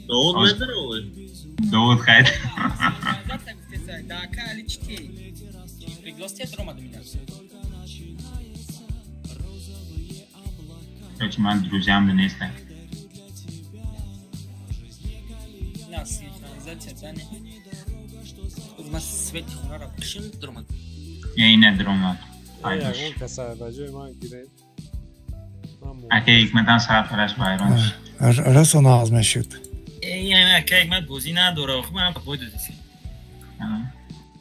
Довуд медара оғои? Довуд хайд. Короче, ман друзьям нестам. Ина дромад. Ягон каса ба ҷои ман гиред. Акаи Ҳикматам сарпараш вайрон шуд. Расо нағз мешуд. Акаи Ҳикмат бозӣ надора, охи манам бой додиси.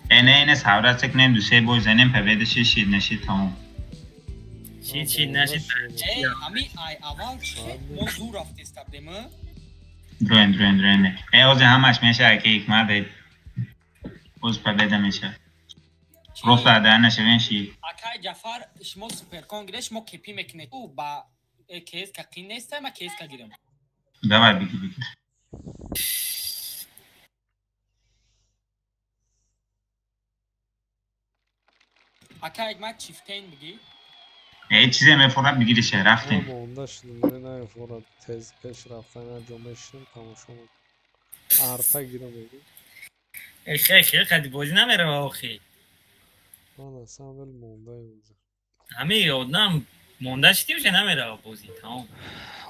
Ина ина савратса кунем, ду се бой занем, победа шид, шид нашид, тамом. Шид, шид нашид. Ами ай аввал чи мо зур рафтеста будем? Дроен, дроен, дроен. Ози ҳамаш меша, акаи Ҳикмат, оз победа меша. Просто адан нашавен шид. Акаи Ҷафар, шумо суперкон гиред, шумо кепи мекунед. Ӯ ба КСК қин неста, ман КСК гирам. Давай, биги, биги. Акаи Ҳикмат чифтейн биги. Чизе мефорад бигирише, рафтем. Монда шудем, намефорад тез пеш рафтан, ҷо мешинем, тамошо мекунем. Арта гирам меги. Хе, хе, қади бозӣ намерава охи. Ман аслан вел мондаем унҷа. Ҳами одам монда шидӣ уже намерава бозӣ, тамом.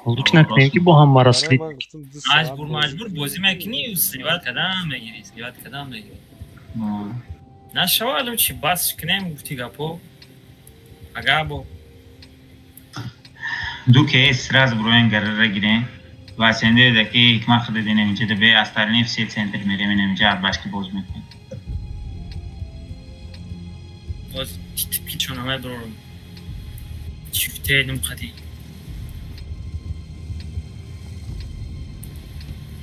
Лук накунем ки бо ҳам маро слит. Маҷбур, маҷбур бозӣ мекунӣ, сливат кардам мегирӣ, сливат кардам мегирӣ. Нашава лучи бас кунем гуфти гапо. Ага бо. Ду кейс сразу броен гарара гирем. Ва сенде даки Ҳикмат худ динем инҷа бе остальные все центр мерем инҷа арбашки боз мекунем. Боз пичона меброрум. Чифте нум қади.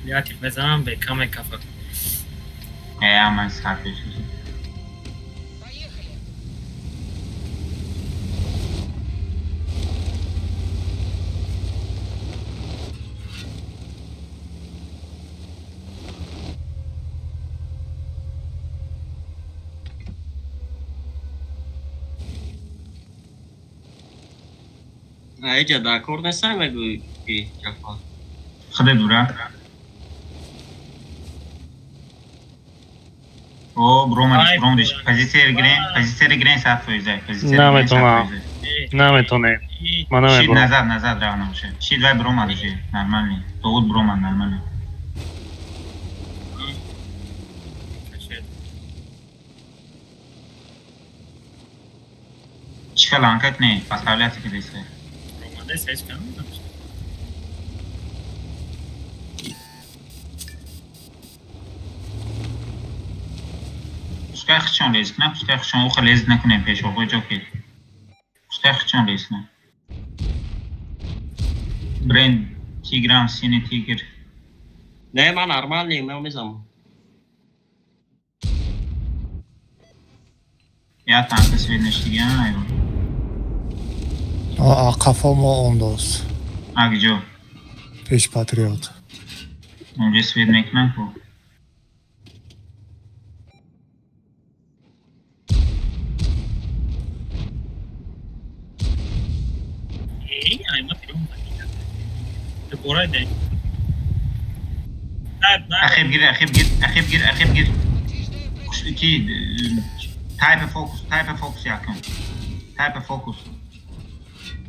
Лятих мезанам бе каме кафа. Аман сарфиш. Иҷа дар кор нестам мегӯӣ ки Ҷафар. Худе дура. О, бромадиш, бромадиш. Позитсияро гирем, позитсияро гирем 100%. Позитсияро Наметонам. Наметонем. Ман Шид намебарам. назад, назад рав намоша. Шид вай бромад уже, нормальный. Довуд бромад нормальный. Чӣ хел анкат не, поставляться кидеса. Пускай хичон лез кунам, пускай хичон ухо лез накунем пеш оғои Ҷокер. Пускай хичон лез кунам. Бренд Тиграм, сини тигр. Не, ман нормальный, ман мезанам. Я танка свет нештиган айвон. Қафо мо ондост. Акҷо? Пеш патриот. Онҷо свет мекунам ку. Ахиб гир, ахиб гир, ахиб гир, ахиб гир. Ки тайп фокус, тайп фокус якум. Тайп фокус.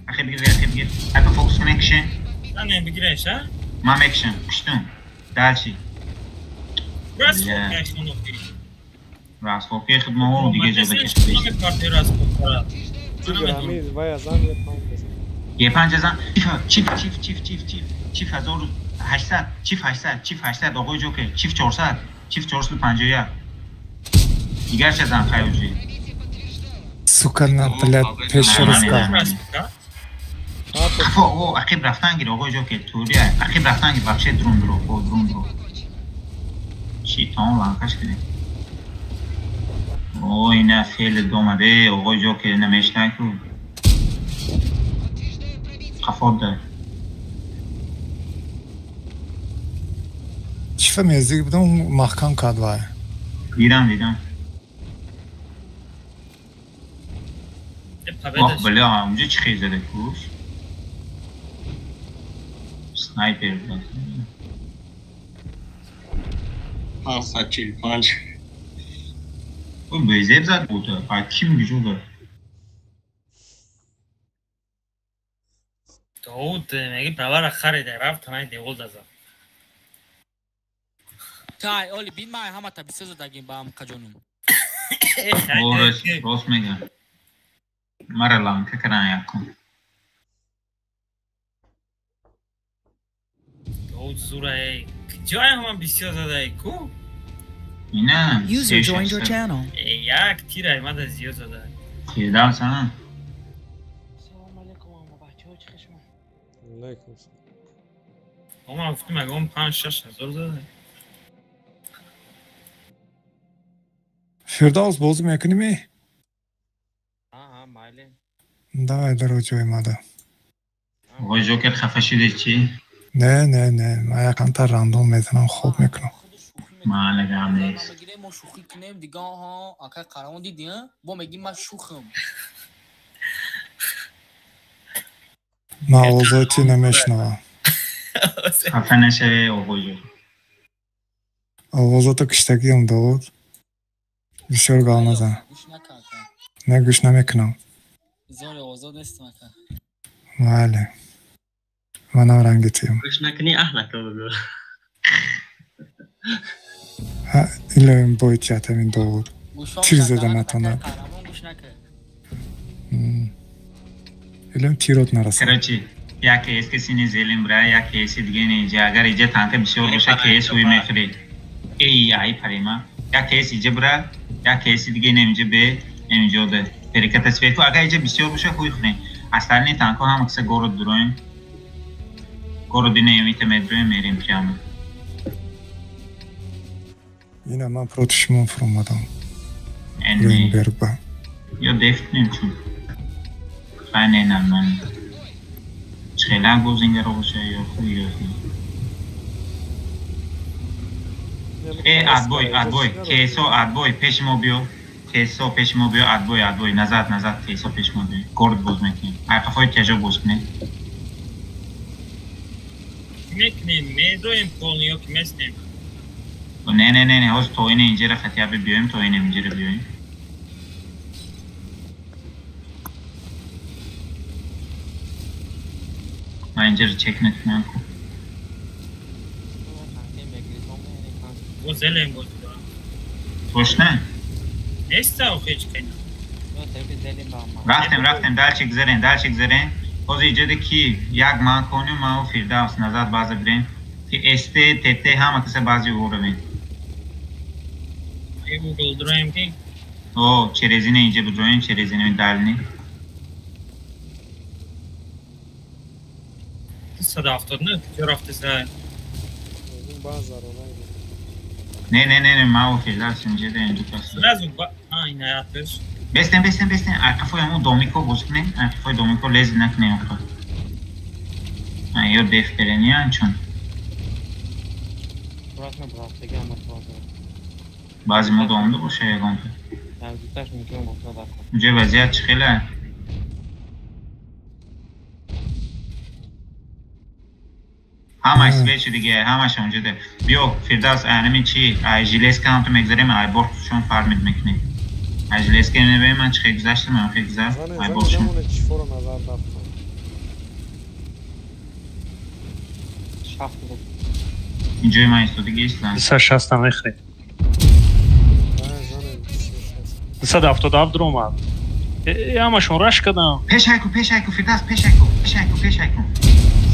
Ахиб гир, ахиб гир. Тайп фокус мекшен. Не бигиреш, а? Ма мекшен, куштум. Дальше. Расход ки хидмо диге ҷо дакеш. Е панҷ зан чиф чиф чиф чиф чиф чиф 1800 чиф 800 чиф 800 оғои ҷокер чиф 400 чиф 451 дигар ча зан хаёҷи сука на блядь пешруска қафо о ақиб рафтан гир оғои ҷокер турия ақиб рафтан гир вообще дрон дро о дрон дро чи таом ланкаш кунед о ина феъли домаде оғои ҷокер ина мешнай ку қафо чифа мездик будам маҳкам кард вай. Дидам, дидам. Ох, бля, унҷо чӣ хел зада куш? Снайпер буд. 545. О, безеб зад буд. А ким гиҷо дод? Довуд меги правара харида рафт танаи девол дазад. Тай, оли бин май ҳамата бисёр задагим ба ҳамкаҷонум. Рост мегам. Мара ланка кардан якум. Довуд зура эй. Ҷоя ҳама бисёр задаи ку? Ина. User joined your channel. Як тира мада зиёд зада. Кидам сан. Алейкум. Ама гуфтим агом 5-6 ҳазор зада. Фирдавс бозӣ мекунӣ ми? Аҳа, майли. Давай даро ҷои мада. Оғои ҷокер хафа шуди чӣ? Не, не, не, ман якамтар рандом мезанам, хоб мекунам. Майли, гап нест. Мо шӯхӣ кунем, дига ҳо, акай қарамон дидӣ, бо мегӣ ман шӯхам. Ман овозои ти намешунавам. Хафа нашавӣ, оғои ҷокер. Овозото киштагиам, Довуд. Бисёр гап назан. Не, гӯш намекунам. Зори озод нестам ака. Майли. Манам ранги тиям. Гӯш накунӣ, аҳ нака бигӯ. Илоим бойтият ҳамин Довуд. Тир зада натонад. Илоим тирот нарасад. Короче, як КС каси не зелим бра, як КС диге не инҷа. Агар инҷа танка бисёр боша, КС ҳуй мехӯред. Эй, ай парима. Як КС инҷа бра, як КС диге не инҷа бе, инҷо де. Переката свету. Агар инҷа бисёр боша, ҳуй хӯрем. Остальные танко ҳама каса город дуроем. Город ине эмита медроем, мерем прямо. Ина ман против шумо фуромадам. Рейнберг ба. Ё дефт нем чун. Хай не нормально. Чихелак бозингаро боша ё хуй ё хуй. Э, отбой, отбой, КСО, отбой, пеши мо биё. КСО пеши мо биё, отбой, отбой, назад, назад, КСО пеши мо биё. Город боз мекунем. Ай қафои тяжо боз кунем. Мекунем, медроем полни ё ки местем. Не, не, не, не, ҳоз то ине инҷера хотя бы биёем, то ине инҷера биёем. Ман инҷера чек мекунам ку. Боз зелем боз. Точно? Неста охеч кайна. Рафтем, рафтем, дальше гзарем, дальше гзарем. Ҳоз иҷоде ки як ман коню, ман Фирдавс назад база бирем. Ки СТ, ТТ ҳама каса баъзи уровень. Google дроем ки? О, через ине инҷа бидроем, через ине дальний. 179 куҷо рафти сай? Не, не, не, не, ман Фирдавс инҷа да инҷа пас. Сразу ба, а, ина ятиш. Бестен, бестен, бестен. Ай қафои ҳамон домико боз кунем. Ай қафои домико лез накунем охир. Ай ё деф керения чун. Баъзе мо домда боша ягонта. Унҷа вазъият чӣ хела? Ҳамаш свечи диге, ҳамаш онҷа де. Биё, Фирдавс, ай ҳамин чи, ай железка ҳам ту мегзарем, ай бортшон фармид мекунем. Ай железка мебинем, ман чӣ хел гузаштам, ман хел гузашт, ай бортшон. Инҷои ман истодагӣ истам. 260 мехрем. 277 омад. Ҳамашон раш кардам. Пешай ку, пешай ку, Фирдавс, пешай ку, пешай ку, пешай ку.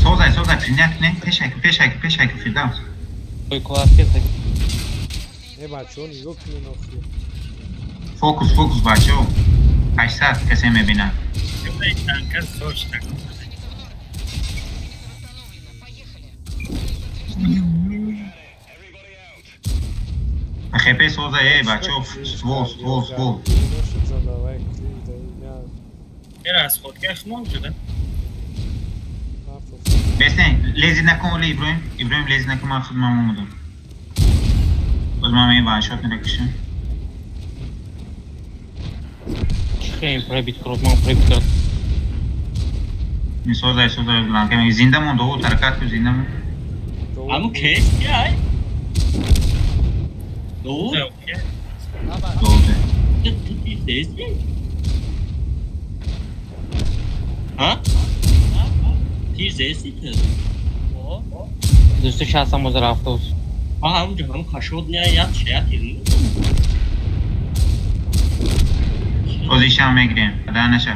Созай, созай, принять кунем, пешай ку, пешай ку, пешай ку, Фирдавс. Э бачаҳо нигоҳ кунед охир. Фокус, фокус бачаҳо. 800 касе мебинад. ХП соза, э бачаҳо, ствол, ствол, ствол. Бестен, лези накун, оли Иброҳим, Иброҳим лези накун, ман худмам омадам. Боз ман меи ваншот меракушам. Созай, созай, ланка меги. Зинда монд, о, ҳаракат кун, зинда монд. Аму кес ки ай? Довуд? Довуд. Ҳа? Тир зести ту? 260 ҳам ҳозир рафтааст. Ҳа, ҳамунҷо ҳамун хашод не як шая тир. Озишам мегирем, да наша.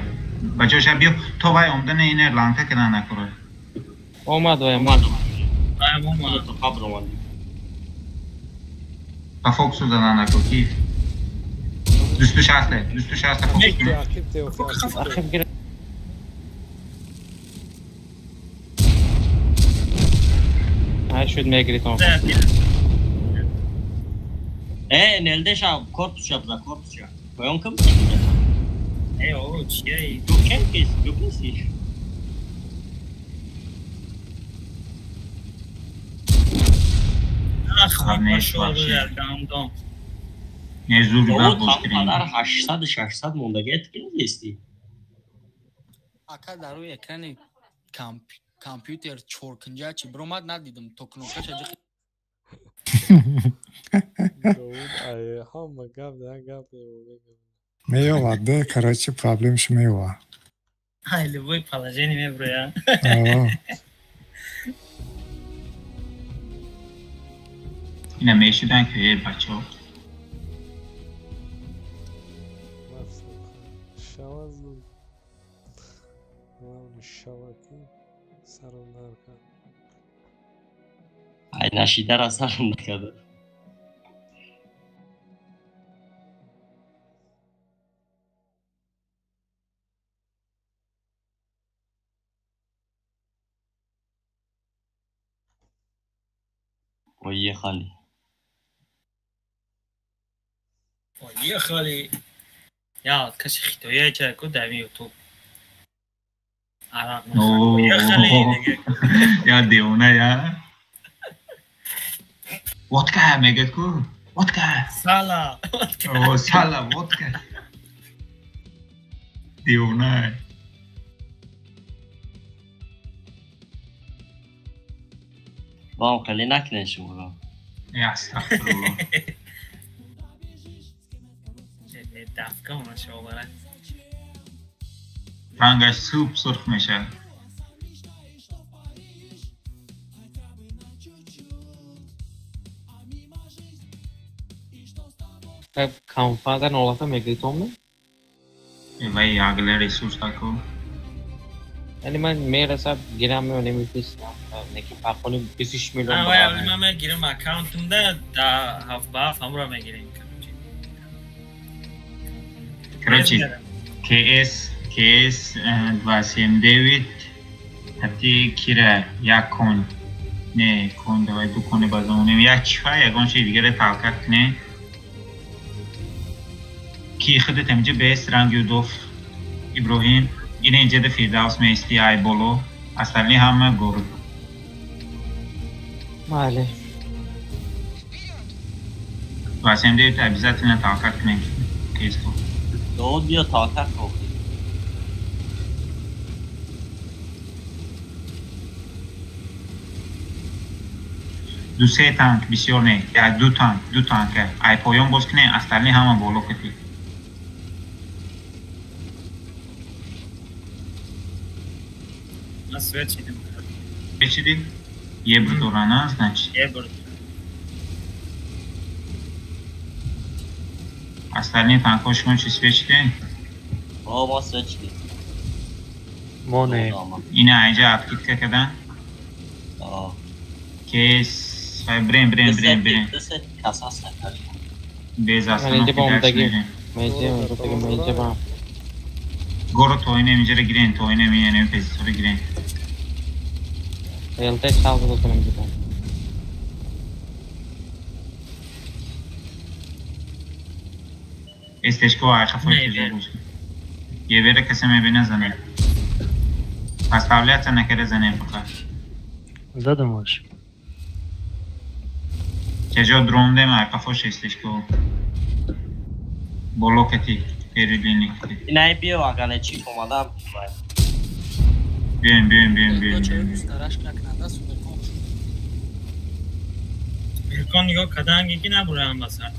Бачаҳо шаб биё, то вай омдана ина ланка кардан накура. Омад вай, омад. Омад, то қабр омад. Ба фокусу задан накур, ки? 260, 260 фокус кун. Ай шуд мегирид он. Э, нелде ша корпус ша бза, корпус ша. Поён кам? Э, о, чия, ҷокем кес, ҷокеси. Не зур гап боз кунем. Қадар 800 600 мондагият ки нести. Ака дар рӯи экрани компютер чоркунҷа чи биромад надидам, то кнопкаша ҷиқи. Ҳама гап да гап меёвад, да, короче, проблемаш меёвад. Ай, любой положение меброя. Ина мешудан ки э бачаҳо. Ай нашидара сарам накарда. Поехали. Поехали. Я каси хитоя чай ку дар YouTube. Арақ Поехали. Я девона я. Водка мегӯяд ку? Водка. Сала. О, сала, водка. Девона. Вам хеле накунед шуморо. Астағфируллоҳ. Дафка она шовара. Рангаш суп сурх мешавад. Камфаза нолата мегиритом? Вай агла ресурс тако. Яъне ман мерасад гирам ё намефиристам. Неки фарқони 26 миллион. Вай ман мегирам аккаунтумда да ҳафт ба ҳафт ҳамро мегирем. Короче, КС КС 279 ҳатти кира як кон не кон давай ду коне базонем як чифа ягон чизи дигаре палка кунем. Ки худат ҳаминҷа бес Рангюдов Иброҳим ина инҷа да Фирдавс меисти ай боло остальные ҳама город. Майли. 279 обязательно толкать кунем кейску. Довуд биё толкать кун. Ду се танк бисёр не, як ду танк, ду танка. Ай поён боз кунем, остальные ҳама боло кати. Ман свет шидим. Свет шидӣ? Ебр дорана, значит. Ебр. Остальные танкҳо шумо чи свет шидем? О, мо свет шидем. Мо не. Ина айҷа откидка кадан? О. Кейс, хай брем, брем, брем, брем. Без остановки дальше мерем. Город тоинем инҷара гирен, тоинем инем позитсияро гирен. ЛТ чал буду инҷа. Эстешко айхафои тезо Евера касе мебина зане. Поставляться накарда занем фақат. Задамаш. Чаҷо дрондем айқафош эстешко. Боло кати перелини кати. Инай биё агане чип омадам. Биёем, биёем, биёем, биёем. Иркон нигоҳ каданги ки набурам ба сар.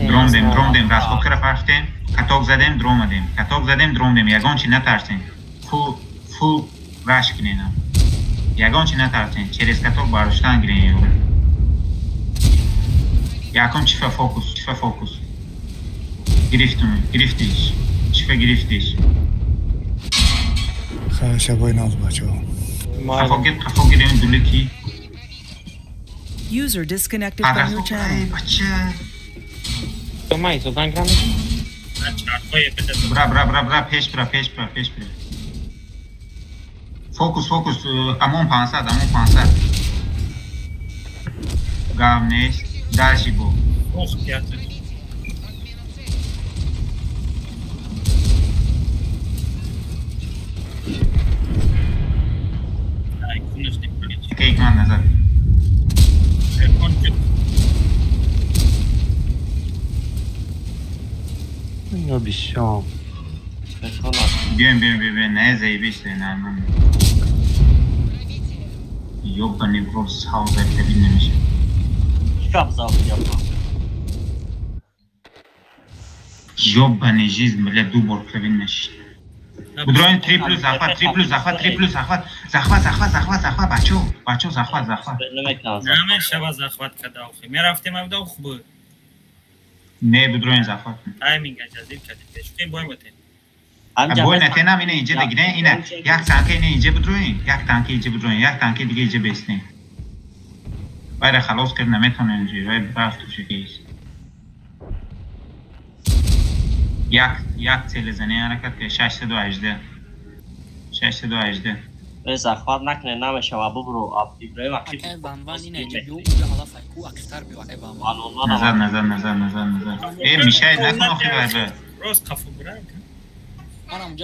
Дромдем, дромдем, расходкара партем, каток задем, дромадем, каток задем, дромдем, ягон чи натарсем. Фул, фул раш киненам. Ягон чи натарсем, через каток бароштан гирен ё. Якум чифа фокус, чифа фокус. Гирифтум, гирифтиш. Чифа гирифтиш. Шабои наз бачаҳо. Қафо гир, қафо гирем дулики. User disconnected from your channel. Бача. Май, зодан грам. Бра, бра, бра, бра, пеш бра, пеш бра, пеш бра. Фокус, фокус, амон 500, амон 500. Гам нест, дальше бо. Ох, театр. Кейк ман назад. Ино бисёр. Биёем, биёем, биёем, не заебись, нормально. Ёбаный в рот, сауза кабин намешад. Шкаф завтра. Ёбаный жизнь, бля, ду бор кабин нашид. Будроин 3 плюс захват, 3 плюс захват, 3 плюс захват, захват, захват, захват, захват, бачо, бачо, захват, захват. Намешава захват када охи. Мерафтем абда хуб. Не, будроин захват. Тайминг аҷазиб кардем. Пешкин бой ботем. Бой натенам ина инҷа дигне, ина як танка ина инҷа будроин, як танка инҷа будроин, як танка дига инҷа бестем. Вайра халос кард наметонем инҷа, вай рафт шикаст. Як як цели зане ҳаракат кард 618. 618. Захват накне намешава бубро Иброҳим акиб. Акай ванван ина инҷа биё уҷа ҳалаф ай ку акифтар биё акай ванван. Назад назад назад назад назад. Э мишай накун охи вай ба. Рост қафо бура. Манам.